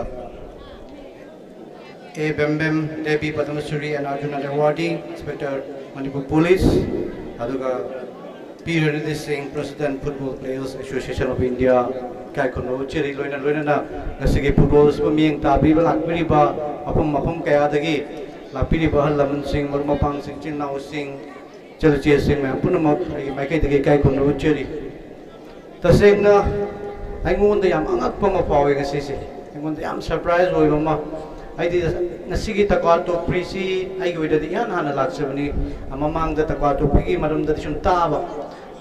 A Bembem Devi, Padma Shri and Arjuna Awardee, Inspector, Manipur Police, ꯑꯗꯨꯒ P Ranidhi Singh, President, Football Players Association of India, ꯏꯀꯥꯏ ꯈꯨꯝꯅꯕ ꯎꯠꯆꯔꯤ꯫ ꯂꯣꯏꯅ ꯂꯣꯏꯅꯅ ꯉꯁꯤꯒꯤ football ꯑꯁꯤꯕꯨ ꯃꯤꯠꯌꯦꯡ ꯇꯥꯕꯤꯕ ꯂꯥꯛꯄꯤꯔꯤꯕ ꯃꯐꯝ ꯃꯐꯝ ꯀꯌꯥꯗꯒꯤ ꯂꯥꯛꯄꯤꯔꯤꯕ ꯑꯍꯜ ꯂꯃꯟꯁꯤꯡ, ꯃꯔꯨꯞ ꯃꯄꯥꯡꯁꯤꯡ, ꯏꯆꯤꯜ ꯏꯅꯥꯎꯁꯤꯡ, ꯏꯆꯜ ꯏꯆꯦꯁꯤꯡ ꯃꯌꯥꯝ ꯄꯨꯝꯅꯃꯛ ꯑꯩꯒꯤ ꯃꯥꯏꯀꯩꯗꯒꯤ ꯏꯀꯥꯏ ꯈꯨꯝꯅꯕ ꯎꯠꯆꯔꯤ꯫ ꯇꯁꯦꯡꯅ ꯑꯩꯉꯣꯟꯗ ꯌꯥꯝ ꯑꯉꯛꯄ ꯑꯃ ꯐꯥꯎꯋꯦ ꯉꯁꯤꯁꯦ꯫ ꯑꯩꯉꯣꯟꯗ ꯌꯥꯝ surprise ꯑꯣꯏꯕ ꯑꯃ, ꯍꯥꯏꯗꯤ ꯉꯁꯤꯒꯤ ꯇꯀ꯭ꯋꯥ ꯇꯣꯄ꯭ꯔꯤꯁꯤ ꯑꯩꯒꯤ ꯑꯣꯏꯅꯗꯤ ꯏꯍꯥꯟ ꯍꯥꯟꯅ ꯂꯥꯛꯆꯕꯅꯤ꯫ ꯃꯃꯥꯡꯗ ꯇꯀ꯭ꯋꯥ ꯇꯣꯄ꯭ꯔꯤꯒꯤ ꯃꯔꯝꯗꯗꯤ ꯁꯨꯝ ꯇꯥꯕ,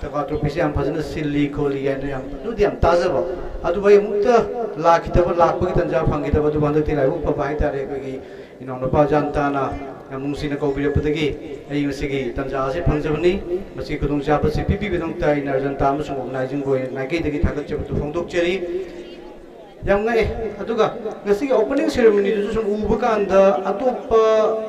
ꯇꯀ꯭ꯋꯥ ꯇꯣꯄ꯭ꯔꯤꯁꯤ ꯌꯥꯝ ꯐꯖꯅ ꯁꯤꯜꯂꯤ ꯈꯣꯠꯂꯤ ꯍꯥꯏꯅ ꯌꯥꯝ ꯑꯗꯨꯗꯤ ꯌꯥꯝ ꯇꯥꯖꯕ꯫ ꯑꯗꯨꯕꯨ ꯑꯩ ꯑꯃꯨꯛꯇ ꯂꯥꯛꯈꯤꯗꯕ, ꯂꯥꯛꯄꯒꯤ ꯇꯥꯟꯖꯥ ꯐꯪꯈꯤꯗꯕ, ꯑꯗꯨꯕꯨ ꯍꯟꯗꯛꯇꯤ ꯂꯥꯏꯕꯛ ꯐꯕ ꯍꯥꯏꯇꯥꯔꯦ, ꯑꯩꯈꯣꯏꯒꯤ ꯏꯅꯥꯎꯅꯨꯄꯥ ꯖꯥꯟꯇꯥꯅ ꯌꯥꯝ ꯅꯨꯡꯁꯤꯅ ꯀꯧꯕꯤꯔꯛꯄꯗꯒꯤ ꯑꯩ ꯉꯁꯤꯒꯤ ꯇꯥꯟꯖꯥ ꯑꯁꯤ ꯐꯪꯖꯕꯅꯤ꯫ ꯃꯁꯤ ꯈꯨꯗꯣꯡꯆꯥꯕꯁꯤ ꯄꯤꯕꯤꯕꯗꯃꯛꯇ ꯑꯩꯅ ꯔꯖꯟꯇꯥ ꯑꯃꯁꯨꯡ organizingꯒꯤ ꯑꯣꯏꯅ ꯃꯥꯏꯀꯩꯗꯒꯤ ꯊꯥꯒꯠꯆꯕꯗꯨ ꯐꯣꯡꯗꯣꯛꯆꯔꯤ꯫ ꯌꯥꯝ ꯉꯛꯑꯦ꯫ ꯑꯗꯨꯒ ꯉꯁꯤꯒꯤ opening ceremonyꯗꯨꯁꯨ ꯁꯨꯝ ꯎꯕ ꯀꯥꯟꯗ, ꯑꯇꯣꯞꯄ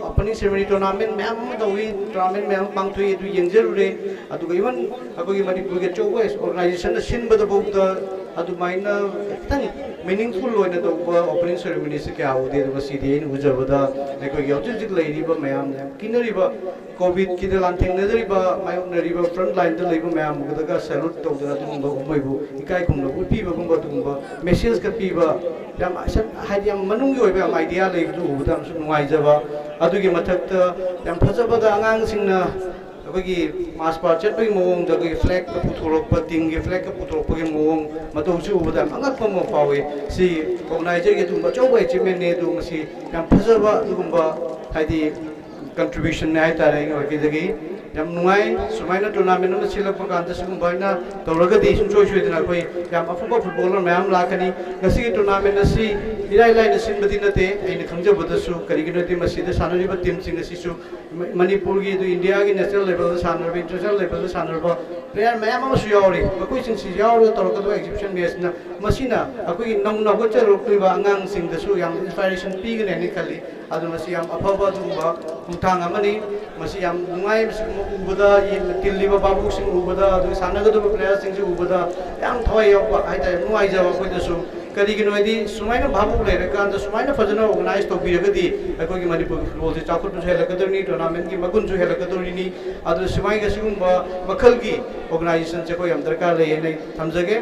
opening ceremony tournament ꯃꯌꯥꯝ ꯑꯃ ꯇꯧꯏ, tournament ꯃꯌꯥꯝ ꯑꯃ ꯄꯥꯡꯊꯣꯛꯏ, ꯑꯗꯨ ꯌꯦꯡꯖꯔꯨꯔꯦ꯫ ꯑꯗꯨꯒ even ꯑꯩꯈꯣꯏꯒꯤ ꯃꯅꯤꯄꯨꯔꯒꯤ ꯑꯆꯧꯕ organizationꯅ ꯁꯤꯟꯕꯗꯐꯥꯎꯗ ꯑꯗꯨꯃꯥꯏꯅ ꯈꯤꯇꯪ meaningful ꯑꯣꯏꯅ ꯇꯧꯕ opening ceremonyꯁꯦ ꯀꯌꯥ ꯎꯗꯦ꯫ ꯑꯗꯨꯒ ꯉꯁꯤꯗꯤ ꯑꯩꯅ ꯎꯖꯕꯗ ꯑꯩꯈꯣꯏꯒꯤ ꯍꯧꯖꯤꯛ ꯍꯧꯖꯤꯛ ꯂꯩꯔꯤꯕ ꯃꯌꯥꯝꯅ ꯌꯥꯝ ꯀꯤꯅꯔꯤꯕ COVIDꯀꯤꯗ ꯂꯥꯟꯊꯦꯡꯅꯖꯔꯤꯕ, ꯃꯥꯌꯣꯛꯅꯔꯤꯕ front lineꯗ ꯂꯩꯕ ꯃꯌꯥꯝ ꯎꯕꯗꯒ salute ꯇꯧꯗꯅ, ꯑꯗꯨꯒꯨꯝꯕ ꯃꯣꯏꯕꯨ ꯏꯀꯥꯏ ꯈꯨꯝꯅꯕ ꯎꯠꯄꯤꯕꯒꯨꯝꯕ, ꯑꯗꯨꯒꯨꯝꯕ messageꯀ ꯄꯤꯕ, ꯌꯥꯝ ꯑꯁ-, ꯍꯥꯏꯗꯤ ꯌꯥꯝ ꯃꯅꯨꯡꯒꯤ ꯑꯣꯏꯕ ꯌꯥꯝ idea ꯂꯩꯕꯗꯨ ꯎꯕꯗ ꯌꯥꯝꯁꯨ ꯅꯨꯡꯉꯥꯏꯖꯕ꯫ ꯑꯗꯨꯒꯤ ꯃꯊꯛꯇ ꯌꯥꯝ ꯐꯖꯕꯗ ꯑꯉꯥꯡꯁꯤꯡꯅ ꯑꯩꯈꯣꯏꯒꯤ march past ꯆꯠꯄꯒꯤ ꯃꯑꯣꯡꯗ ꯑꯩꯈꯣꯏꯒꯤ flagꯀ ꯄꯨꯊꯣꯔꯛꯄ, teamꯒꯤ flagꯀ ꯄꯨꯊꯣꯔꯛꯄꯒꯤ ꯃꯑꯣꯡ ꯃꯇꯧꯁꯨ ꯎꯕꯗ ꯌꯥꯝ ꯑꯉꯛꯄ ꯑꯃ ꯐꯥꯎꯏ꯫ ꯁꯤ organizerꯒꯤ ꯑꯗꯨꯒꯨꯝꯕ ꯑꯆꯧꯕ achievementꯅꯦ꯫ ꯑꯗꯨ ꯃꯁꯤ ꯌꯥꯝ ꯐꯖꯕ ꯑꯗꯨꯒꯨꯝꯕ, ꯍꯥꯏꯗꯤ contributionꯅꯦ ꯍꯥꯏꯇꯥꯔꯦ ꯑꯩꯒꯤ ꯃꯥꯏꯀꯩꯗꯒꯤ꯫ ꯌꯥꯝ ꯅꯨꯡꯉꯥꯏ꯫ ꯁꯨꯃꯥꯏꯅ tournament ꯑꯃ ꯁꯤꯜꯂꯛꯄ ꯀꯥꯟꯗ ꯁꯤꯒꯨꯝꯕ ꯍꯥꯏꯅ ꯇꯧꯔꯒꯗꯤ ꯁꯨꯡꯁꯣꯏ ꯁꯣꯏꯗꯅ ꯑꯩꯈꯣꯏ ꯌꯥꯝ ꯑꯐꯕ footballer ꯃꯌꯥꯝ ꯂꯥꯛꯀꯅꯤ꯫ ꯉꯁꯤꯒꯤ tournament ꯑꯁꯤ ꯏꯔꯥꯏ ꯂꯥꯏꯅ ꯁꯤꯟꯕꯗꯤ ꯅꯠꯇꯦ, ꯑꯩꯅ ꯈꯪꯖꯕꯗꯁꯨ꯫ ꯀꯔꯤꯒꯤꯅꯣꯗꯤ ꯃꯁꯤꯗ ꯁꯥꯟꯅꯔꯤꯕ teamꯁꯤꯡ ꯑꯁꯤꯁꯨ ꯃ-, ꯃꯅꯤꯄꯨꯔꯒꯤ ꯑꯗꯨ Indiaꯒꯤ national levelꯗ ꯁꯥꯟꯅꯔꯕ, international levelꯗ ꯁꯥꯟꯅꯔꯕ player ꯃꯌꯥꯝ ꯑꯃꯁꯨ ꯌꯥꯎꯔꯤ꯫ ꯃꯈꯣꯏꯁꯤꯡꯁꯤ ꯌꯥꯎꯔꯒ ꯇꯧꯔꯛꯀꯗꯕ exhibition matchꯅ ꯃꯁꯤꯅ ꯑꯩꯈꯣꯏꯒꯤ ꯅꯧꯅ ꯍꯧꯒꯠꯆꯔꯛꯂꯤꯕ ꯑꯉꯥꯡꯁꯤꯡꯗꯁꯨ ꯌꯥꯝ inspiration ꯄꯤꯒꯅꯤ ꯍꯥꯏꯅ ꯈꯜꯂꯤ꯫ ꯑꯗꯨ ꯃꯁꯤ ꯌꯥꯝ ꯑꯐꯕ ꯑꯗꯨꯒꯨꯝꯕ ꯈꯣꯡꯊꯥꯡ ꯑꯃꯅꯤ꯫ ꯃꯁꯤ ꯌꯥꯝ ꯅꯨꯡꯉꯥꯏ꯫ ꯃꯁꯤꯒꯨꯝꯕ ꯎꯕꯗ, ꯌꯦꯡ-, ꯇꯤꯜꯂꯤꯕ ꯚꯥꯕꯣꯛꯁꯤꯡ ꯎꯕꯗ, ꯑꯗꯨꯒ ꯁꯥꯟꯅꯒꯗꯕ playerꯁꯤꯡꯁꯤ ꯎꯕꯗ ꯌꯥꯝ ꯊꯋꯥꯏ ꯌꯥꯎꯕ ꯍꯥꯏꯇꯥꯔꯦ, ꯅꯨꯡꯉꯥꯏꯖꯕ ꯑꯩꯈꯣꯏꯗꯁꯨ꯫ ꯀꯔꯤꯒꯤꯅꯣ ꯍꯥꯏꯗꯤ ꯁꯨꯃꯥꯏꯅ ꯚꯥꯕꯣꯛ ꯂꯩꯔꯀꯥꯟꯗ ꯁꯨꯃꯥꯏꯅ ꯐꯖꯅ organize ꯇꯧꯕꯤꯔꯒꯗꯤ ꯑꯩꯈꯣꯏꯒꯤ ꯃꯅꯤꯄꯨꯔꯒꯤ footballꯁꯤ ꯆꯥꯎꯈꯠꯄꯁꯨ ꯍꯦꯜꯂꯛꯀꯗꯧꯔꯤꯅꯤ, tournamentꯀꯤ ꯃꯒꯨꯟꯁꯨ ꯍꯦꯜꯂꯛꯀꯗꯧꯔꯤꯅꯤ꯫ ꯑꯗꯨꯅ ꯁꯨꯃꯥꯏꯅ ꯁꯤꯒꯨꯝꯕ ꯃꯈꯜꯒꯤ organizationꯁꯦ ꯑꯩꯈꯣꯏ ꯌꯥꯝ ꯗꯔꯀꯥꯔ ꯂꯩ ꯍꯥꯏꯅ ꯑꯩ ꯊꯝꯖꯒꯦ꯫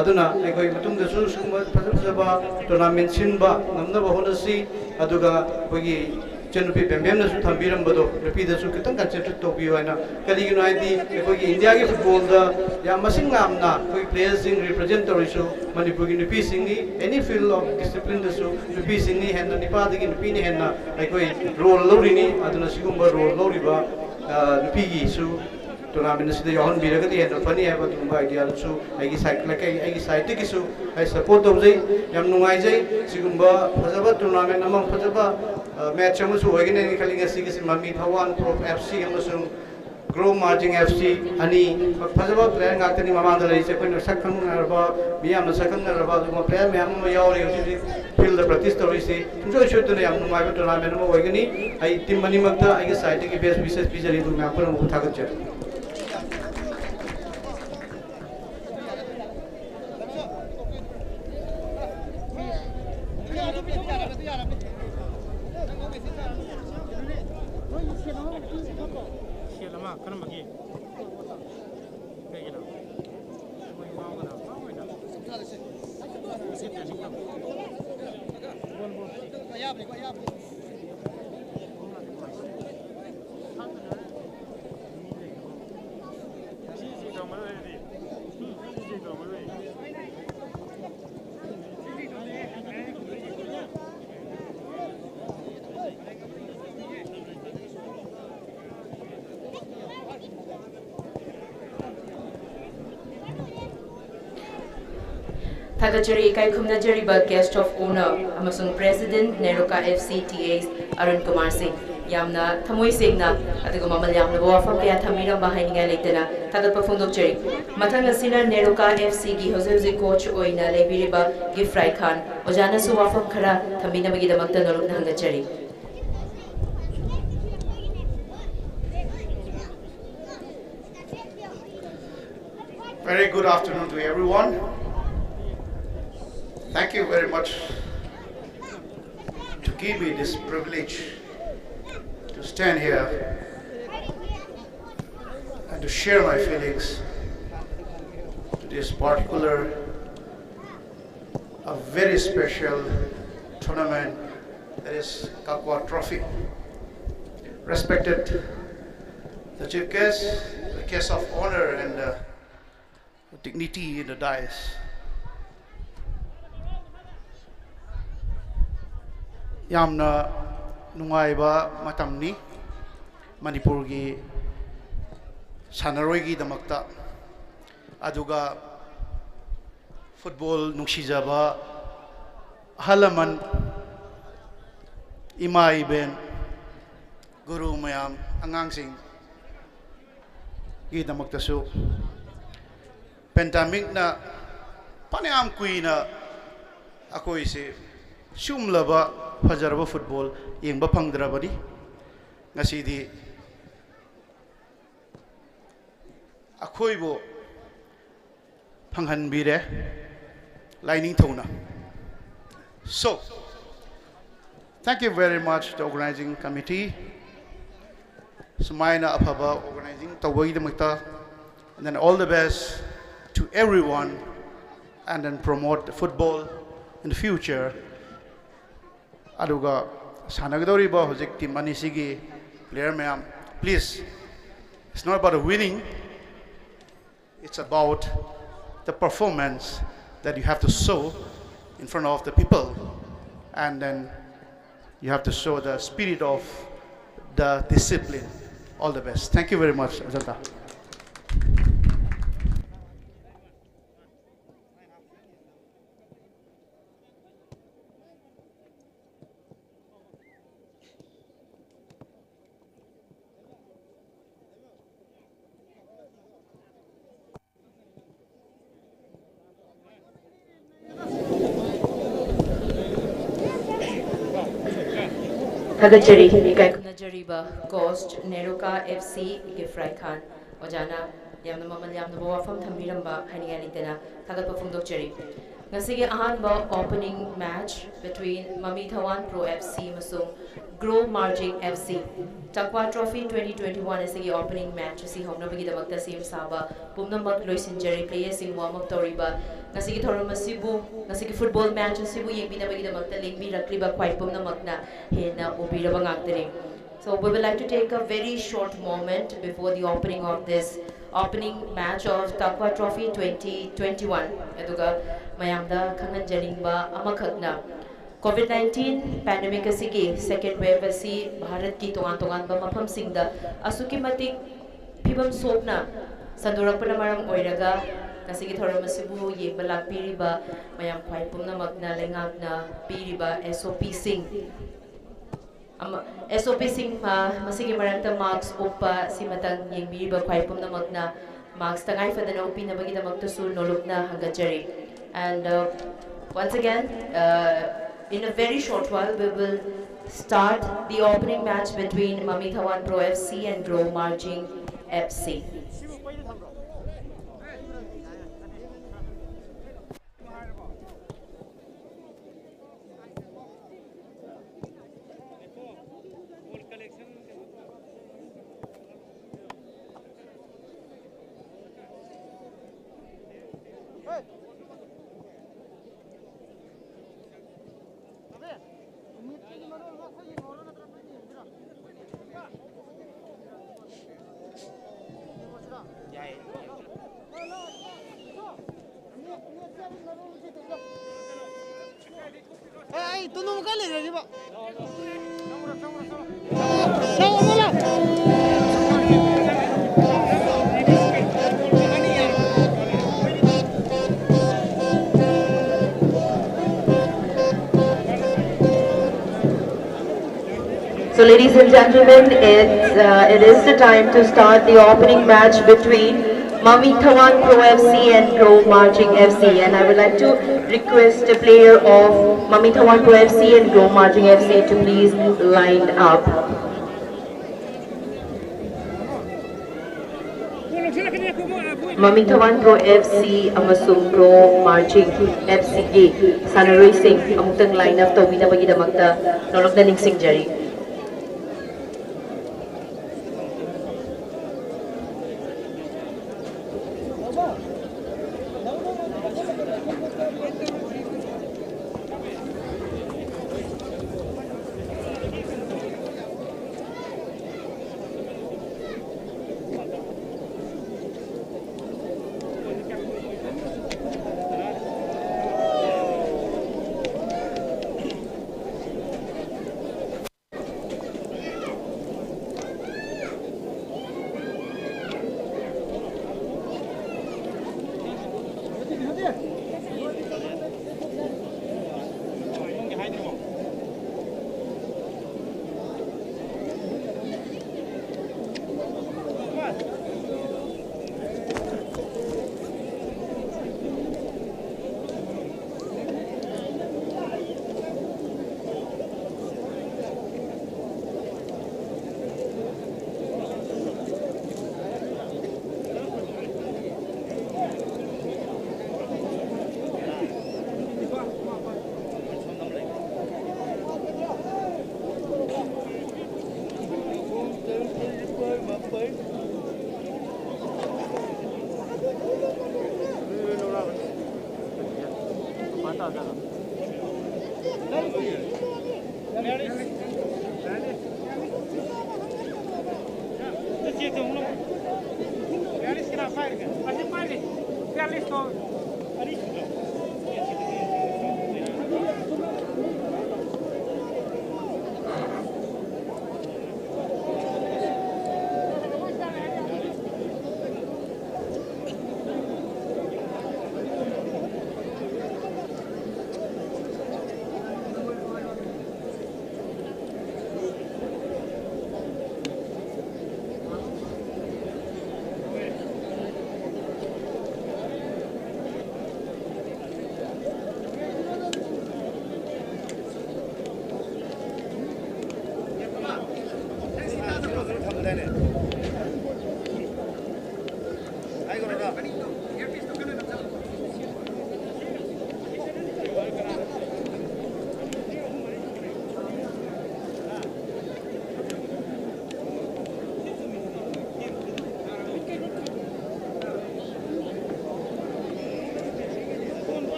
ꯑꯗꯨꯅ ꯑꯩꯈꯣꯏ ꯃꯇꯨꯡꯗꯁꯨ ꯁꯤꯒꯨꯝꯕ ꯐꯖ ꯐꯖꯕ tournament ꯁꯤꯟꯕ ꯉꯝꯅꯕ ꯍꯣꯠꯅꯁꯤ꯫ ꯑꯗꯨꯒ ꯑꯩꯈꯣꯏꯒꯤ ꯏꯆꯟꯅꯨꯄꯤ ꯕꯦꯝꯕꯦꯝꯅꯁꯨ ꯊꯝꯕꯤꯔꯝꯕꯗꯣ ꯅꯨꯄꯤꯗꯁꯨ ꯈꯤꯇꯪ concentrate ꯇꯧꯕꯤꯌꯨ ꯍꯥꯏꯅ꯫ ꯀꯔꯤꯒꯤꯅꯣ ꯍꯥꯏꯗꯤ ꯑꯩꯈꯣꯏꯒꯤ ꯏꯟꯗꯤꯌꯥꯒꯤ ꯐꯨꯠꯕꯣꯜꯗ ꯌꯥꯝ ꯃꯁꯤꯡ ꯌꯥꯝꯅ ꯑꯩꯈꯣꯏ playerꯁꯤꯡ represent ꯇꯧꯔꯤꯁꯨ ꯃꯅꯤꯄꯨꯔꯒꯤ ꯅꯨꯄꯤꯁꯤꯡꯅꯤ꯫ Any field of disciplineꯗꯁꯨ ꯅꯨꯄꯤꯁꯤꯡꯅꯤ ꯍꯦꯟꯅ, ꯅꯨꯄꯥꯗꯒꯤ ꯅꯨꯄꯤꯅ ꯍꯦꯟꯅ ꯑꯩꯈꯣꯏ role ꯂꯧꯔꯤꯅꯤ꯫ ꯑꯗꯨꯅ ꯁꯤꯒꯨꯝꯕ role ꯂꯧꯔꯤꯕ, ꯑ, ꯅꯨꯄꯤꯒꯤꯁꯨ tournament ꯑꯁꯤꯗ ꯌꯥꯎꯍꯟꯕꯤꯔꯒꯗꯤ ꯍꯦꯟꯅ ꯐꯅꯤ ꯍꯥꯏꯕ ꯑꯗꯨꯒꯨꯝꯕ ideaꯗꯨꯁꯨ ꯑꯩꯒꯤ side, ꯑꯩ, ꯑꯩꯒꯤ sideꯇꯒꯤꯁꯨ ꯑꯩ support ꯇꯧꯖꯩ꯫ ꯌꯥꯝ ꯅꯨꯡꯉꯥꯏꯖꯩ꯫ ꯁꯤꯒꯨꯝꯕ ꯐꯖꯕ tournament ꯑꯃ, ꯐꯖꯕ, ꯑ, match ꯑꯃꯁꯨ ꯑꯣꯏꯒꯅꯤ ꯍꯥꯏꯅ ꯈꯜꯂꯤ꯫ ꯉꯁꯤꯒꯤꯁꯤ ꯃꯃꯤ ꯊꯋꯥꯟ Pro FC ꯑꯃꯁꯨꯡ Grow Marging FC ꯑꯅꯤ ꯐꯖꯕ player ꯉꯥꯛꯇꯅꯤ ꯃꯃꯥꯡꯗ ꯂꯩꯔꯤꯁꯦ꯫ ꯑꯩꯈꯣꯏꯅ ꯁꯛ ꯈꯪꯅꯔꯕ, ꯃꯤꯌꯥꯝꯅ ꯁꯛ ꯈꯪꯅꯔꯕ ꯑꯗꯨꯒꯨꯝꯕ player ꯃꯌꯥꯝ ꯑꯃ ꯌꯥꯎꯔꯤ ꯍꯧꯖꯤꯛ ꯍꯧꯖꯤꯛ fieldꯗ practice ꯇꯧꯔꯤꯁꯤ꯫ ꯁꯨꯡꯁꯣꯏ ꯁꯣꯏꯗꯅ ꯌꯥꯝ ꯅꯨꯡꯉꯥꯏꯕ tournament ꯑꯃ ꯑꯣꯏꯒꯅꯤ꯫ ꯑꯩ team ꯑꯅꯤꯃꯛꯇ ꯑꯩꯒꯤ sideꯇꯒꯤ best wishes ꯄꯤꯖꯔꯤ꯫ ꯑꯗꯨ ꯃꯌꯥꯝ ꯄꯨꯝꯅꯃꯛꯄꯨ ꯊꯥꯒꯠꯆꯔꯤ꯫ ꯁꯦꯠ ꯑꯃ ꯀꯔꯝꯕꯒꯤ? ꯀꯩꯒꯤꯅꯣ? ꯃꯣꯏ ꯉꯥꯎꯒꯗꯕ, ꯉꯥꯎꯔꯣꯏꯗ꯫ ꯁꯦꯠꯇ꯭ꯔꯗꯤ ꯀꯩꯅꯣ? ꯊꯥꯒꯠꯆꯔꯤ ꯏꯀꯥꯏ ꯈꯨꯝꯅꯖꯔꯤꯕ guest of honour ꯑꯃꯁꯨꯡ president NEROCA FC TA Arun Kumar ꯁꯤꯡ꯫ ꯌꯥꯝꯅ ꯊꯃꯣꯏ ꯁꯦꯡꯅ ꯑꯗꯨꯒ ꯃꯃꯜ ꯌꯥꯝꯂꯕ ꯋꯥꯐꯝ ꯀꯌꯥ ꯊꯝꯕꯤꯔꯝꯕ ꯍꯥꯏꯅꯤꯡꯉꯥꯏ ꯂꯩꯇꯅ ꯊꯥꯒꯠꯄ ꯐꯣꯡꯗꯣꯛꯆꯔꯤ꯫ ꯃꯊꯪ ꯑꯁꯤꯅ ꯅꯦꯔꯣꯀꯥ FCꯒꯤ ꯍꯧꯖꯤꯛ ꯍꯧꯖꯤꯛ coach ꯑꯣꯏꯅ ꯂꯩꯕꯤꯔꯤꯕ ꯒꯤꯐ꯭ꯔꯥꯏ ꯈꯥꯟ꯫ ꯑꯣꯖꯥꯅꯁꯨ ꯋꯥꯐꯝ ꯈꯔ ꯊꯝꯕꯤꯅꯕꯒꯤꯗꯃꯛꯇ ꯅꯣꯂꯨꯛꯅ ꯍꯪꯒꯠꯆꯔꯤ꯫ Very good afternoon to everyone. Thank you very much to give me this privilege to stand here and to share my feelings to this particular, a very special tournament That is Kakwa Trophy. Respected the chief guest, the guest of honor, and the dignity in the dais. ꯌꯥꯝꯅ ꯅꯨꯡꯉꯥꯏꯕ ꯃꯇꯝꯅꯤ ꯃꯅꯤꯄꯨꯔꯒꯤ ꯁꯥꯟꯅꯔꯣꯏꯒꯤꯗꯃꯛꯇ꯫ ꯑꯗꯨꯒ football ꯅꯨꯡꯁꯤꯖꯕ ꯑꯍꯜ ꯂꯃꯟ, ꯏꯃꯥ ꯏꯕꯦꯟ, ꯒꯨꯔꯨ ꯃꯌꯥꯝ, ꯑꯉꯥꯡꯁꯤꯡꯒꯤꯗꯃꯛꯇꯁꯨ ꯄꯦꯟꯗꯥꯃꯤꯛꯅ ꯐꯅꯌꯥꯝ ꯀꯨꯏꯅ ꯑꯩꯈꯣꯏꯁꯦ ꯁꯤꯒꯨꯝꯂꯕ ꯐꯖꯔꯕ ꯐꯨꯠꯕꯣꯜ ꯌꯦꯡꯕ ꯐꯪꯗ꯭ꯔꯕꯅꯤ꯫ ꯉꯁꯤꯗꯤ ꯑꯩꯈꯣꯏꯕꯨ ꯐꯪꯍꯟꯕꯤꯔꯦ ꯂꯥꯏꯅꯤꯡꯊꯧꯅ꯫ So, thank you very much to the organizing committee. ꯁꯨꯃꯥꯏꯅ ꯑꯐꯕ organizing ꯇꯧꯕꯒꯤꯗꯃꯛꯇ, and then all the best to everyone, and then promote the football in the future. ꯑꯗꯨꯒ ꯁꯥꯟꯅꯒꯗꯧꯔꯤꯕ ꯍꯧꯖꯤꯛ team ꯑꯅꯤꯁꯤꯒꯤ player ꯃꯌꯥꯝ, please, it's not about winning, it's about the performance that you have to show in front of the people, and then you have to show the spirit of the discipline. All the best. Thank you very much, Ajanta. ꯊꯥꯒꯠꯆꯔꯤ꯫ ꯏꯀꯥꯏ ꯈꯨꯝꯅꯖꯔꯤꯕ coach NEROCA F C ꯒꯤꯐ꯭ꯔꯥꯏ ꯈꯥꯟ ꯑꯣꯖꯥꯅ ꯌꯥꯝꯅ ꯃꯃꯜ ꯌꯥꯝꯂꯕ ꯋꯥꯐꯝ ꯊꯝꯕꯤꯔꯝꯕ ꯍꯥꯏꯅꯤꯡꯉꯥꯏ ꯂꯩꯇꯅ ꯊꯥꯒꯠꯄ ꯐꯣꯡꯗꯣꯛꯆꯔꯤ꯫ ꯉꯁꯤꯒꯤ ꯑꯍꯥꯟꯕ opening match between ꯃꯃꯤ ꯊꯋꯥꯟ Pro F C ꯑꯃꯁꯨꯡ Grow Marging F C, Takwa Trophy twenty twenty-one ꯑꯁꯤꯒꯤ opening match ꯑꯁꯤ ꯍꯧꯅꯕꯒꯤꯗꯃꯛꯇ ꯁꯦꯝ ꯁꯥꯕ ꯄꯨꯝꯅꯃꯛ ꯂꯣꯏꯁꯤꯟꯖꯔꯦ꯫ Playerꯁꯤꯡ warm up ꯇꯧꯔꯤꯕ, ꯉꯁꯤꯒꯤ ꯊꯧꯔꯝ ꯑꯁꯤꯕꯨ, ꯉꯁꯤꯒꯤ football match ꯑꯁꯤꯕꯨ ꯌꯦꯡꯕꯤꯅꯕꯒꯤꯗꯃꯛꯇ ꯂꯦꯡꯕꯤꯔꯛꯂꯤꯕ ꯈ꯭ꯋꯥꯏ ꯄꯨꯝꯅꯃꯛꯅ ꯍꯦꯟꯅ ꯎꯕꯤꯔꯕ ꯉꯥꯛꯇꯅꯤ꯫ So we would like to take a very short moment before the opening of this opening match of Takwa Trophy twenty twenty-one. ꯑꯗꯨꯒ ꯃꯌꯥꯝꯗ ꯈꯪꯍꯟꯖꯅꯤꯡꯕ ꯑꯃꯈꯛꯅ, COVID nineteen pandemic ꯑꯁꯤꯒꯤ second wave ꯑꯁꯤ ꯚꯥꯔꯠꯀꯤ ꯇꯣꯉꯥꯟ ꯇꯣꯉꯥꯟꯕ ꯃꯐꯝꯁꯤꯡꯗ ꯑꯁꯨꯛꯀꯤ ꯃꯇꯤꯛ ꯐꯤꯕꯝ ꯁꯣꯛꯅ ꯁꯟꯗꯣꯔꯛꯄꯅ ꯃꯔꯝ ꯑꯣꯏꯔꯒ, ꯉꯁꯤꯒꯤ ꯊꯧꯔꯝ ꯑꯁꯤꯕꯨ ꯌꯦꯡꯕ ꯂꯥꯛꯄꯤꯔꯤꯕ ꯃꯌꯥꯝ ꯈ꯭ꯋꯥꯏ ꯄꯨꯝꯅꯃꯛꯅ ꯂꯩꯉꯥꯛꯅ ꯄꯤꯔꯤꯕ S O Pꯁꯤꯡ, ꯑꯃ, S O Pꯁꯤꯡ, ꯑ, ꯃꯁꯤꯒꯤ ꯃꯔꯛꯇ mask ꯎꯞꯄ ꯁꯤꯃꯇꯪ ꯌꯦꯡꯕꯤꯔꯤꯕ ꯈ꯭ꯋꯥꯏ ꯄꯨꯝꯅꯃꯛꯅ mask ꯇꯉꯥꯏ ꯐꯗꯅ ꯎꯞꯄꯤꯅꯕꯒꯤꯗꯃꯛꯇꯁꯨ ꯅꯣꯂꯨꯛꯅ ꯍꯪꯒꯠꯆꯔꯤ꯫ And, uh, once again, uh, in a very short while, we will start the opening match between Mami Thawan Pro F C and Grow Marging F C. ꯑꯦ, ꯑꯩ ꯇꯨꯅꯨ ꯀꯥꯏ ꯂꯩꯔꯒꯦꯕ? ꯂꯥꯛꯑꯣ, ꯂꯥꯛꯑꯣ, ꯂꯥꯛꯑꯣ꯫ So, ladies and gentlemen, it's, uh, it is the time to start the opening match between Mami Thawan Pro F C and Grow Marging F C. And I would like to request a player of Mami Thawan Pro F C and Grow Marging F C to please line up. ꯃꯃꯤꯡ Thoubal pro F ꯁꯤ ꯑꯃꯁꯨꯡ pro Marjing F ꯁꯤꯒꯤ ꯁꯥꯟꯅꯔꯣꯏꯁꯤꯡ ꯑꯃꯨꯛꯇꯪ line up ꯇꯧꯕꯤꯅꯕꯒꯤꯗꯃꯛꯇ ꯅꯣꯂꯨꯛꯅ ꯅꯤꯡꯁꯤꯡꯖꯔꯤ꯫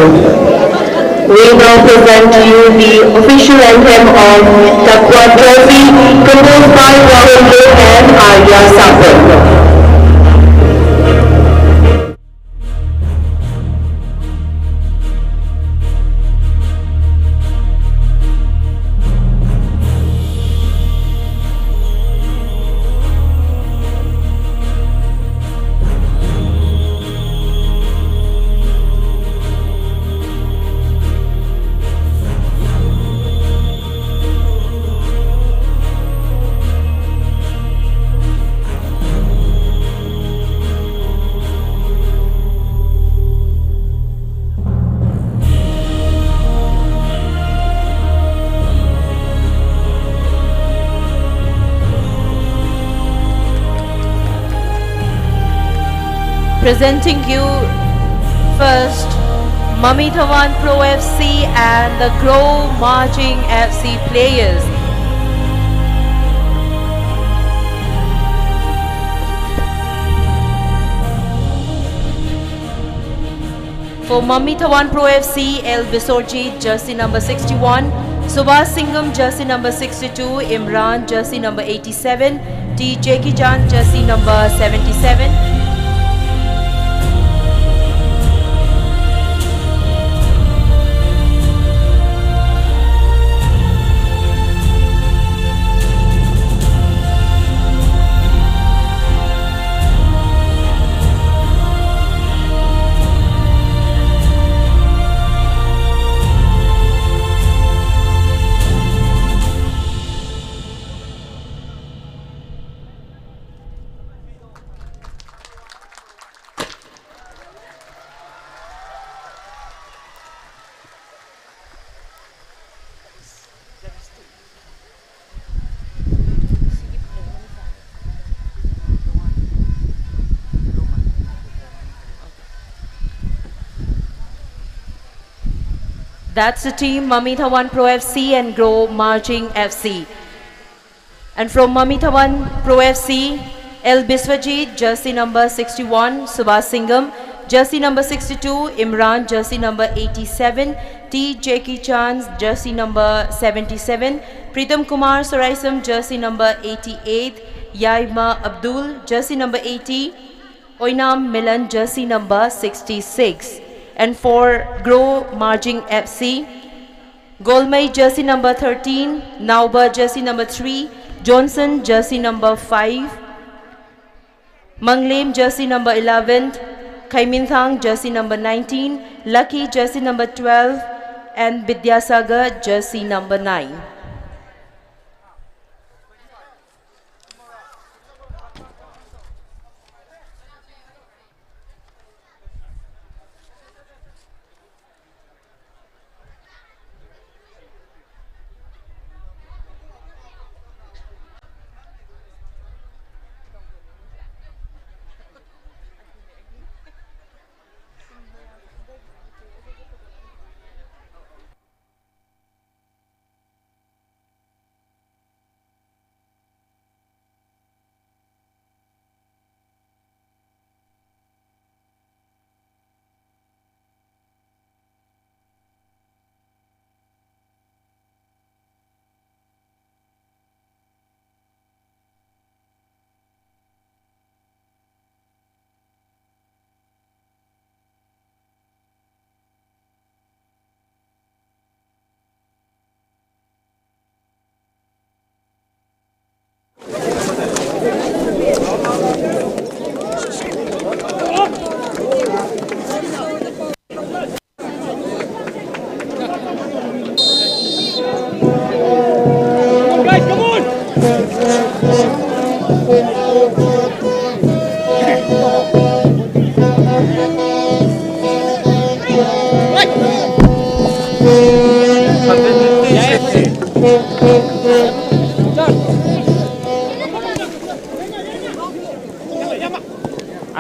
We now present to you the official anthem of Taekwondo Trophy, composed by Rahul Gill and Arya Sapar. Presenting you first, Mamithawan Pro F C and the Grow Marching F C players. For Mamithawan Pro F C, L Biswajit, jersey number sixty-one, Subhash Singham, jersey number sixty-two, Imran, jersey number eighty-seven, T Jackie Chan, jersey number seventy-seven. That's the team, Mamithawan Pro F C and Grow Marching F C. And from Mamithawan Pro F C, L Biswajit, jersey number sixty-one, Subhash Singham, Jersey number sixty-two, Imran, jersey number eighty-seven, T Jackie Chan, jersey number seventy-seven, Pritam Kumar Soraisam, jersey number eighty-eight, Yaima Abdul, jersey number eighty, Oinam Milan, jersey number sixty-six. And for Grow Marging F C, Golmai, jersey number thirteen, Nauba, jersey number three, Johnson, jersey number five, Manglem, jersey number eleven, Khaiminthang, jersey number nineteen, Lucky, jersey number twelve, and Bidyasagar, jersey number nine.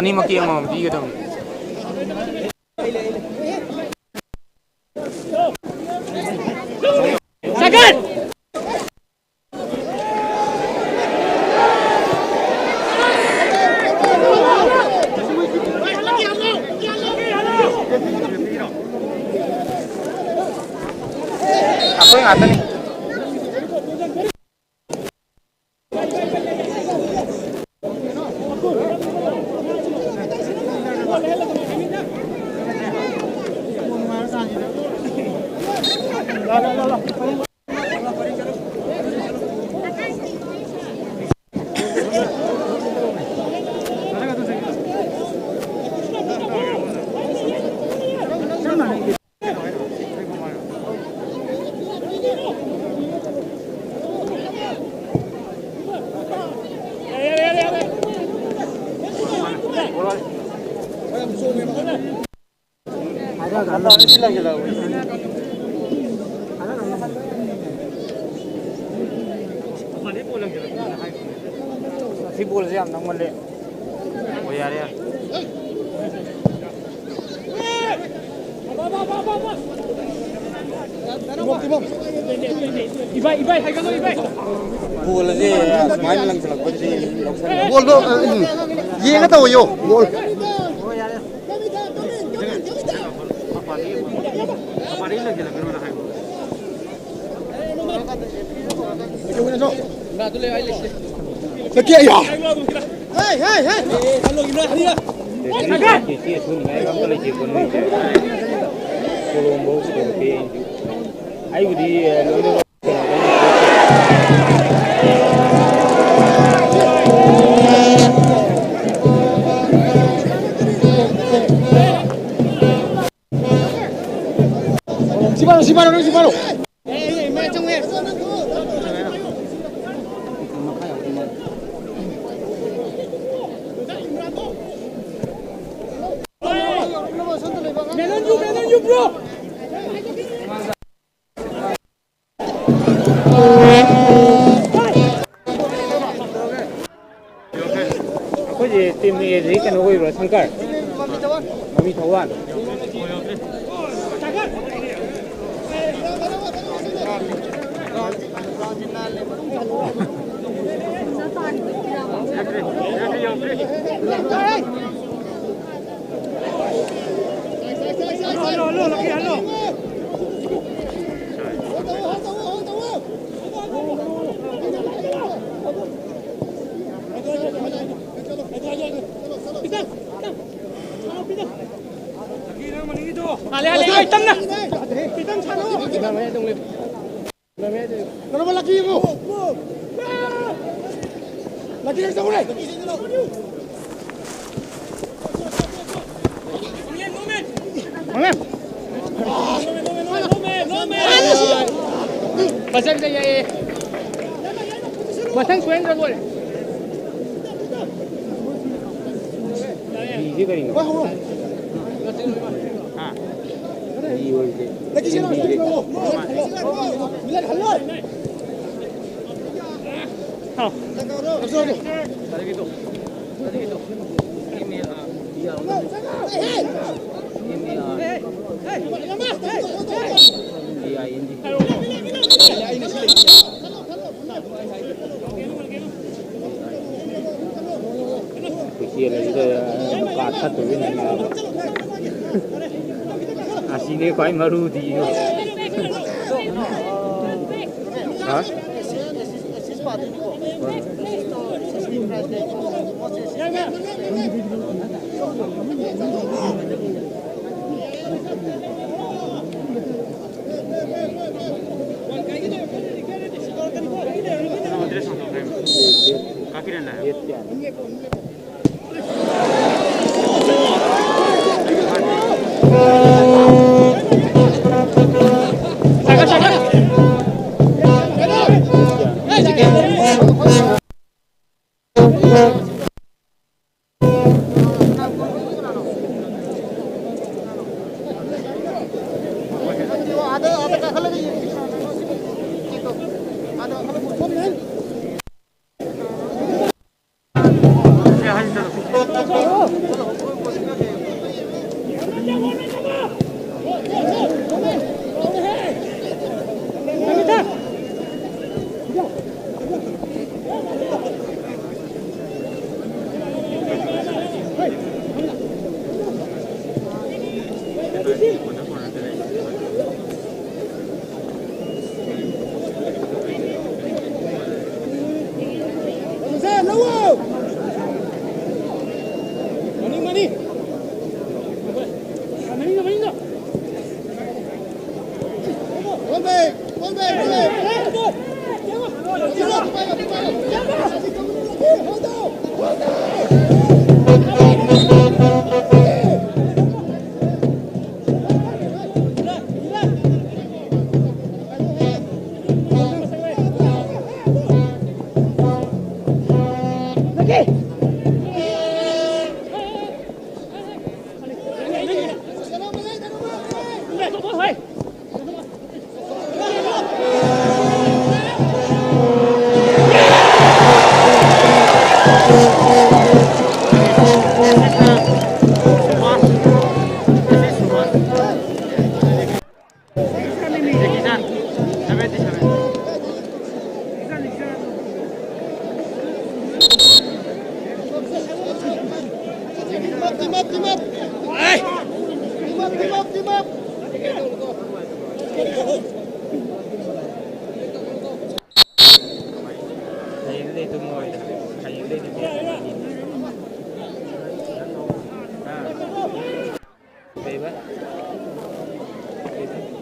ꯑꯅꯤꯃꯛꯀꯤ ꯑꯃꯃꯝ ꯄꯤꯒꯗꯕꯅꯤ꯫ ꯑꯩꯈꯣꯏ ꯉꯥꯛꯇꯅꯤ꯫ ꯁꯤ ꯕꯣꯜꯁꯦ ꯌꯥꯝ ꯅꯪꯃꯜꯂꯦ꯫ ꯑꯣ, ꯌꯥꯔꯦ, ꯌꯥꯔꯦ꯫ ꯏꯕꯥꯏ, ꯏꯕꯥꯏ, ꯍꯥꯏꯒꯠꯂꯣ, ꯏꯕꯥꯏ꯫ ꯕꯣꯜ ꯑꯁꯦ ꯁꯨꯃꯥꯏꯅ ꯂꯪꯁꯤꯜꯂꯛꯄꯁꯤꯗꯤ ꯂꯧꯁꯤꯟꯕ ꯕꯣꯜꯗꯣ, ꯑ, ꯎꯝ, ꯌꯦꯡꯉ ꯇꯧꯋꯣ, ꯕꯣꯜ꯫ ꯆꯠꯀꯦ, ꯑꯩ ꯍꯥ? ꯑꯩꯕꯨꯗꯤ ꯂꯣꯏꯅꯃꯛ ꯁꯤ ꯄꯥꯏꯔꯣ, ꯁꯤ ꯄꯥꯏꯔꯣ, ꯅꯪ ꯁꯤ ꯄꯥꯏꯔꯣ꯫ ꯑꯩꯈꯣꯏꯁꯦ ꯇꯤꯝ ꯑꯦꯁꯤ ꯀꯩꯅꯣ ꯑꯣꯏꯕ꯭ꯔꯣ, ꯁꯪꯀꯔ? ꯃꯃꯤ ꯊꯧꯕꯥꯜ꯫ ꯃꯊꯪꯗ ꯌꯥꯏꯌꯦ꯫ ꯃꯊꯪ ꯁꯣꯏꯍꯟꯗ꯭ꯔ ꯂꯣꯏꯔꯦ꯫ ꯕꯤꯁꯤ ꯀꯔꯤꯅꯣ? ꯍꯥ? ꯕꯤ ꯑꯣꯏꯔꯤꯁꯦ꯫ ꯑꯁꯤꯅꯦ ꯈ꯭ꯋꯥꯏ ꯃꯔꯨꯗꯤ꯫ ꯍꯥ? ꯍꯌꯦꯡꯗꯩ ꯇꯨꯝꯃꯣꯏꯗ꯫ ꯍꯌꯦꯡꯗꯩꯗꯤ ꯃꯦꯠꯁ ꯑꯃꯅꯤ꯫ ꯑꯥ꯫ ꯀꯩꯕ? ꯀꯩꯕ?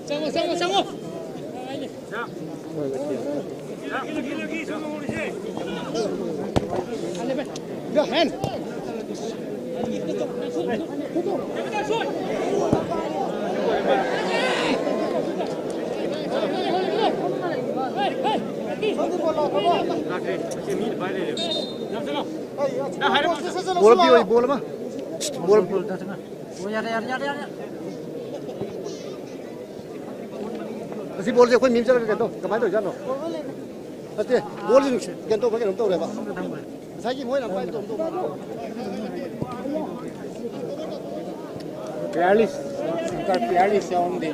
ꯆꯪꯉꯣ, ꯆꯪꯉꯣ, ꯆꯪꯉꯣ꯫ ꯕꯣꯜ ꯑꯃ ꯄꯤꯌꯣ, ꯑꯩ ꯕꯣꯜ ꯑꯃ꯫ ꯕꯣꯜ ꯑꯃ꯫ ꯑꯁꯤ ꯕꯣꯜꯁꯦ ꯑꯩꯈꯣꯏ ꯃꯤ ꯑꯃ ꯆꯠꯂꯒ ꯀꯩꯅꯣ ꯇꯧ-, ꯀꯃꯥꯏꯅ ꯇꯧꯔꯤꯖꯥꯠꯅꯣ? ꯅꯠꯇꯦ, ꯕꯣꯜꯁꯦ ꯀꯩꯅꯣ ꯇꯧꯕ, ꯀꯩꯅꯣꯝ ꯇꯧꯔꯦꯕ꯫ ꯉꯁꯥꯏꯒꯤ ꯃꯣꯏꯅ ꯑꯝꯄꯥꯌꯔ ꯇꯧ-, ꯇꯧ-, Clearly, clearly shown the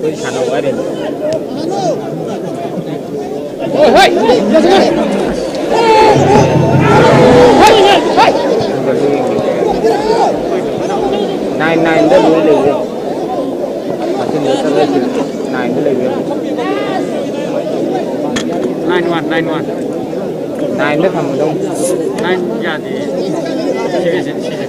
ꯑꯩꯈꯣꯏ ꯁꯥꯟꯅꯧ ꯍꯥꯏꯔꯤꯅꯤ꯫ ꯅꯥꯏꯟ ꯅꯥꯏꯟꯗ ꯂꯣꯏ ꯂꯩꯌꯦ꯫ ꯃꯊꯪꯗ ꯆꯠꯂꯁꯤ꯫ ꯅꯥꯏꯟꯗ ꯂꯩꯕ ꯌꯥꯏ꯫ Nine one, nine one. ꯅꯥꯏꯟꯗ ꯊꯝꯃꯗꯧꯅꯤ꯫ ꯅꯥꯏꯟ ꯌꯥꯗꯦ꯫ ꯁꯤꯒꯤꯁꯦ, ꯁꯤꯁꯦ꯫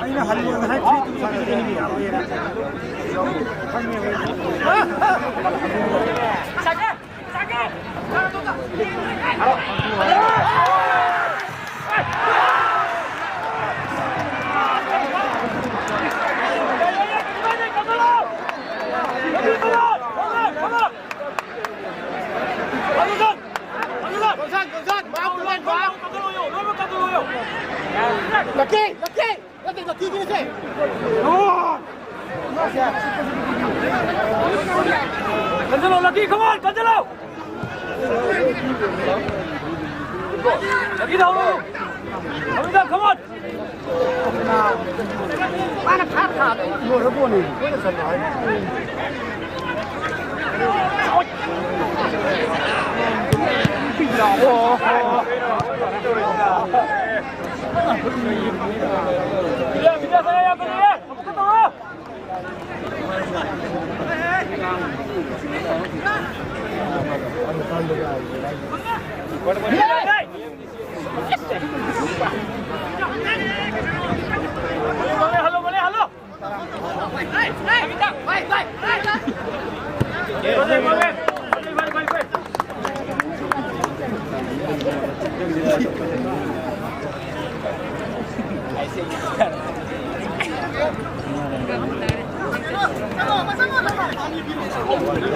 ꯑꯩꯅ ꯍꯜꯂꯣꯅ ꯍꯥꯏ ꯊ꯭ꯔꯤ ꯇꯨ ꯁꯥꯟꯅꯗꯣꯏꯅꯤ, ꯌꯥꯔꯣꯏꯅ꯫ Lucky, Lucky! Lucky, Lucky, give it! Good! Cancelo, Lucky, come on, Cancelo! Lucky, down low! Come on, come on! ꯃꯥꯅ ꯐꯥ ꯊꯥꯕ ꯂꯣꯏꯔ ꯄꯣꯠꯅꯤ꯫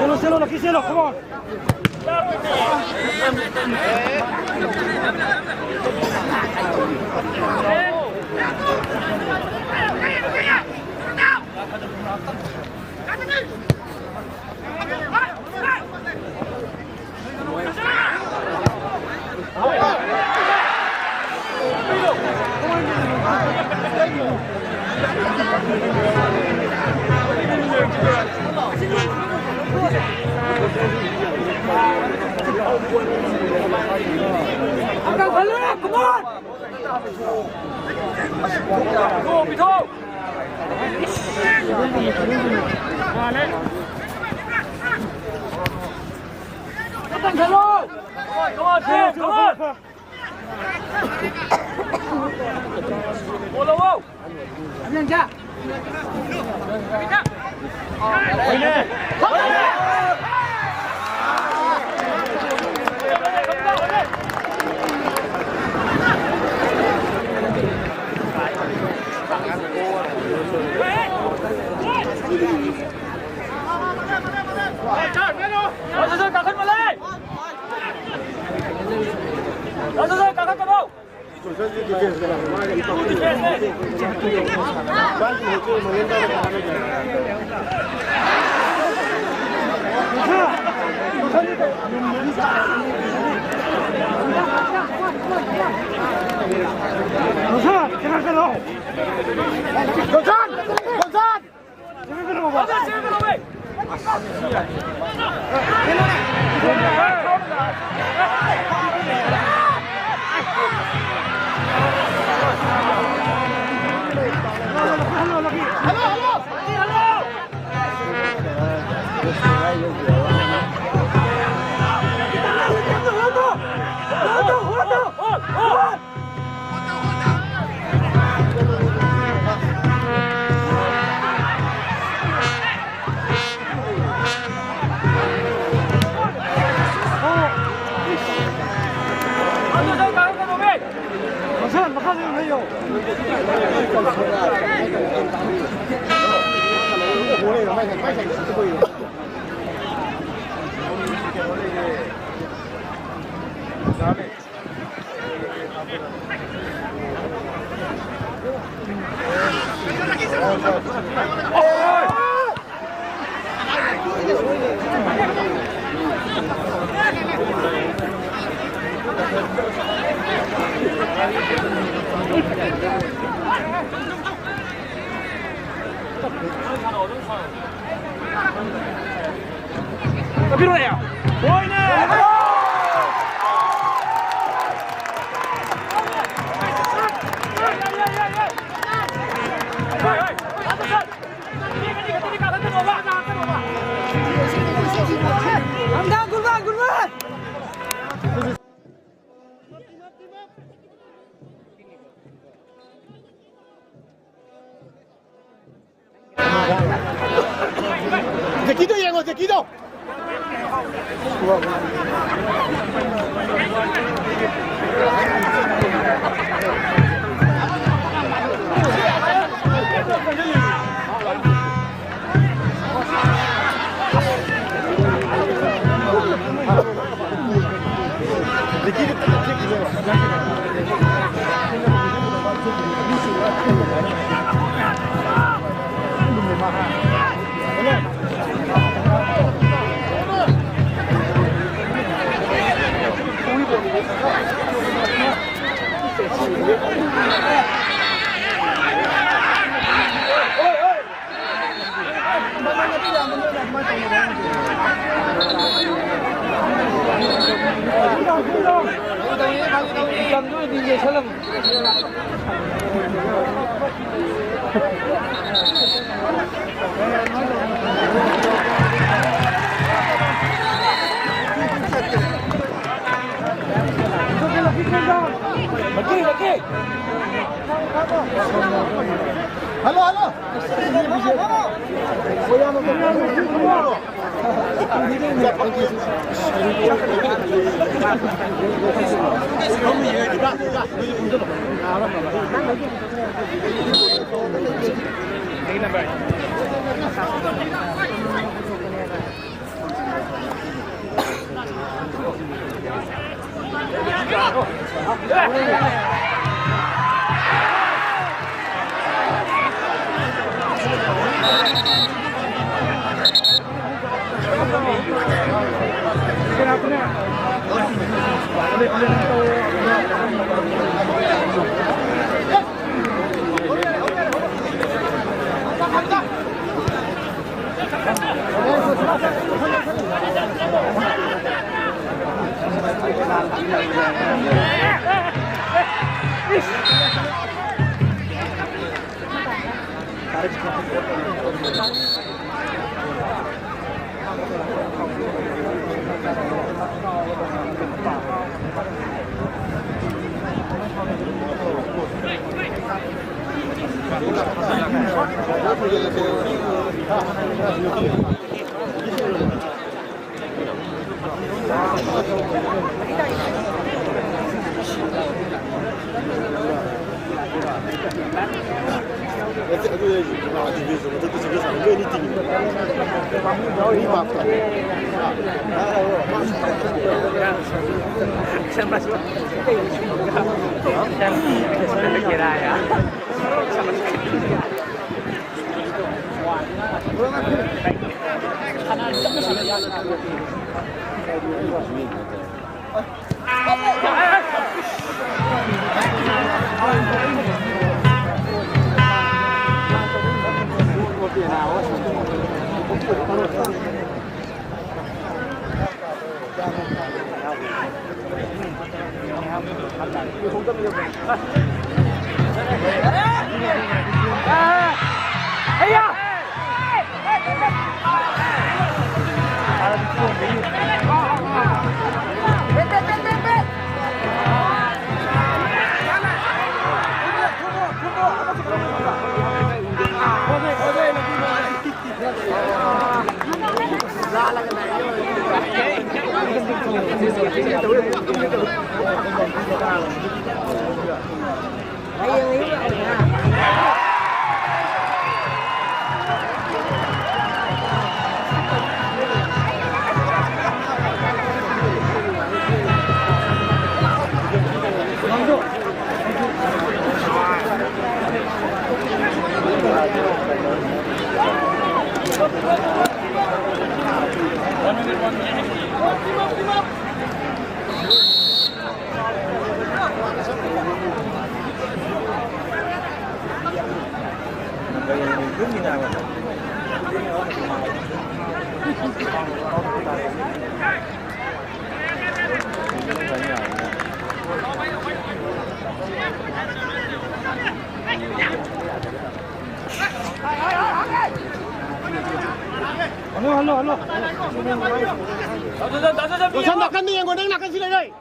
Cielo, cielo, aquí cielo, come on. ꯖꯦꯀꯤꯗꯣ ꯌꯦꯡꯉꯣ, ꯖꯦꯀꯤꯗꯣ꯫ Hello, hello. Hello, hello, hello. Roshan, ꯅꯥꯀꯟꯗ ꯌꯦꯡꯉꯣ, ꯅꯪ ꯅꯥꯀꯟꯁꯤ ꯂꯩꯔꯦ꯫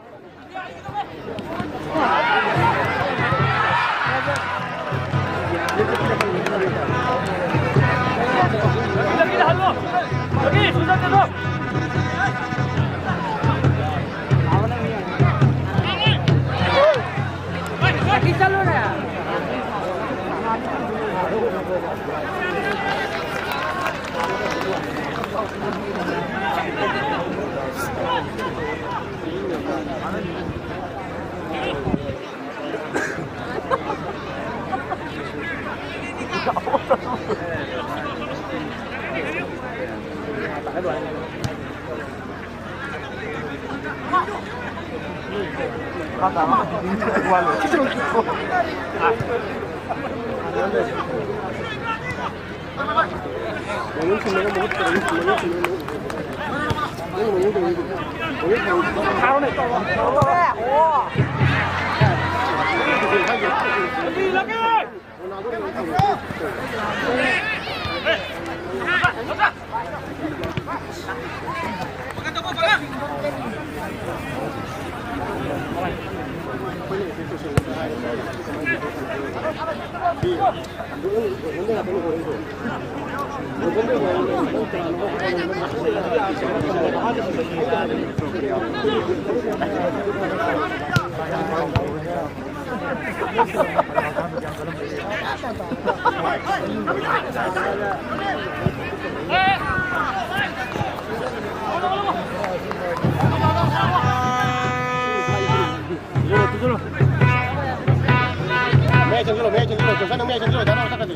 ꯃꯌꯥꯏ ꯆꯪꯁꯤꯜꯂꯣ, ꯃꯌꯥꯏ ꯆꯪꯁꯤꯜꯂꯣ, ꯖꯣꯟꯁꯟ, ꯅꯪ ꯃꯌꯥꯏ ꯆꯪꯁꯤꯜꯂꯣ, ꯗꯥ ꯅꯥꯎ ꯆꯠꯈ꯭ꯔꯗꯤ꯫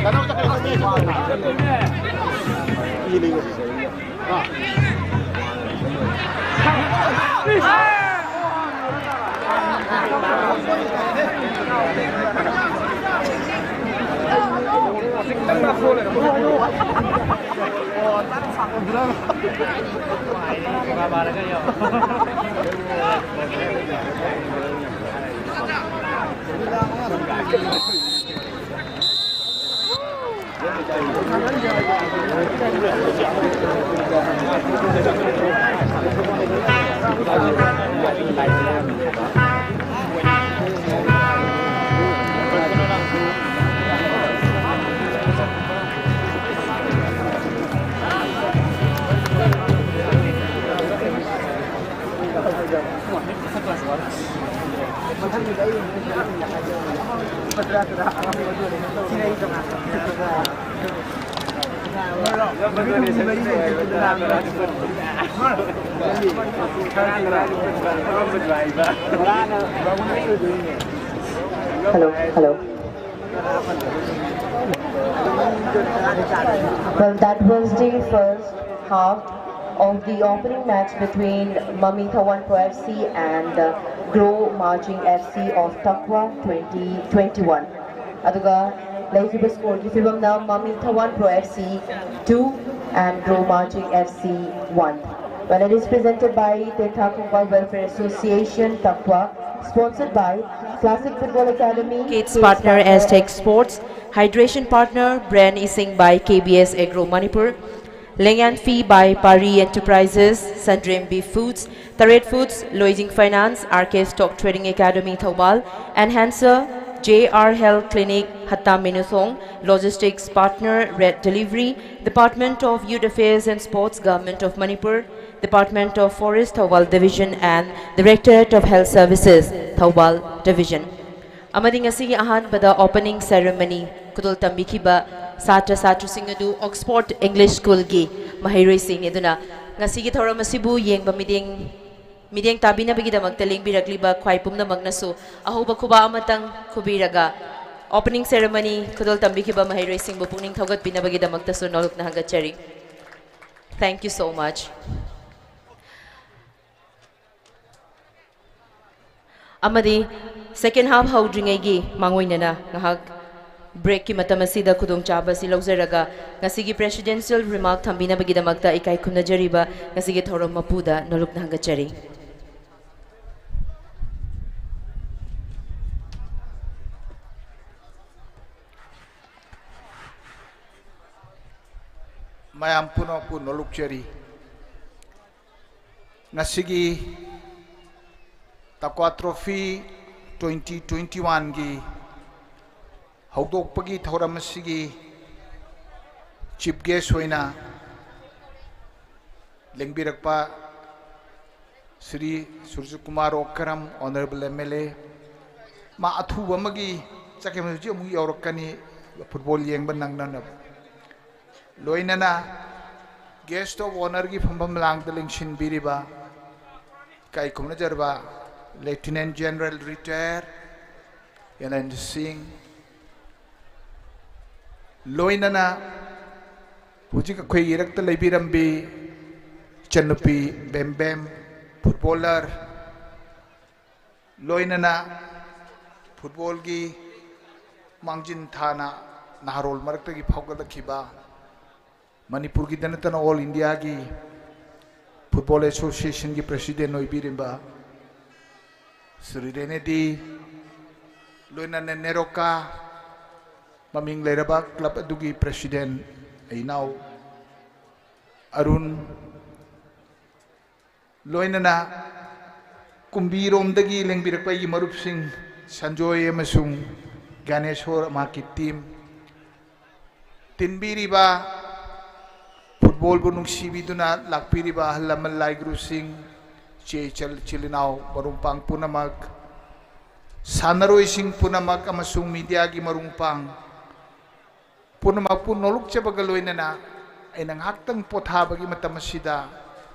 ꯗꯥ ꯅꯥꯎ ꯆꯠꯈ꯭ꯔꯗꯤ, ꯅꯪ ꯃꯌꯥꯏ ꯆꯪꯁꯤꯜꯂꯣ꯫ ꯏ ꯂꯩꯌꯣ꯫ ꯑꯥ꯫ Hello, hello. Well, that was the first half of the opening match between Mami Thawan Pro F C and uh, Grow Marching F C of Takwa twenty twenty-one. ꯑꯗꯨꯒ ꯂꯩꯈꯤꯕ score ꯒꯤ ꯐꯤꯕꯝꯅ Mami Thawan Pro F C two and Grow Marching F C one. Well, it is presented by Tentha Khongwal Welfare Association, Takwa, sponsored by Classic Football Academy, Kids Kids partner Partner Aztec Sports, hydration partner Brand Ising by K B S Agro Manipur, Lengyan Fee by Pari Enterprises, Sandrem Beef Foods, Taret Foods, Loijing Finance, R K Stock Trading Academy Thoubal, Enhancer, J R Health Clinic, Hattam Minusong, Logistics Partner Red Delivery, Department of Youth Affairs and Sports, Government of Manipur, Department of Forest Thoubal Division and Directorate of Health Services Thoubal Division. ꯑꯃꯗꯤ ꯉꯁꯤꯒꯤ ꯑꯍꯥꯟꯕꯗ opening ceremony ꯈꯨꯗꯣꯜ ꯇꯝꯕꯤꯈꯤꯕ ꯁꯥꯇ꯭ꯔ ꯁꯥꯇ꯭ꯔꯤꯁꯤꯡ ꯑꯗꯨ Oxford English School ꯒꯤ ꯃꯍꯩꯔꯣꯏꯁꯤꯡꯅꯤ꯫ ꯑꯗꯨꯅ ꯉꯁꯤꯒꯤ ꯊꯧꯔꯝ ꯑꯁꯤꯕꯨ ꯌꯦꯡꯕ ꯃꯤꯠꯌꯦꯡ ꯃꯤꯠꯌꯦꯡ ꯇꯥꯕꯤꯅꯕꯒꯤꯗꯃꯛꯇ ꯂꯦꯡꯕꯤꯔꯛꯂꯤꯕ ꯈ꯭ꯋꯥꯏ ꯄꯨꯝꯅꯃꯛꯅꯁꯨ ꯑꯍꯧꯕ ꯈꯨꯕꯥꯛ ꯑꯃꯇꯪ ꯈꯨꯕꯤꯔꯒ opening ceremony ꯈꯨꯗꯣꯜ ꯇꯝꯕꯤꯈꯤꯕ ꯃꯍꯩꯔꯣꯏꯁꯤꯡꯕꯨ ꯄꯨꯛꯅꯤꯡ ꯊꯧꯒꯠꯄꯤꯅꯕꯒꯤꯗꯃꯛꯇꯁꯨ ꯅꯣꯂꯨꯛꯅ ꯍꯪꯒꯠꯆꯔꯤ꯫ Thank you so much. ꯑꯃꯗꯤ second half ꯍꯧꯗ꯭ꯔꯤꯉꯩꯒꯤ ꯃꯥꯡꯑꯣꯏꯅꯅ ꯉꯥꯏꯍꯥꯛ break ꯀꯤ ꯃꯇꯝ ꯑꯁꯤꯗ ꯈꯨꯗꯣꯡꯆꯥꯕ ꯑꯁꯤ ꯂꯧꯖꯔꯒ ꯉꯁꯤꯒꯤ presidential remark ꯊꯝꯕꯤꯅꯕꯒꯤꯗꯃꯛꯇ ꯏꯀꯥꯏ ꯈꯨꯝꯅꯖꯔꯤꯕ ꯉꯁꯤꯒꯤ ꯊꯧꯔꯝ ꯃꯄꯨꯗ ꯅꯣꯂꯨꯛꯅ ꯍꯪꯒꯠꯆꯔꯤ꯫ ꯃꯌꯥꯝ ꯄꯨꯝꯅꯃꯛꯄꯨ ꯅꯣꯂꯨꯛꯆꯔꯤ꯫ ꯉꯁꯤꯒꯤ Takwa Trophy twenty twenty-one ꯒꯤ ꯍꯧꯗꯣꯛꯄꯒꯤ ꯊꯧꯔꯝ ꯑꯁꯤꯒꯤ chief guest ꯑꯣꯏꯅ ꯂꯦꯡꯕꯤꯔꯛꯄ Shri ꯁꯨꯔꯖꯀꯨꯃꯥꯔ ꯑꯣꯀꯔꯝ, Honourable M L A, ꯃꯥ ꯑꯊꯨꯕ ꯑꯃꯒꯤ ꯆꯠꯈꯤꯕ, ꯍꯧꯖꯤꯛ ꯑꯃꯨꯛ ꯌꯧꯔꯛꯀꯅꯤ, football ꯌꯦꯡꯕ ꯅꯪꯅꯅꯕ꯫ ꯂꯣꯏꯅꯅ guest of honourꯒꯤ ꯐꯝꯐꯝ ꯂꯥꯡꯗ ꯂꯦꯡꯁꯤꯟꯕꯤꯔꯤꯕ ꯏꯀꯥꯏ ꯈꯨꯝꯅꯖꯔꯕ Lieutenant General Retire ꯌꯦꯂꯦꯟ ꯁꯤꯡ, ꯂꯣꯏꯅꯅ ꯍꯧꯖꯤꯛ ꯑꯩꯈꯣꯏ ꯏꯔꯛꯇ ꯂꯩꯕꯤꯔꯝꯕꯤ ꯏꯆꯟꯅꯨꯄꯤ ꯕꯦꯝꯕꯦꯝ, footballer, ꯂꯣꯏꯅꯅ footballꯒꯤ ꯃꯥꯡꯖꯤꯟ ꯊꯥꯅ ꯅꯍꯥꯔꯣꯜ ꯃꯔꯛꯇꯒꯤ ꯐꯥꯎꯒꯠꯂꯛꯈꯤꯕ ꯃꯅꯤꯄꯨꯔꯒꯤꯗ ꯅꯠꯇꯅ all Indiaꯒꯤ Football Associationꯒꯤ president ꯑꯣꯏꯕꯤꯔꯤꯕ ꯁ꯭ꯔꯤ ꯔꯦꯅꯦꯗꯤ, ꯂꯣꯏꯅꯅ ꯅꯦꯔꯣꯀꯥ ꯃꯃꯤꯡ ꯂꯩꯔꯕ club ꯑꯗꯨꯒꯤ president ꯏꯅꯥꯎ ꯑꯔꯨꯟ, ꯂꯣꯏꯅꯅ ꯀꯨꯝꯕꯤꯔꯣꯝꯗꯒꯤ ꯂꯦꯡꯕꯤꯔꯛꯄ ꯑꯩꯒꯤ ꯃꯔꯨꯞꯁꯤꯡ ꯁꯟꯖꯣꯏ ꯑꯃꯁꯨꯡ ꯒ꯭ꯌꯥꯅꯦꯁꯣꯔ, ꯃꯍꯥꯛꯀꯤ team, ꯇꯤꯟꯕꯤꯔꯤꯕ footballꯕꯨ ꯅꯨꯡꯁꯤꯕꯤꯗꯨꯅ ꯂꯥꯛꯄꯤꯔꯤꯕ ꯑꯍꯜ ꯂꯃꯟ, ꯂꯥꯏꯒꯨꯔꯨꯁꯤꯡ, ꯏꯆꯦ ꯏꯆꯜ, ꯏꯆꯤꯜ ꯏꯅꯥꯎ, ꯃꯔꯨꯞ ꯃꯄꯥꯡ ꯄꯨꯝꯅꯃꯛ, ꯁꯥꯟꯅꯔꯣꯏꯁꯤꯡ ꯄꯨꯝꯅꯃꯛ ꯑꯃꯁꯨꯡ mediaꯒꯤ ꯃꯔꯨꯞ ꯃꯄꯥꯡ ꯄꯨꯝꯅꯃꯛꯄꯨ ꯅꯣꯂꯨꯛꯆꯕꯒ ꯂꯣꯏꯅꯅ ꯑꯩꯅ ꯉꯥꯏꯍꯥꯛꯇꯪ ꯄꯣꯊꯥꯕꯒꯤ ꯃꯇꯝ ꯑꯁꯤꯗ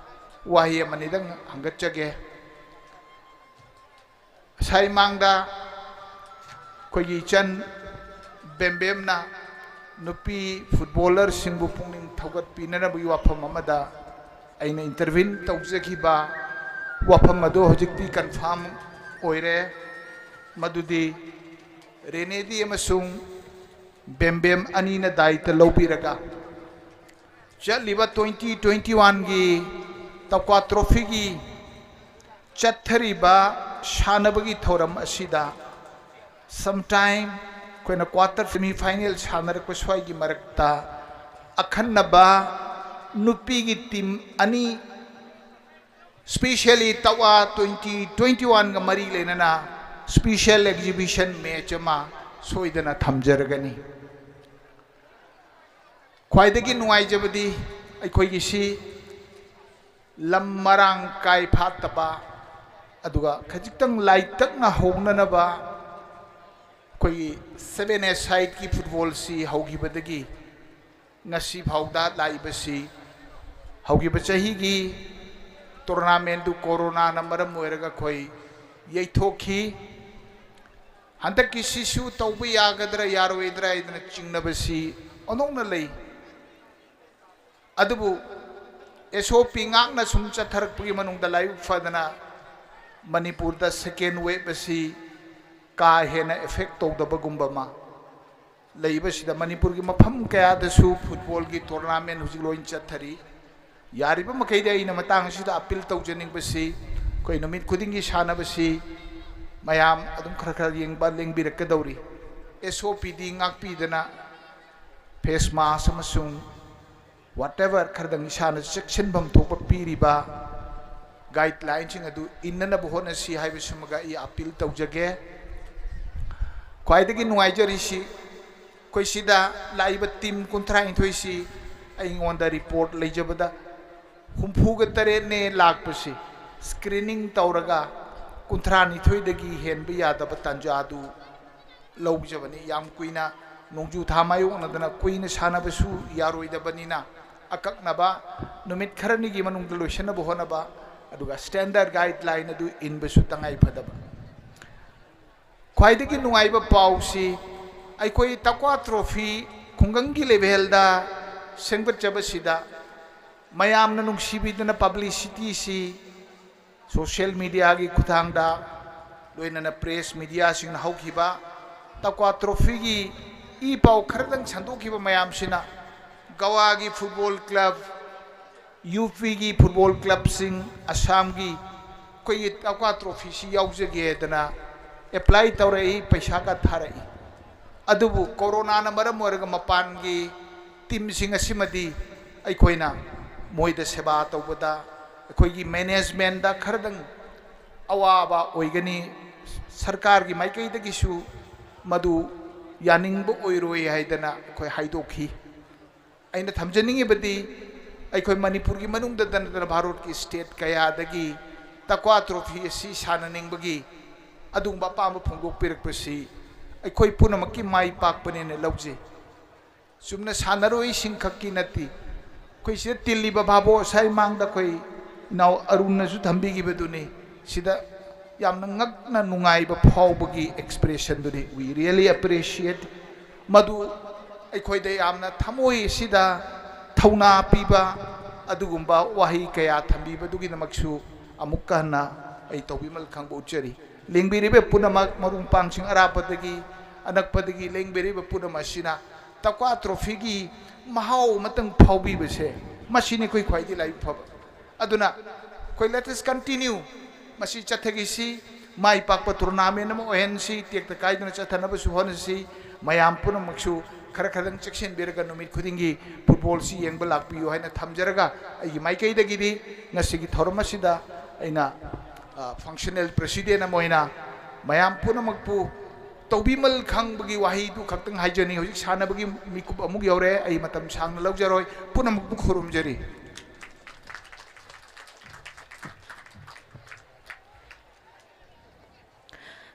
ꯋꯥꯍꯩ ꯑꯃꯅꯤꯗꯪ ꯍꯪꯒꯠꯆꯒꯦ꯫ ꯉꯁꯥꯏ ꯃꯥꯡꯗ ꯑꯩꯈꯣꯏꯒꯤ ꯏꯆꯟ ꯕꯦꯝꯕꯦꯝꯅ ꯅꯨꯄꯤ footballerꯁꯤꯡꯕꯨ ꯄꯨꯛꯅꯤꯡ ꯊꯧꯒꯠꯄꯤꯅꯅꯕꯒꯤ ꯋꯥꯐꯝ ꯑꯃꯗ ꯑꯩꯅ intervene ꯇꯧꯖꯈꯤꯕ ꯋꯥꯐꯝ ꯑꯗꯨ ꯍꯧꯖꯤꯛꯇꯤ confirm ꯑꯣꯏꯔꯦ, ꯃꯗꯨꯗꯤ ꯔꯦꯅꯦꯗꯤ ꯑꯃꯁꯨꯡ ꯕꯦꯝꯕꯦꯝ ꯑꯅꯤꯅ ꯗꯥꯏꯇ ꯂꯧꯕꯤꯔꯒ ꯆꯠꯂꯤꯕ twenty twenty-oneꯒꯤ ꯇꯧꯀ꯭ꯋꯥ trophyꯒꯤ ꯆꯠꯊꯔꯤꯕ ꯁꯥꯟꯅꯕꯒꯤ ꯊꯧꯔꯝ ꯑꯁꯤꯗ sometime ꯑꯩꯈꯣꯏꯅ quarter semi final ꯁꯥꯟꯅꯔꯛꯄ ꯁ꯭ꯋꯥꯏꯒꯤ ꯃꯔꯛꯇ ꯑꯈꯟꯅꯕ ꯅꯨꯄꯤꯒꯤ team ꯑꯅꯤ, specially ꯇꯧꯀ꯭ꯋꯥ twenty twenty-oneꯒ ꯃꯔꯤ ꯂꯩꯅꯅ special exhibition match ꯑꯃ ꯁꯣꯏꯗꯅ ꯊꯝꯖꯔꯒꯅꯤ꯫ ꯈ꯭ꯋꯥꯏꯗꯒꯤ ꯅꯨꯡꯉꯥꯏꯖꯕꯗꯤ ꯑꯩꯈꯣꯏꯒꯤꯁꯤ ꯂꯝ ꯃꯔꯥꯡ ꯀꯥꯏ ꯐꯥꯠꯇꯕ, ꯑꯗꯨꯒ ꯈꯖꯤꯛꯇꯪ ꯂꯥꯏꯇꯛꯅ ꯍꯧꯅꯅꯕ ꯑꯩꯈꯣꯏꯒꯤ seven-a-sideꯀꯤ footballꯁꯤ ꯍꯧꯈꯤꯕꯗꯒꯤ ꯉꯁꯤ ꯐꯥꯎꯗ ꯂꯥꯛꯏꯕꯁꯤ ꯍꯧꯈꯤꯕ ꯆꯍꯤꯒꯤ ꯇꯣꯔꯅꯥꯃꯦꯟꯗꯨ ꯀꯣꯔꯣꯅꯥꯅ ꯃꯔꯝ ꯑꯣꯏꯔꯒ ꯑꯩꯈꯣꯏ ꯌꯩꯊꯣꯛꯈꯤ꯫ ꯍꯟꯗꯛꯀꯤꯁꯤꯁꯨ ꯇꯧꯕ ꯌꯥꯒꯗ꯭ꯔꯥ ꯌꯥꯔꯣꯏꯗ꯭ꯔꯥ ꯍꯥꯏꯗꯅ ꯆꯤꯡꯅꯕꯁꯤ ꯑꯣꯟꯊꯣꯛꯅ ꯂꯩ꯫ ꯑꯗꯨꯕꯨ ꯑꯦꯁ ꯑꯣ ꯄꯤ ꯉꯥꯛꯅ ꯁꯨꯝ ꯆꯠꯊꯔꯛꯄꯒꯤ ꯃꯅꯨꯡꯗ ꯂꯥꯏꯕꯛ ꯐꯗꯅ ꯃꯅꯤꯄꯨꯔꯗ ꯁꯦꯀꯦꯟ ꯋꯦꯕ ꯑꯁꯤ ꯀꯥ ꯍꯦꯟꯅ ꯑꯦꯐꯦꯛ ꯇꯧꯗꯕꯒꯨꯝꯕ ꯑꯃ ꯂꯩꯕꯁꯤꯗ ꯃꯅꯤꯄꯨꯔꯒꯤ ꯃꯐꯝ ꯀꯌꯥꯗꯁꯨ ꯐꯨꯠꯕꯣꯜꯒꯤ ꯇꯣꯔꯅꯥꯃꯦꯟ ꯍꯧꯖꯤꯛ ꯂꯣꯏꯅ ꯆꯠꯊꯔꯤ꯫ ꯌꯥꯔꯤꯕ ꯃꯈꯩꯗꯤ ꯑꯩꯅ ꯃꯇꯥꯡ ꯑꯁꯤꯗ ꯑꯄꯤꯜ ꯇꯧꯖꯅꯤꯡꯕꯁꯤ, ꯑꯩꯈꯣꯏ ꯅꯨꯃꯤꯠ ꯈꯨꯗꯤꯡꯒꯤ ꯁꯥꯟꯅꯕꯁꯤ ꯃꯌꯥꯝ ꯑꯗꯨꯝ ꯈꯔ ꯈꯔ ꯌꯦꯡꯕ ꯂꯦꯡꯕꯤꯔꯛꯀꯗꯧꯔꯤ꯫ ꯑꯦꯁ ꯑꯣ ꯄꯤ ꯗꯤ ꯉꯥꯛꯄꯤꯗꯅ ꯐꯦꯁ ꯃꯥꯁ ꯑꯃꯁꯨꯡ ꯋꯥꯠ ꯑꯦꯚꯔ ꯈꯔꯗꯪ ꯏꯁꯥꯅ ꯆꯦꯛꯁꯤꯟꯐꯝ ꯊꯣꯛꯄ ꯄꯤꯔꯤꯕ ꯒꯥꯏꯗꯂꯥꯏꯟꯁꯤꯡ ꯑꯗꯨ ꯏꯟꯅꯅꯕ ꯍꯣꯠꯅꯁꯤ ꯍꯥꯏꯕꯁꯤꯃꯒ ꯑꯩ ꯑꯄꯤꯜ ꯇꯧꯖꯒꯦ꯫ ꯈ꯭ꯋꯥꯏꯗꯒꯤ ꯅꯨꯡꯉꯥꯏꯖꯔꯤꯁꯤ ꯑꯩꯈꯣꯏ ꯁꯤꯗ ꯂꯥꯛꯏꯕ ꯇꯤꯝ ꯀꯨꯟꯊ꯭ꯔꯥꯅꯤꯊꯣꯏꯁꯤ ꯑꯩꯉꯣꯟꯗ ꯔꯤꯄꯣꯔꯠ ꯂꯩꯖꯕꯗ ꯍꯨꯝꯐꯨꯒ ꯇꯔꯦꯠꯅꯦ ꯂꯥꯛꯄꯁꯤ꯫ ꯁ꯭ꯀ꯭ꯔꯤꯅꯤꯡ ꯇꯧꯔꯒ ꯀꯨꯟꯊ꯭ꯔꯥꯅꯤꯊꯣꯏꯗꯒꯤ ꯍꯦꯟꯕ ꯌꯥꯗꯕ ꯇꯥꯟꯖꯥꯗꯨ ꯂꯧꯖꯕꯅꯤ꯫ ꯌꯥꯝ ꯀꯨꯏꯅ ꯅꯣꯡꯖꯨ ꯊꯥ ꯃꯥꯌꯣꯛꯅꯗꯅ ꯀꯨꯏꯅ ꯁꯥꯟꯅꯕꯁꯨ ꯌꯥꯔꯣꯏꯗꯕꯅꯤꯅ ꯑꯀꯛꯅꯕ ꯅꯨꯃꯤꯠ ꯈꯔꯅꯤꯒꯤ ꯃꯅꯨꯡꯗ ꯂꯣꯏꯁꯤꯟꯅꯕ ꯍꯣꯠꯅꯕ, ꯑꯗꯨꯒ ꯁ꯭ꯇꯦꯟꯗꯔꯗ ꯒꯥꯏꯗꯂꯥꯏꯟ ꯑꯗꯨ ꯏꯟꯕꯁꯨ ꯇꯉꯥꯏ ꯐꯗꯕ꯫ ꯈ꯭ꯋꯥꯏꯗꯒꯤ ꯅꯨꯡꯉꯥꯏꯕ ꯄꯥꯎꯁꯤ ꯑꯩꯈꯣꯏ ꯇꯛꯋꯥ ꯇ꯭ꯔꯣꯐꯤ ꯈꯨꯡꯒꯪꯒꯤ ꯂꯦꯚꯦꯜꯗ ꯁꯦꯝꯒꯠꯆꯕꯁꯤꯗ ꯃꯌꯥꯝꯅ ꯅꯨꯡꯁꯤꯕꯤꯗꯅ ꯄꯕ꯭ꯂꯤꯁꯤꯇꯤꯁꯤ ꯁꯣꯁꯤꯌꯦꯜ ꯃꯤꯗꯤꯌꯥꯒꯤ ꯈꯨꯠꯊꯥꯡꯗ ꯂꯣꯏꯅꯅ ꯄ꯭ꯔꯦꯁ ꯃꯤꯗꯤꯌꯥꯁꯤꯡꯅ ꯍꯧꯈꯤꯕ ꯇꯛꯋꯥ ꯇ꯭ꯔꯣꯐꯤꯒꯤ ꯏ ꯄꯥꯎ ꯈꯔꯗꯪ ꯁꯟꯗꯣꯛꯈꯤꯕ ꯃꯌꯥꯝꯁꯤꯅ ꯒꯋꯥꯒꯤ ꯐꯨꯠꯕꯣꯜ ꯀ꯭ꯂꯕ, ꯌꯨ ꯄꯤꯒꯤ ꯐꯨꯠꯕꯣꯜ ꯀ꯭ꯂꯕꯁꯤꯡ, ꯑꯁꯥꯝꯒꯤ ꯑꯩꯈꯣꯏꯒꯤ ꯇꯛꯋꯥ ꯇ꯭ꯔꯣꯐꯤꯁꯤ ꯌꯥꯎꯖꯒꯦꯗꯅ ꯑꯦꯄ꯭ꯂꯥꯏ ꯇꯧꯔꯛꯏ, ꯄꯩꯁꯥꯒ ꯊꯥꯔꯛꯏ꯫ ꯑꯗꯨꯕꯨ ꯀꯣꯔꯣꯅꯥꯅ ꯃꯔꯝ ꯑꯣꯏꯔꯒ ꯃꯄꯥꯟꯒꯤ ꯇꯤꯝꯁꯤꯡ ꯑꯁꯤꯃꯗꯤ ꯑꯩꯈꯣꯏꯅ ꯃꯣꯏꯗ ꯁꯦꯕꯥ ꯇꯧꯕꯗ ꯑꯩꯈꯣꯏꯒꯤ ꯃꯦꯅꯦꯖꯃꯦꯟꯗ ꯈꯔꯗꯪ ꯑꯋꯥꯕ ꯑꯣꯏꯒꯅꯤ, ꯁꯔꯀꯥꯔꯒꯤ ꯃꯥꯏꯀꯩꯗꯒꯤꯁꯨ ꯃꯗꯨ ꯌꯥꯅꯤꯡꯕ ꯑꯣꯏꯔꯣꯏ ꯍꯥꯏꯗꯅ ꯑꯩꯈꯣꯏ ꯍꯥꯏꯗꯣꯛꯈꯤ꯫ ꯑꯩꯅ ꯊꯝꯖꯅꯤꯡꯉꯤꯕꯗꯤ ꯑꯩꯈꯣꯏ ꯃꯅꯤꯄꯨꯔꯒꯤ ꯃꯅꯨꯡꯗꯇ ꯅꯠꯇꯅ ꯚꯥꯔꯠꯀꯤ ꯁ꯭ꯇꯦꯠ ꯀꯌꯥꯗꯒꯤ ꯇꯛꯋꯥ ꯇ꯭ꯔꯣꯐꯤ ꯑꯁꯤ ꯁꯥꯟꯅꯅꯤꯡꯕꯒꯤ ꯑꯗꯨꯒꯨꯝꯕ ꯑꯄꯥꯝꯕ ꯐꯣꯡꯗꯣꯛꯄꯤꯔꯛꯄꯁꯤ ꯑꯩꯈꯣꯏ ꯄꯨꯝꯅꯃꯛꯀꯤ ꯃꯥꯏ ꯄꯥꯛꯄꯅꯦꯅ ꯂꯧꯖꯩ꯫ ꯆꯨꯝꯅ ꯁꯥꯟꯅꯔꯣꯏꯁꯤꯡ ꯈꯛꯀꯤ ꯅꯠꯇꯦ, ꯑꯩꯈꯣꯏ ꯁꯤꯗ ꯇꯤꯜꯂꯤꯕ ꯚꯥꯕꯣꯛ ꯉꯁꯥꯏ ꯃꯥꯡꯗ ꯑꯩꯈꯣꯏ ꯏꯅꯥꯎ ꯑꯔꯨꯟꯅꯁꯨ ꯊꯝꯕꯤꯈꯤꯕꯗꯨꯅꯤ꯫ ꯁꯤꯗ ꯌꯥꯝꯅ ꯉꯛꯅ ꯅꯨꯡꯉꯥꯏꯕ ꯐꯥꯎꯕꯒꯤ expression ꯗꯨꯅꯤ꯫ We really appreciate꯫ ꯃꯗꯨ ꯑꯩꯈꯣꯏꯗ ꯌꯥꯝꯅ ꯊꯃꯣꯏ ꯑꯁꯤꯗ ꯊꯧꯅꯥ ꯄꯤꯕ ꯑꯗꯨꯒꯨꯝꯕ ꯋꯥꯍꯩ ꯀꯌꯥ ꯊꯝꯕꯤꯕꯗꯨꯒꯤꯗꯃꯛꯁꯨ ꯑꯃꯨꯛꯀ ꯍꯟꯅ ꯑꯩ ꯇꯧꯕꯤꯃꯜ ꯈꯪꯕ ꯎꯠꯆꯔꯤ꯫ ꯂꯦꯡꯕꯤꯔꯤꯕ ꯄꯨꯝꯅꯃꯛ, ꯃꯔꯨꯡ ꯄꯥꯡꯁꯤꯡ ꯑꯔꯥꯞꯄꯗꯒꯤ ꯑꯅꯛꯄꯗꯒꯤ ꯂꯦꯡꯕꯤꯔꯤꯕ ꯄꯨꯝꯅꯃꯛ ꯑꯁꯤꯅ ꯇꯛꯋꯥ ꯇ꯭ꯔꯣꯐꯤꯒꯤ ꯃꯍꯥꯎ ꯑꯃꯇꯪ ꯐꯥꯎꯕꯤꯕꯁꯦ, ꯃꯁꯤꯅꯤ ꯑꯩꯈꯣꯏ ꯈ꯭ꯋꯥꯏꯗꯒꯤ ꯂꯥꯏꯕꯛ ꯐꯕ꯫ ꯑꯗꯨꯅ ꯑꯩꯈꯣꯏ let us continue, ꯃꯁꯤ ꯆꯠꯊꯈꯤꯁꯤ, ꯃꯥꯏ ꯄꯥꯛꯄ tournament ꯑꯃ ꯑꯣꯏꯍꯟꯁꯤ, ꯇꯦꯛꯇ ꯀꯥꯏꯗꯅ ꯆꯠꯊꯅꯕꯁꯨ ꯍꯣꯠꯅꯁꯤ꯫ ꯃꯌꯥꯝ ꯄꯨꯝꯅꯃꯛꯁꯨ ꯈꯔ ꯈꯔꯗꯪ ꯆꯦꯛꯁꯤꯟꯕꯤꯔꯒ ꯅꯨꯃꯤꯠ ꯈꯨꯗꯤꯡꯒꯤ football ꯁꯤ ꯌꯦꯡꯕ ꯂꯥꯛꯄꯤꯌꯨ ꯍꯥꯏꯅ ꯊꯝꯖꯔꯒ, ꯑꯩꯒꯤ ꯃꯥꯏꯀꯩꯗꯒꯤꯗꯤ ꯉꯁꯤꯒꯤ ꯊꯧꯔꯝ ꯑꯁꯤꯗ ꯑꯩꯅ, ꯑ, functional president ꯑꯃ ꯑꯣꯏꯅ ꯃꯌꯥꯝ ꯄꯨꯝꯅꯃꯛꯄꯨ ꯇꯧꯕꯤꯃꯜ ꯈꯪꯕꯒꯤ ꯋꯥꯍꯩꯗꯨ ꯈꯛꯇꯪ ꯍꯥꯏꯖꯅꯤꯡꯏ꯫ ꯍꯧꯖꯤꯛ ꯁꯥꯟꯅꯕꯒꯤ ꯃꯤꯀꯨꯞ ꯑꯃꯨꯛ ꯌꯧꯔꯦ, ꯑꯩ ꯃꯇꯝ ꯁꯥꯡꯅ ꯂꯧꯖꯔꯣꯏ꯫ ꯄꯨꯝꯅꯃꯛꯄꯨ ꯈꯨꯔꯨꯝꯖꯔꯤ꯫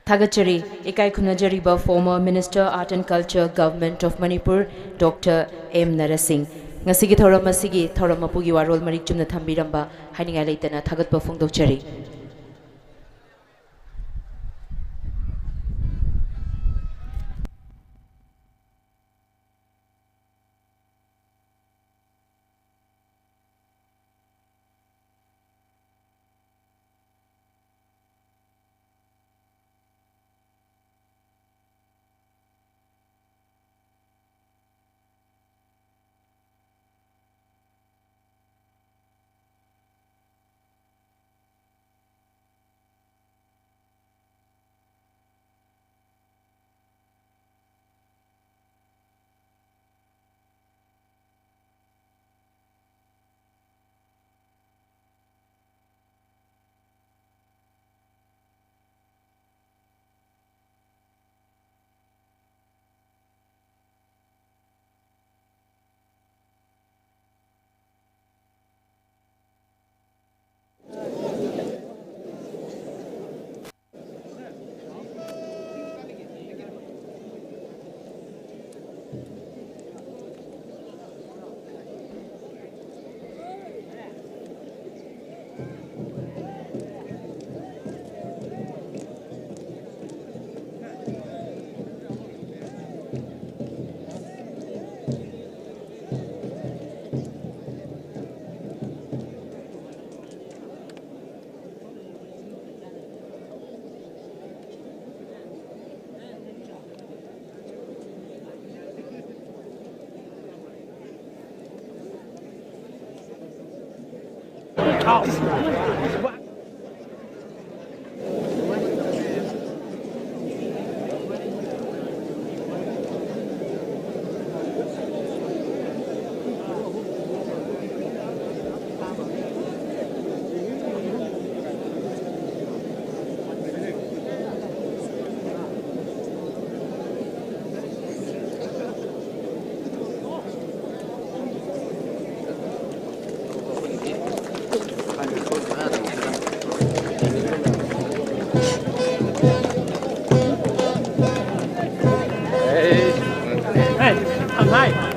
ꯊꯥꯒꯠꯆꯔꯤ꯫ ꯏꯀꯥꯏ ꯈꯨꯝꯅꯖꯔꯤꯕ former Minister Art and Culture, Government of Manipur, Doctor M Narsing. ꯉꯁꯤꯒꯤ ꯊꯧꯔꯝ ꯑꯁꯤꯒꯤ ꯊꯧꯔꯝ ꯃꯄꯨꯒꯤ ꯋꯥꯔꯣꯜ ꯃꯔꯤꯛ ꯆꯨꯝꯅ ꯊꯝꯕꯤꯔꯝꯕ ꯍꯥꯏꯅꯤꯡꯉꯥꯏ ꯂꯩꯇꯅ ꯊꯥꯒꯠꯄ ꯐꯣꯡꯗꯣꯛꯆꯔꯤ꯫ Hey, I'm high.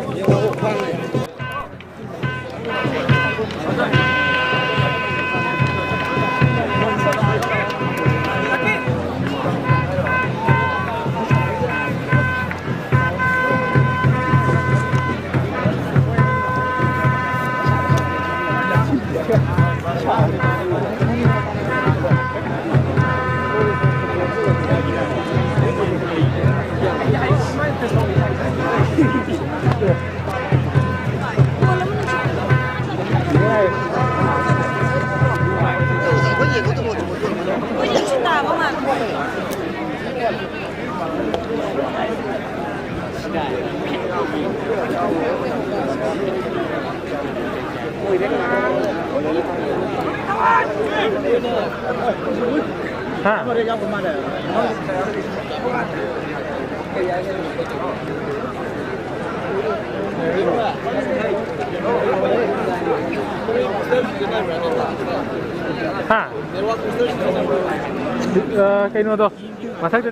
ꯍꯥ? ꯍꯥ? ꯑ, ꯀꯩꯅꯣꯗꯣ, ꯃꯊꯛꯇ꯫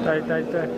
ꯇꯥꯏ, ꯇꯥꯏ, ꯇꯥꯏ꯫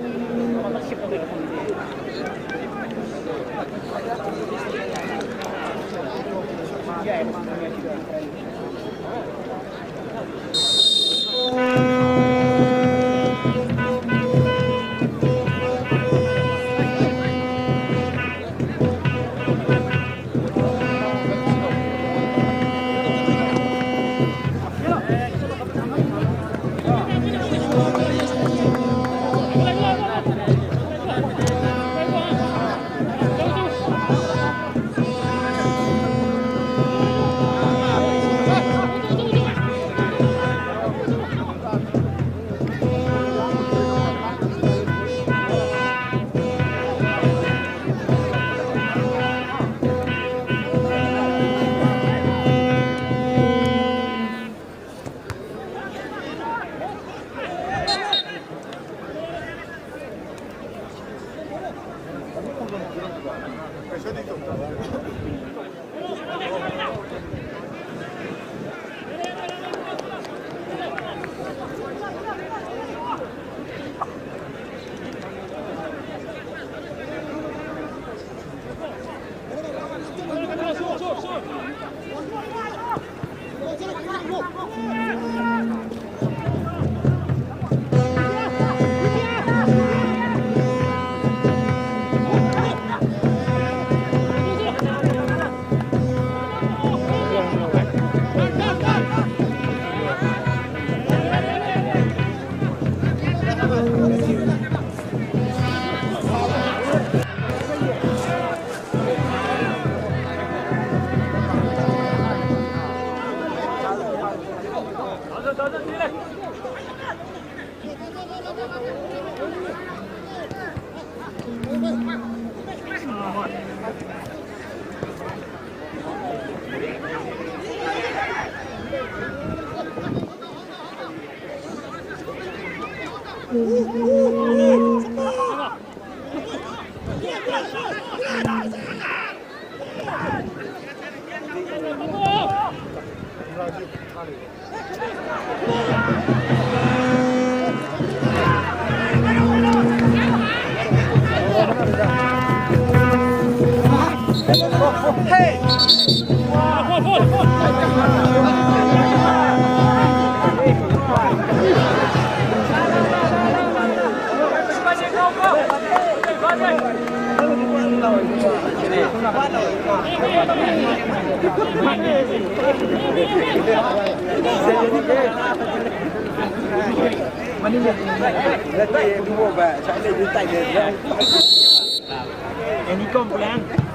Any complaint?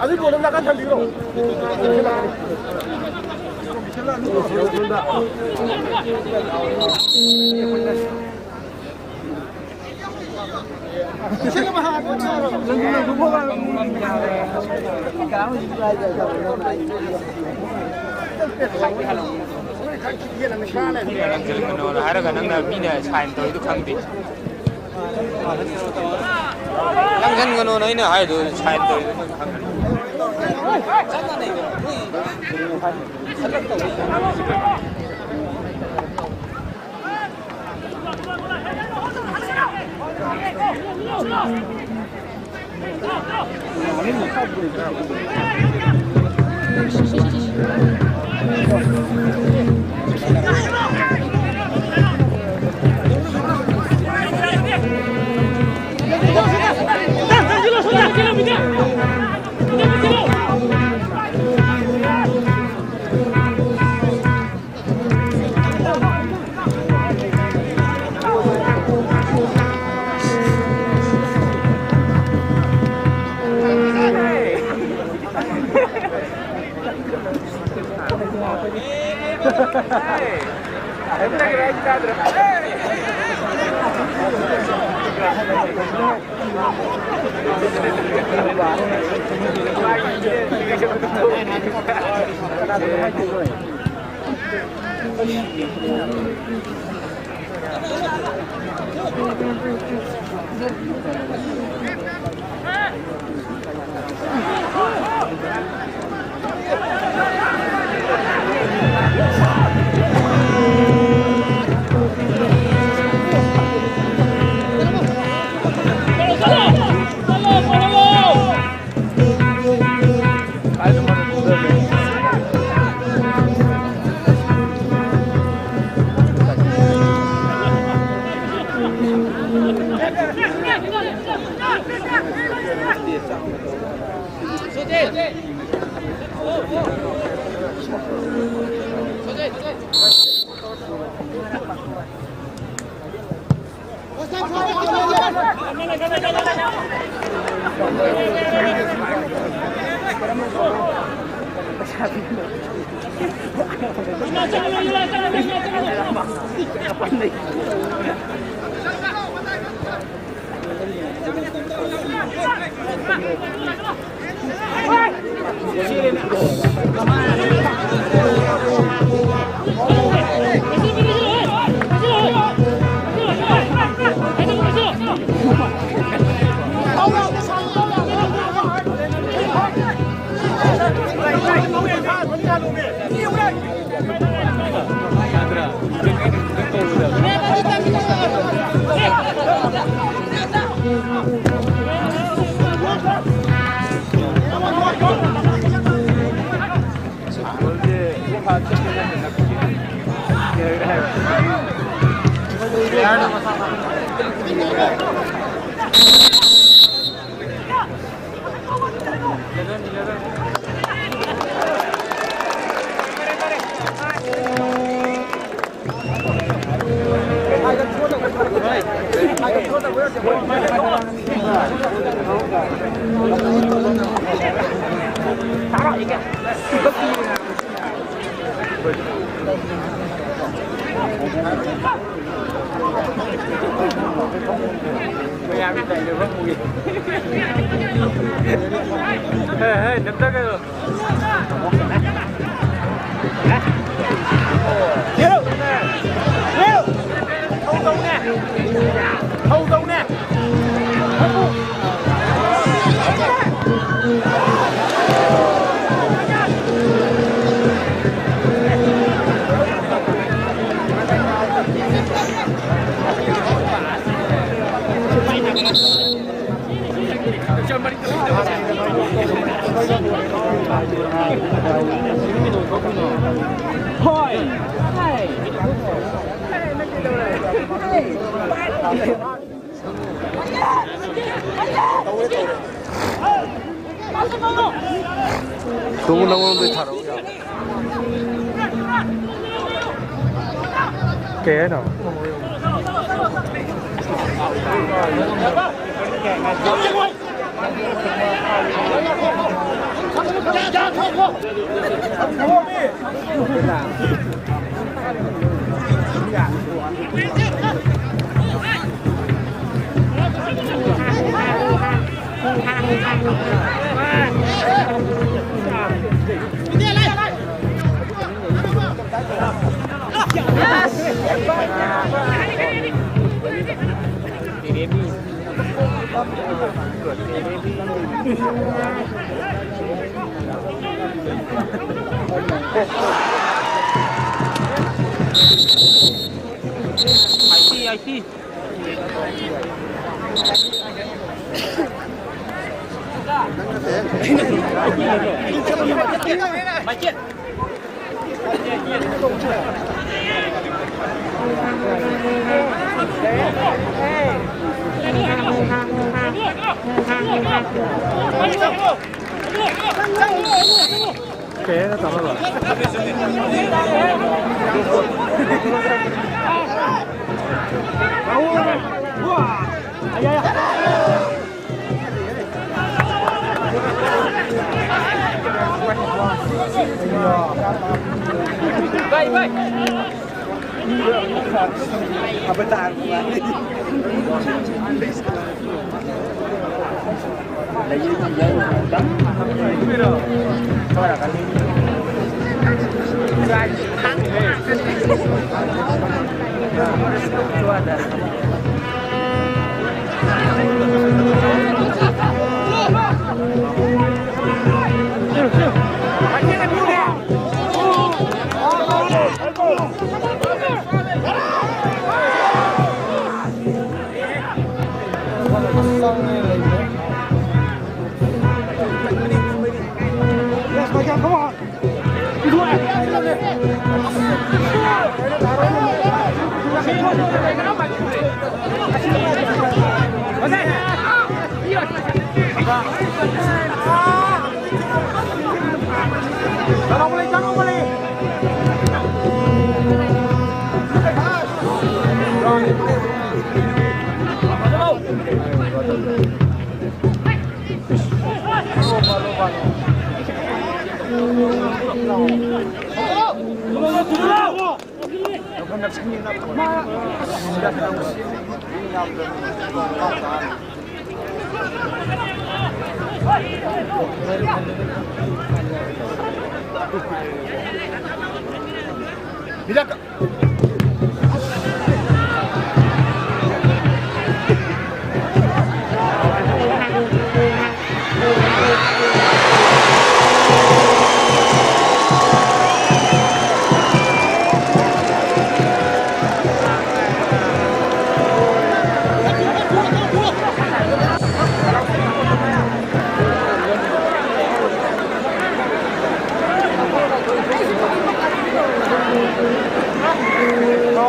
ꯑꯗꯨꯏ ꯄꯣꯠꯇꯣ ꯅꯥꯀꯟ ꯊꯝꯕꯤꯈ꯭ꯔꯣ꯫ ꯍꯥꯏꯔꯒ ꯅꯪꯅ ꯃꯤꯅ ꯁꯥꯏꯟ ꯇꯧꯔꯤꯗꯨ ꯈꯪꯗꯦ꯫ ꯂꯪꯁꯤꯟꯒꯅꯣꯅ ꯑꯩꯅ ꯍꯥꯏꯗꯣ, ꯁꯥꯏꯟ ꯇꯧꯔꯤꯗꯣ ꯅꯪ ꯈꯪꯒꯅꯤ꯫ ꯇꯨꯡ ꯅꯉꯣꯟꯗ ꯊꯥꯔꯛꯎ ꯌꯥ꯫ ꯀꯩ ꯍꯥꯏꯅꯣ?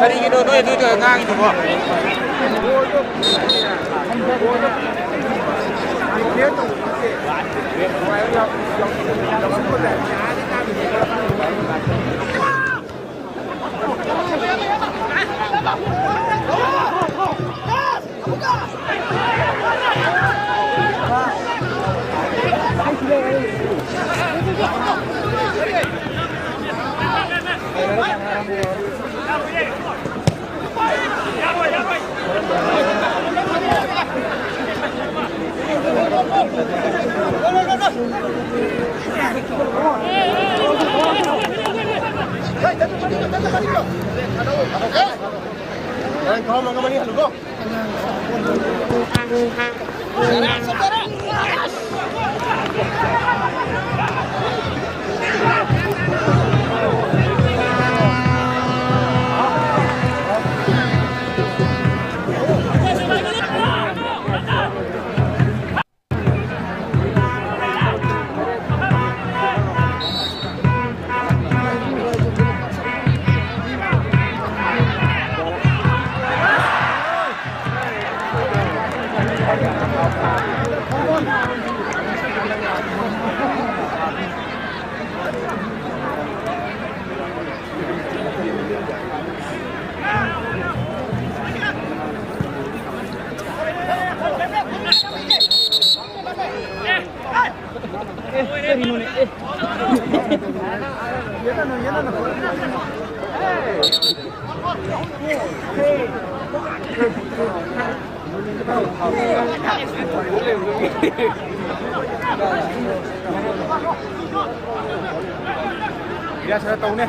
ꯀꯔꯤꯒꯤꯅꯣ ꯅꯣꯏ ꯑꯗꯨꯗ ꯉꯥꯡꯉꯤꯗꯨꯕꯣ? ꯌꯥꯁꯤꯔ ꯇꯧꯅꯦ꯫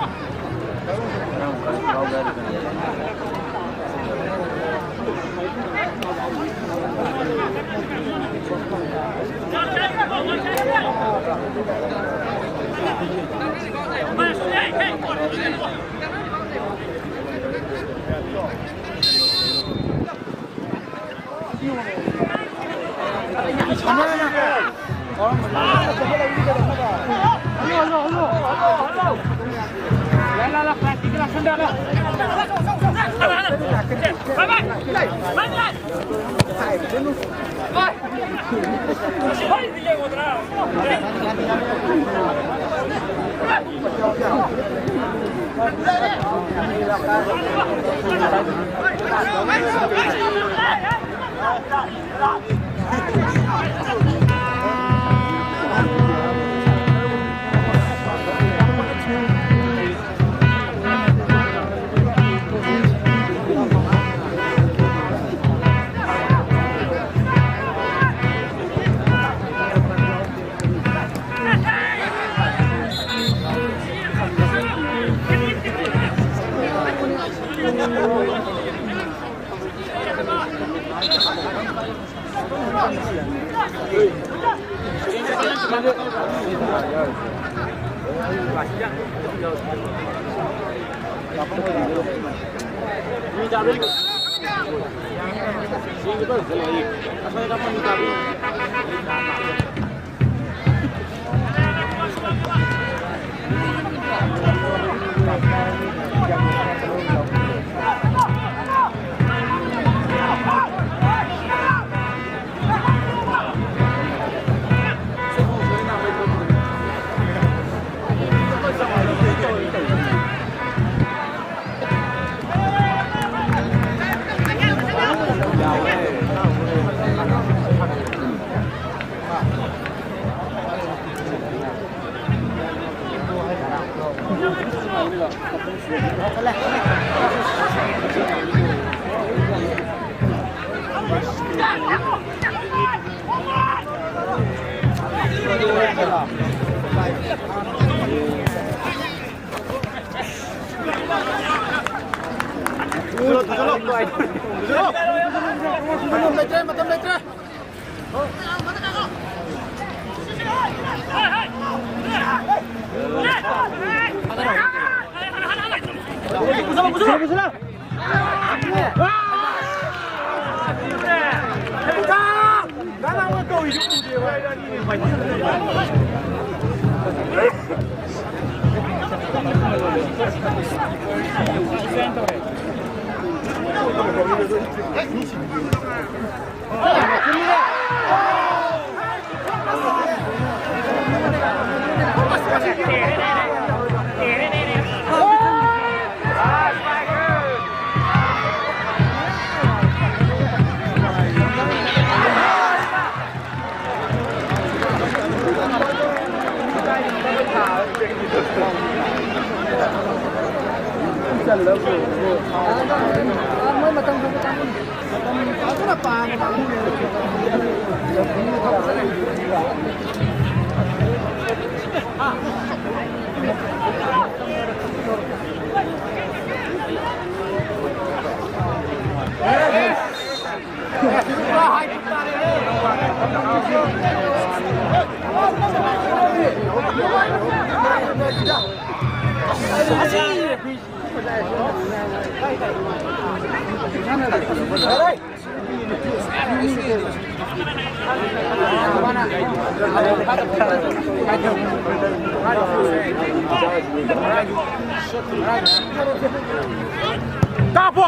ꯃꯇꯝ ꯂꯩꯇ꯭ꯔꯦ, ꯃꯇꯝ ꯂꯩꯇ꯭ꯔꯦ꯫ ꯀꯥꯞꯄꯣ!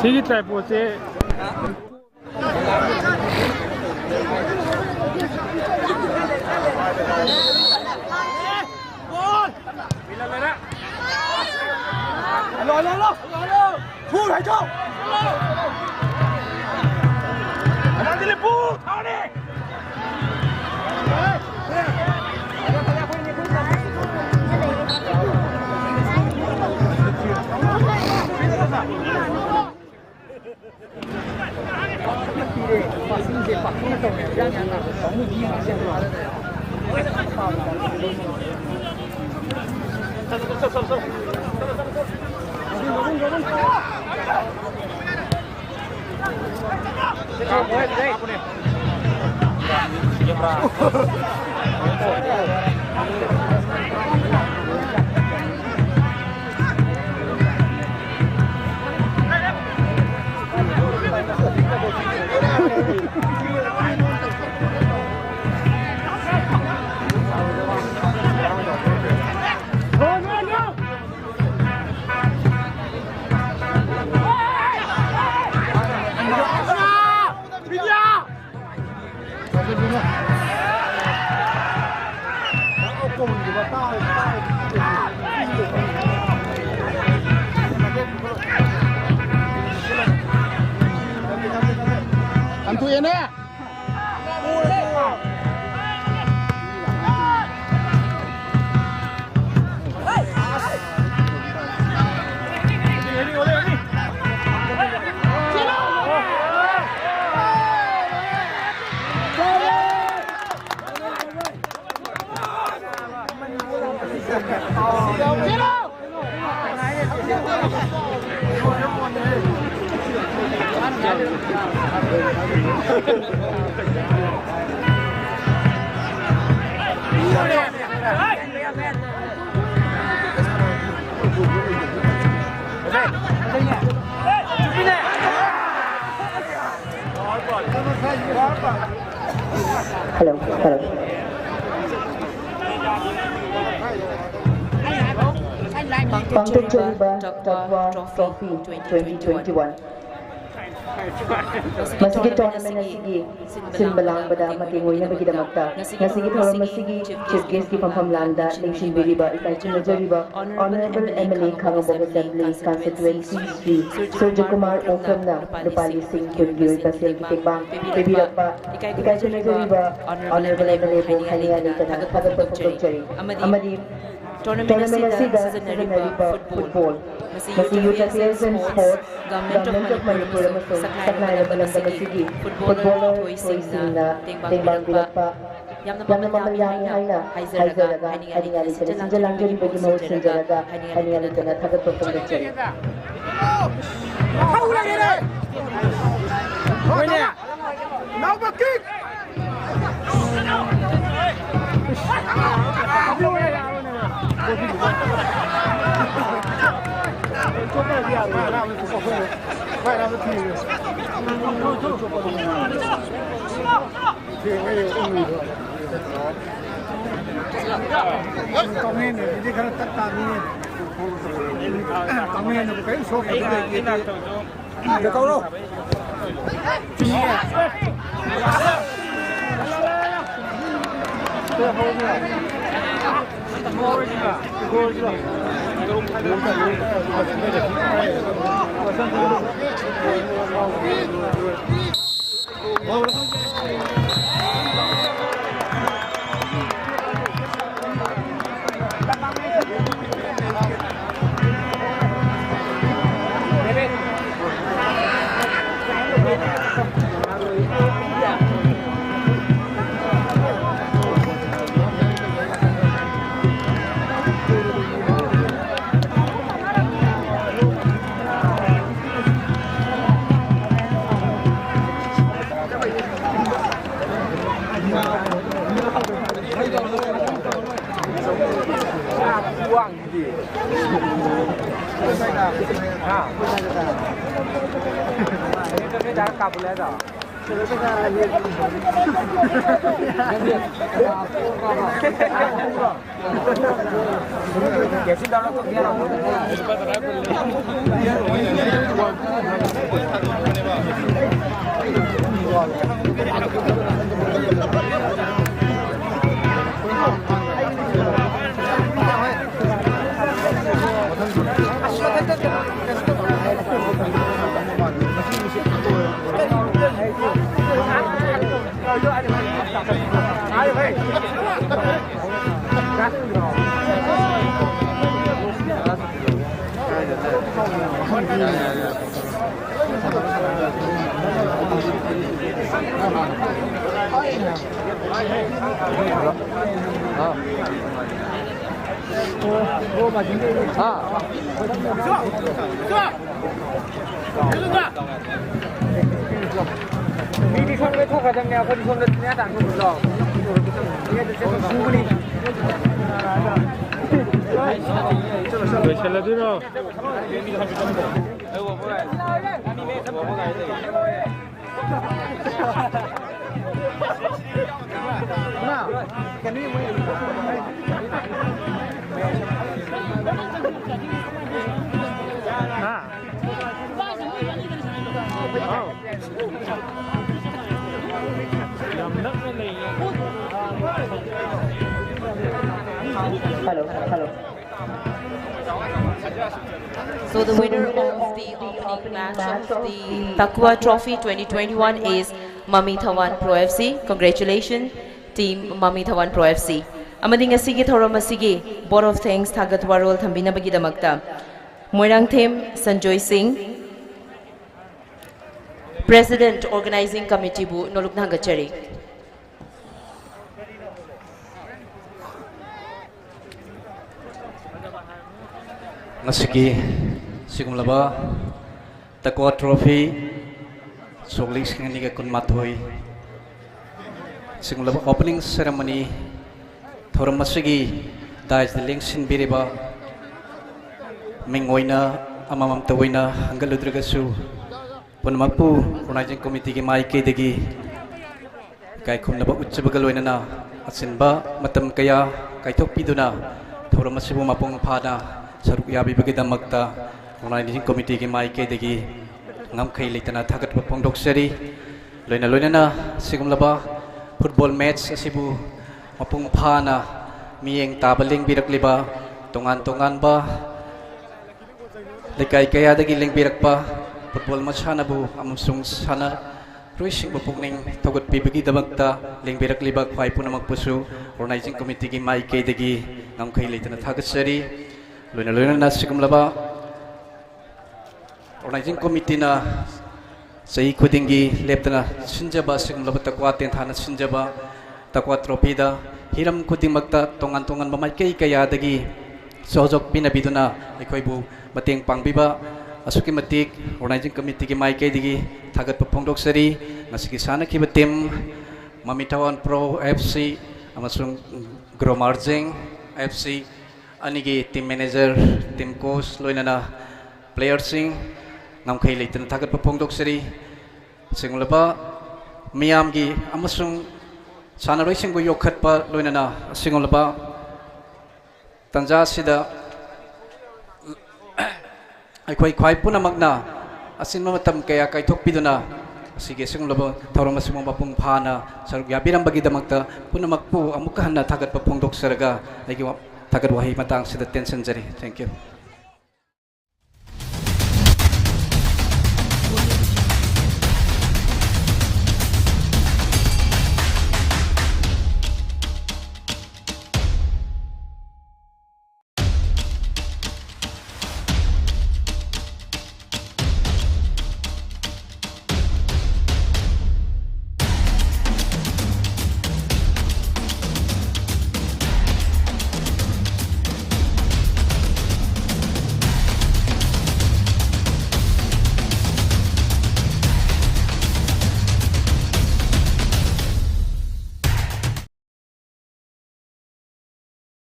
ꯁꯤꯒꯤ ꯇ꯭ꯔꯥꯏꯄꯣꯠꯁꯦ꯫ Hello, hello, hello, hello, hello. ꯐꯨꯜ ꯍꯩꯊꯧ꯫ ꯑꯅꯟꯗ ꯂꯦꯞꯄꯨ, ꯊꯥꯎꯅꯦ꯫ ꯌꯦꯅꯦ꯫ Hello, hello. ꯄꯥꯡꯊꯣꯛꯆꯔꯤꯕ Takwa trophy twenty twenty one. ꯃꯁꯤꯒꯤ ꯇꯣꯔꯅꯥꯃꯦꯟ ꯑꯁꯤꯒꯤ ꯁꯤꯟꯕ ꯂꯥꯡꯕꯗ ꯃꯇꯦꯡ ꯑꯣꯏꯅꯕꯒꯤꯗꯃꯛꯇ ꯉꯁꯤꯒꯤ ꯊꯧꯔꯝ ꯑꯁꯤꯒꯤ ꯆꯤꯐ ꯒꯦꯁꯀꯤ ꯐꯝꯐꯝ ꯂꯥꯡꯗ ꯂꯦꯡꯁꯤꯟꯕꯤꯔꯤꯕ ꯏꯀꯥꯏ ꯈꯨꯝꯅꯖꯔꯤꯕ honourable M L A Khangabok assembly constituency Shri Surajkumar ꯑꯣꯐꯝꯅ ꯂꯨꯄꯥ ꯂꯤꯁꯤꯡ ꯀꯨꯟꯒꯤ ꯑꯣꯏꯕ ꯁꯦꯜꯒꯤ ꯇꯦꯡꯕꯥꯡ ꯄꯤꯕꯤꯔꯛꯄ ꯏꯀꯥꯏ ꯈꯨꯝꯅꯖꯔꯤꯕ ꯑꯣꯅꯔꯦꯕꯜ ꯑꯦꯝ ꯑꯦꯜ ꯑꯦꯕꯨ ꯍꯥꯏꯅꯤꯡꯉꯥꯏ ꯂꯩꯇꯅ ꯊꯥꯒꯠꯄ ꯐꯣꯡꯗꯣꯛꯆꯔꯤ꯫ ꯑꯃꯗꯤ ꯇꯣꯔꯅꯥꯃꯦꯟ ꯑꯁꯤꯗ ꯁꯤꯖꯤꯟꯅꯔꯤꯕ ꯐꯨꯠꯕꯣꯜ, ꯃꯁꯤ youth affairs and sports, government of Manipur ꯑꯃꯁꯨꯡ ꯁꯛꯅꯥꯏꯔꯕ ꯂꯝꯗꯝ ꯑꯁꯤꯒꯤ ꯐꯨꯠꯕꯣꯂꯔ ꯊꯣꯏꯁꯤꯡꯅ ꯇꯦꯡꯕꯥꯡ ꯄꯤꯔꯛꯄ ꯌꯥꯝꯅ ꯃꯃꯜ ꯌꯥꯝꯃꯤ ꯍꯥꯏꯅ ꯍꯥꯏꯖꯔꯒ ꯍꯥꯏꯅꯤꯡꯉꯥꯏ ꯂꯩꯇꯅ ꯁꯤꯟꯖ ꯂꯥꯡꯖꯔꯤꯕꯒꯤ ꯃꯍꯨꯠ ꯁꯤꯟꯖꯔꯒ ꯍꯥꯏꯅꯤꯡꯉꯥꯏ ꯂꯩꯇꯅ ꯊꯥꯒꯠꯄ ꯐꯣꯡꯗꯣꯛꯆꯔꯤ꯫ ꯍꯣꯏꯅꯦ꯫ ꯅꯥꯎꯕ ꯀꯤꯛ! ꯀꯥꯡꯂꯦꯟ ꯑꯗꯨꯗꯤ ꯈꯔ ꯇꯠ ꯇꯥꯕꯅꯤ꯫ ꯀꯥꯡꯂꯦꯟ ꯑꯗꯨ ꯀꯔꯤꯝ ꯁꯣꯛꯇꯕ ꯂꯩꯇꯦ꯫ ꯀꯧꯔꯣ꯫ ꯃꯤꯗꯤ ꯁꯣꯝꯗ ꯊꯣꯛꯈ꯭ꯔꯗꯕꯅꯦ, ꯑꯩꯈꯣꯏꯗꯤ ꯁꯣꯝꯗ ꯅꯦ ꯇꯥꯟꯊꯣꯛꯈ꯭ꯔꯣ꯫ ꯃꯤ ꯑꯗꯨ ꯆꯠꯈ꯭ꯔꯣ꯫ ꯁꯨꯕꯅꯤ꯫ ꯂꯣꯏꯁꯤꯜꯂꯗꯣꯏꯔꯣ? Hello, hello. So the winner of the opening match of the Takuwa Trophy twenty twenty-one is Mami Thawan Pro F C, congratulations, team Mami Thawan Pro F C. ꯑꯃꯗꯤ ꯉꯁꯤꯒꯤ ꯊꯧꯔꯝ ꯑꯁꯤꯒꯤ vote of thanks, ꯊꯥꯒꯠ ꯋꯥꯔꯣꯜ ꯊꯝꯕꯤꯅꯕꯒꯤꯗꯃꯛꯇ ꯃꯣꯏꯔꯥꯡꯊꯦꯝ ꯁꯟꯖꯣꯏ ꯁꯤꯡ, President Organizing Committeeꯕꯨ ꯅꯣꯂꯨꯛꯅ ꯊꯥꯒꯠꯆꯔꯤ꯫ ꯉꯁꯤꯒꯤ ꯁꯤꯒꯨꯝꯂꯕ ꯇꯛꯋꯥ trophy ꯁꯣꯛ ꯂꯤꯁꯤꯡ ꯑꯅꯤꯒ ꯀꯨꯟꯃꯥꯊꯣꯏ ꯁꯤꯒꯨꯝꯂꯕ opening ceremony ꯊꯧꯔꯝ ꯑꯁꯤꯒꯤ dais ꯇ ꯂꯦꯡꯁꯤꯟꯕꯤꯔꯤꯕ ꯃꯤꯡ ꯑꯣꯏꯅ ꯑꯃꯃꯝꯇ ꯑꯣꯏꯅ ꯍꯪꯒꯠꯂꯨꯗ꯭ꯔꯒꯁꯨ, ꯄꯨꯝꯅꯃꯛꯄꯨ Organizing Committeeꯒꯤ ꯃꯥꯏꯀꯩꯗꯒꯤ ꯏꯀꯥꯏ ꯈꯨꯝꯅꯕ ꯎꯠꯆꯕꯒ ꯂꯣꯏꯅꯅ ꯑꯆꯤꯟꯕ ꯃꯇꯝ ꯀꯌꯥ ꯀꯥꯏꯊꯣꯛꯄꯤꯗꯨꯅ ꯊꯧꯔꯝ ꯑꯁꯤꯕꯨ ꯃꯄꯨꯡ ꯐꯥꯅ ꯁꯔꯨꯛ ꯌꯥꯕꯤꯕꯒꯤꯗꯃꯛꯇ Organizing Committeeꯒꯤ ꯃꯥꯏꯀꯩꯗꯒꯤ ꯉꯝꯈꯩ ꯂꯩꯇꯅ ꯊꯥꯒꯠꯄ ꯐꯣꯡꯗꯣꯛꯆꯔꯤ꯫ ꯂꯣꯏꯅ ꯂꯣꯏꯅꯅ ꯁꯤꯒꯨꯝꯂꯕ football match ꯑꯁꯤꯕꯨ ꯃꯄꯨꯡ ꯐꯥꯅ ꯃꯤꯠꯌꯦꯡ ꯇꯥꯕ ꯂꯦꯡꯕꯤꯔꯛꯂꯤꯕ ꯇꯣꯉꯥꯟ ꯇꯣꯉꯥꯟꯕ ꯂꯩꯀꯥꯏ ꯀꯌꯥꯗꯒꯤ ꯂꯦꯡꯕꯤꯔꯛꯄ football ꯃꯁꯥꯟꯅꯕꯨ ꯑꯃꯁꯨꯡ ꯁꯥꯟꯅꯔꯣꯏꯁꯤꯡꯕꯨ ꯄꯨꯛꯅꯤꯡ ꯊꯧꯒꯠꯄꯤꯕꯒꯤꯗꯃꯛꯇ ꯂꯦꯡꯕꯤꯔꯛꯂꯤꯕ ꯈ꯭ꯋꯥꯏ ꯄꯨꯝꯅꯃꯛꯄꯨꯁꯨ Organizing Committeeꯒꯤ ꯃꯥꯏꯀꯩꯗꯒꯤ ꯉꯝꯈꯩ ꯂꯩꯇꯅ ꯊꯥꯒꯠꯆꯔꯤ꯫ ꯂꯣꯏꯅ ꯂꯣꯏꯅꯅ ꯁꯤꯒꯨꯝꯂꯕ Organizing Committeeꯅ ꯆꯍꯤ ꯈꯨꯗꯤꯡꯒꯤ ꯂꯦꯞꯇꯅ ꯁꯤꯟꯖꯕ ꯑꯁꯤꯒꯨꯝꯂꯕ ꯇꯛꯋꯥ ꯇꯦꯟꯊꯥꯅ ꯁꯤꯟꯖꯕ ꯇꯛꯋꯥ ꯇ꯭ꯔꯣꯐꯤꯗ ꯍꯤꯔꯝ ꯈꯨꯗꯤꯡꯃꯛꯇ ꯇꯣꯉꯥꯟ ꯇꯣꯉꯥꯟꯕ ꯃꯥꯏꯀꯩ ꯀꯌꯥꯗꯒꯤ ꯁꯍꯌꯣꯒ ꯄꯤꯅꯕꯤꯗꯨꯅ ꯑꯩꯈꯣꯏꯕꯨ ꯃꯇꯦꯡ ꯄꯥꯡꯕꯤꯕ ꯑꯁꯨꯛꯀꯤ ꯃꯇꯤꯛ Organizing Committeeꯒꯤ ꯃꯥꯏꯀꯩꯗꯒꯤ ꯊꯥꯒꯠꯄ ꯐꯣꯡꯗꯣꯛꯆꯔꯤ꯫ ꯉꯁꯤꯒꯤ ꯁꯥꯟꯅꯈꯤꯕ team ꯃꯃꯤ ꯊꯋꯥꯟ Pro F C ꯑꯃꯁꯨꯡ ꯒ꯭ꯔꯣꯃꯥꯔꯖꯤꯡ F C ꯑꯅꯤꯒꯤ team manager, team coach ꯂꯣꯏꯅꯅ playerꯁꯤꯡ ꯉꯝꯈꯩ ꯂꯩꯇꯅ ꯊꯥꯒꯠꯄ ꯐꯣꯡꯗꯣꯛꯆꯔꯤ꯫ ꯑꯁꯤꯒꯨꯝꯂꯕ ꯃꯤꯌꯥꯝꯒꯤ ꯑꯃꯁꯨꯡ ꯁꯥꯟꯅꯔꯣꯏꯁꯤꯡꯕꯨ ꯌꯣꯛꯈꯠꯄ ꯂꯣꯏꯅꯅ ꯑꯁꯤꯒꯨꯝꯂꯕ ꯇꯥꯟꯖꯥ ꯑꯁꯤꯗ ꯑꯩꯈꯣꯏ ꯈ꯭ꯋꯥꯏ ꯄꯨꯝꯅꯃꯛꯅ ꯑꯆꯤꯟꯕ ꯃꯇꯝ ꯀꯌꯥ ꯀꯥꯏꯊꯣꯛꯄꯤꯗꯨꯅ ꯑꯁꯤꯒꯤ ꯑꯁꯤꯒꯨꯝꯂꯕ ꯊꯧꯔꯝ ꯑꯁꯤꯕꯨ ꯃꯄꯨꯡ ꯐꯥꯅ ꯁꯔꯨꯛ ꯌꯥꯕꯤꯔꯝꯕꯒꯤꯗꯃꯛꯇ ꯄꯨꯝꯅꯃꯛꯄꯨ ꯑꯃꯨꯛꯀ ꯍꯟꯅ ꯊꯥꯒꯠꯄ ꯐꯣꯡꯗꯣꯛꯆꯔꯒ ꯑꯩꯒꯤ ꯋꯥ-, ꯊꯥꯒꯠ ꯋꯥꯍꯩ ꯃꯇꯥꯡꯁꯤꯗ ꯇꯦꯟꯁꯤꯟꯖꯔꯤ꯫ Thank you꯫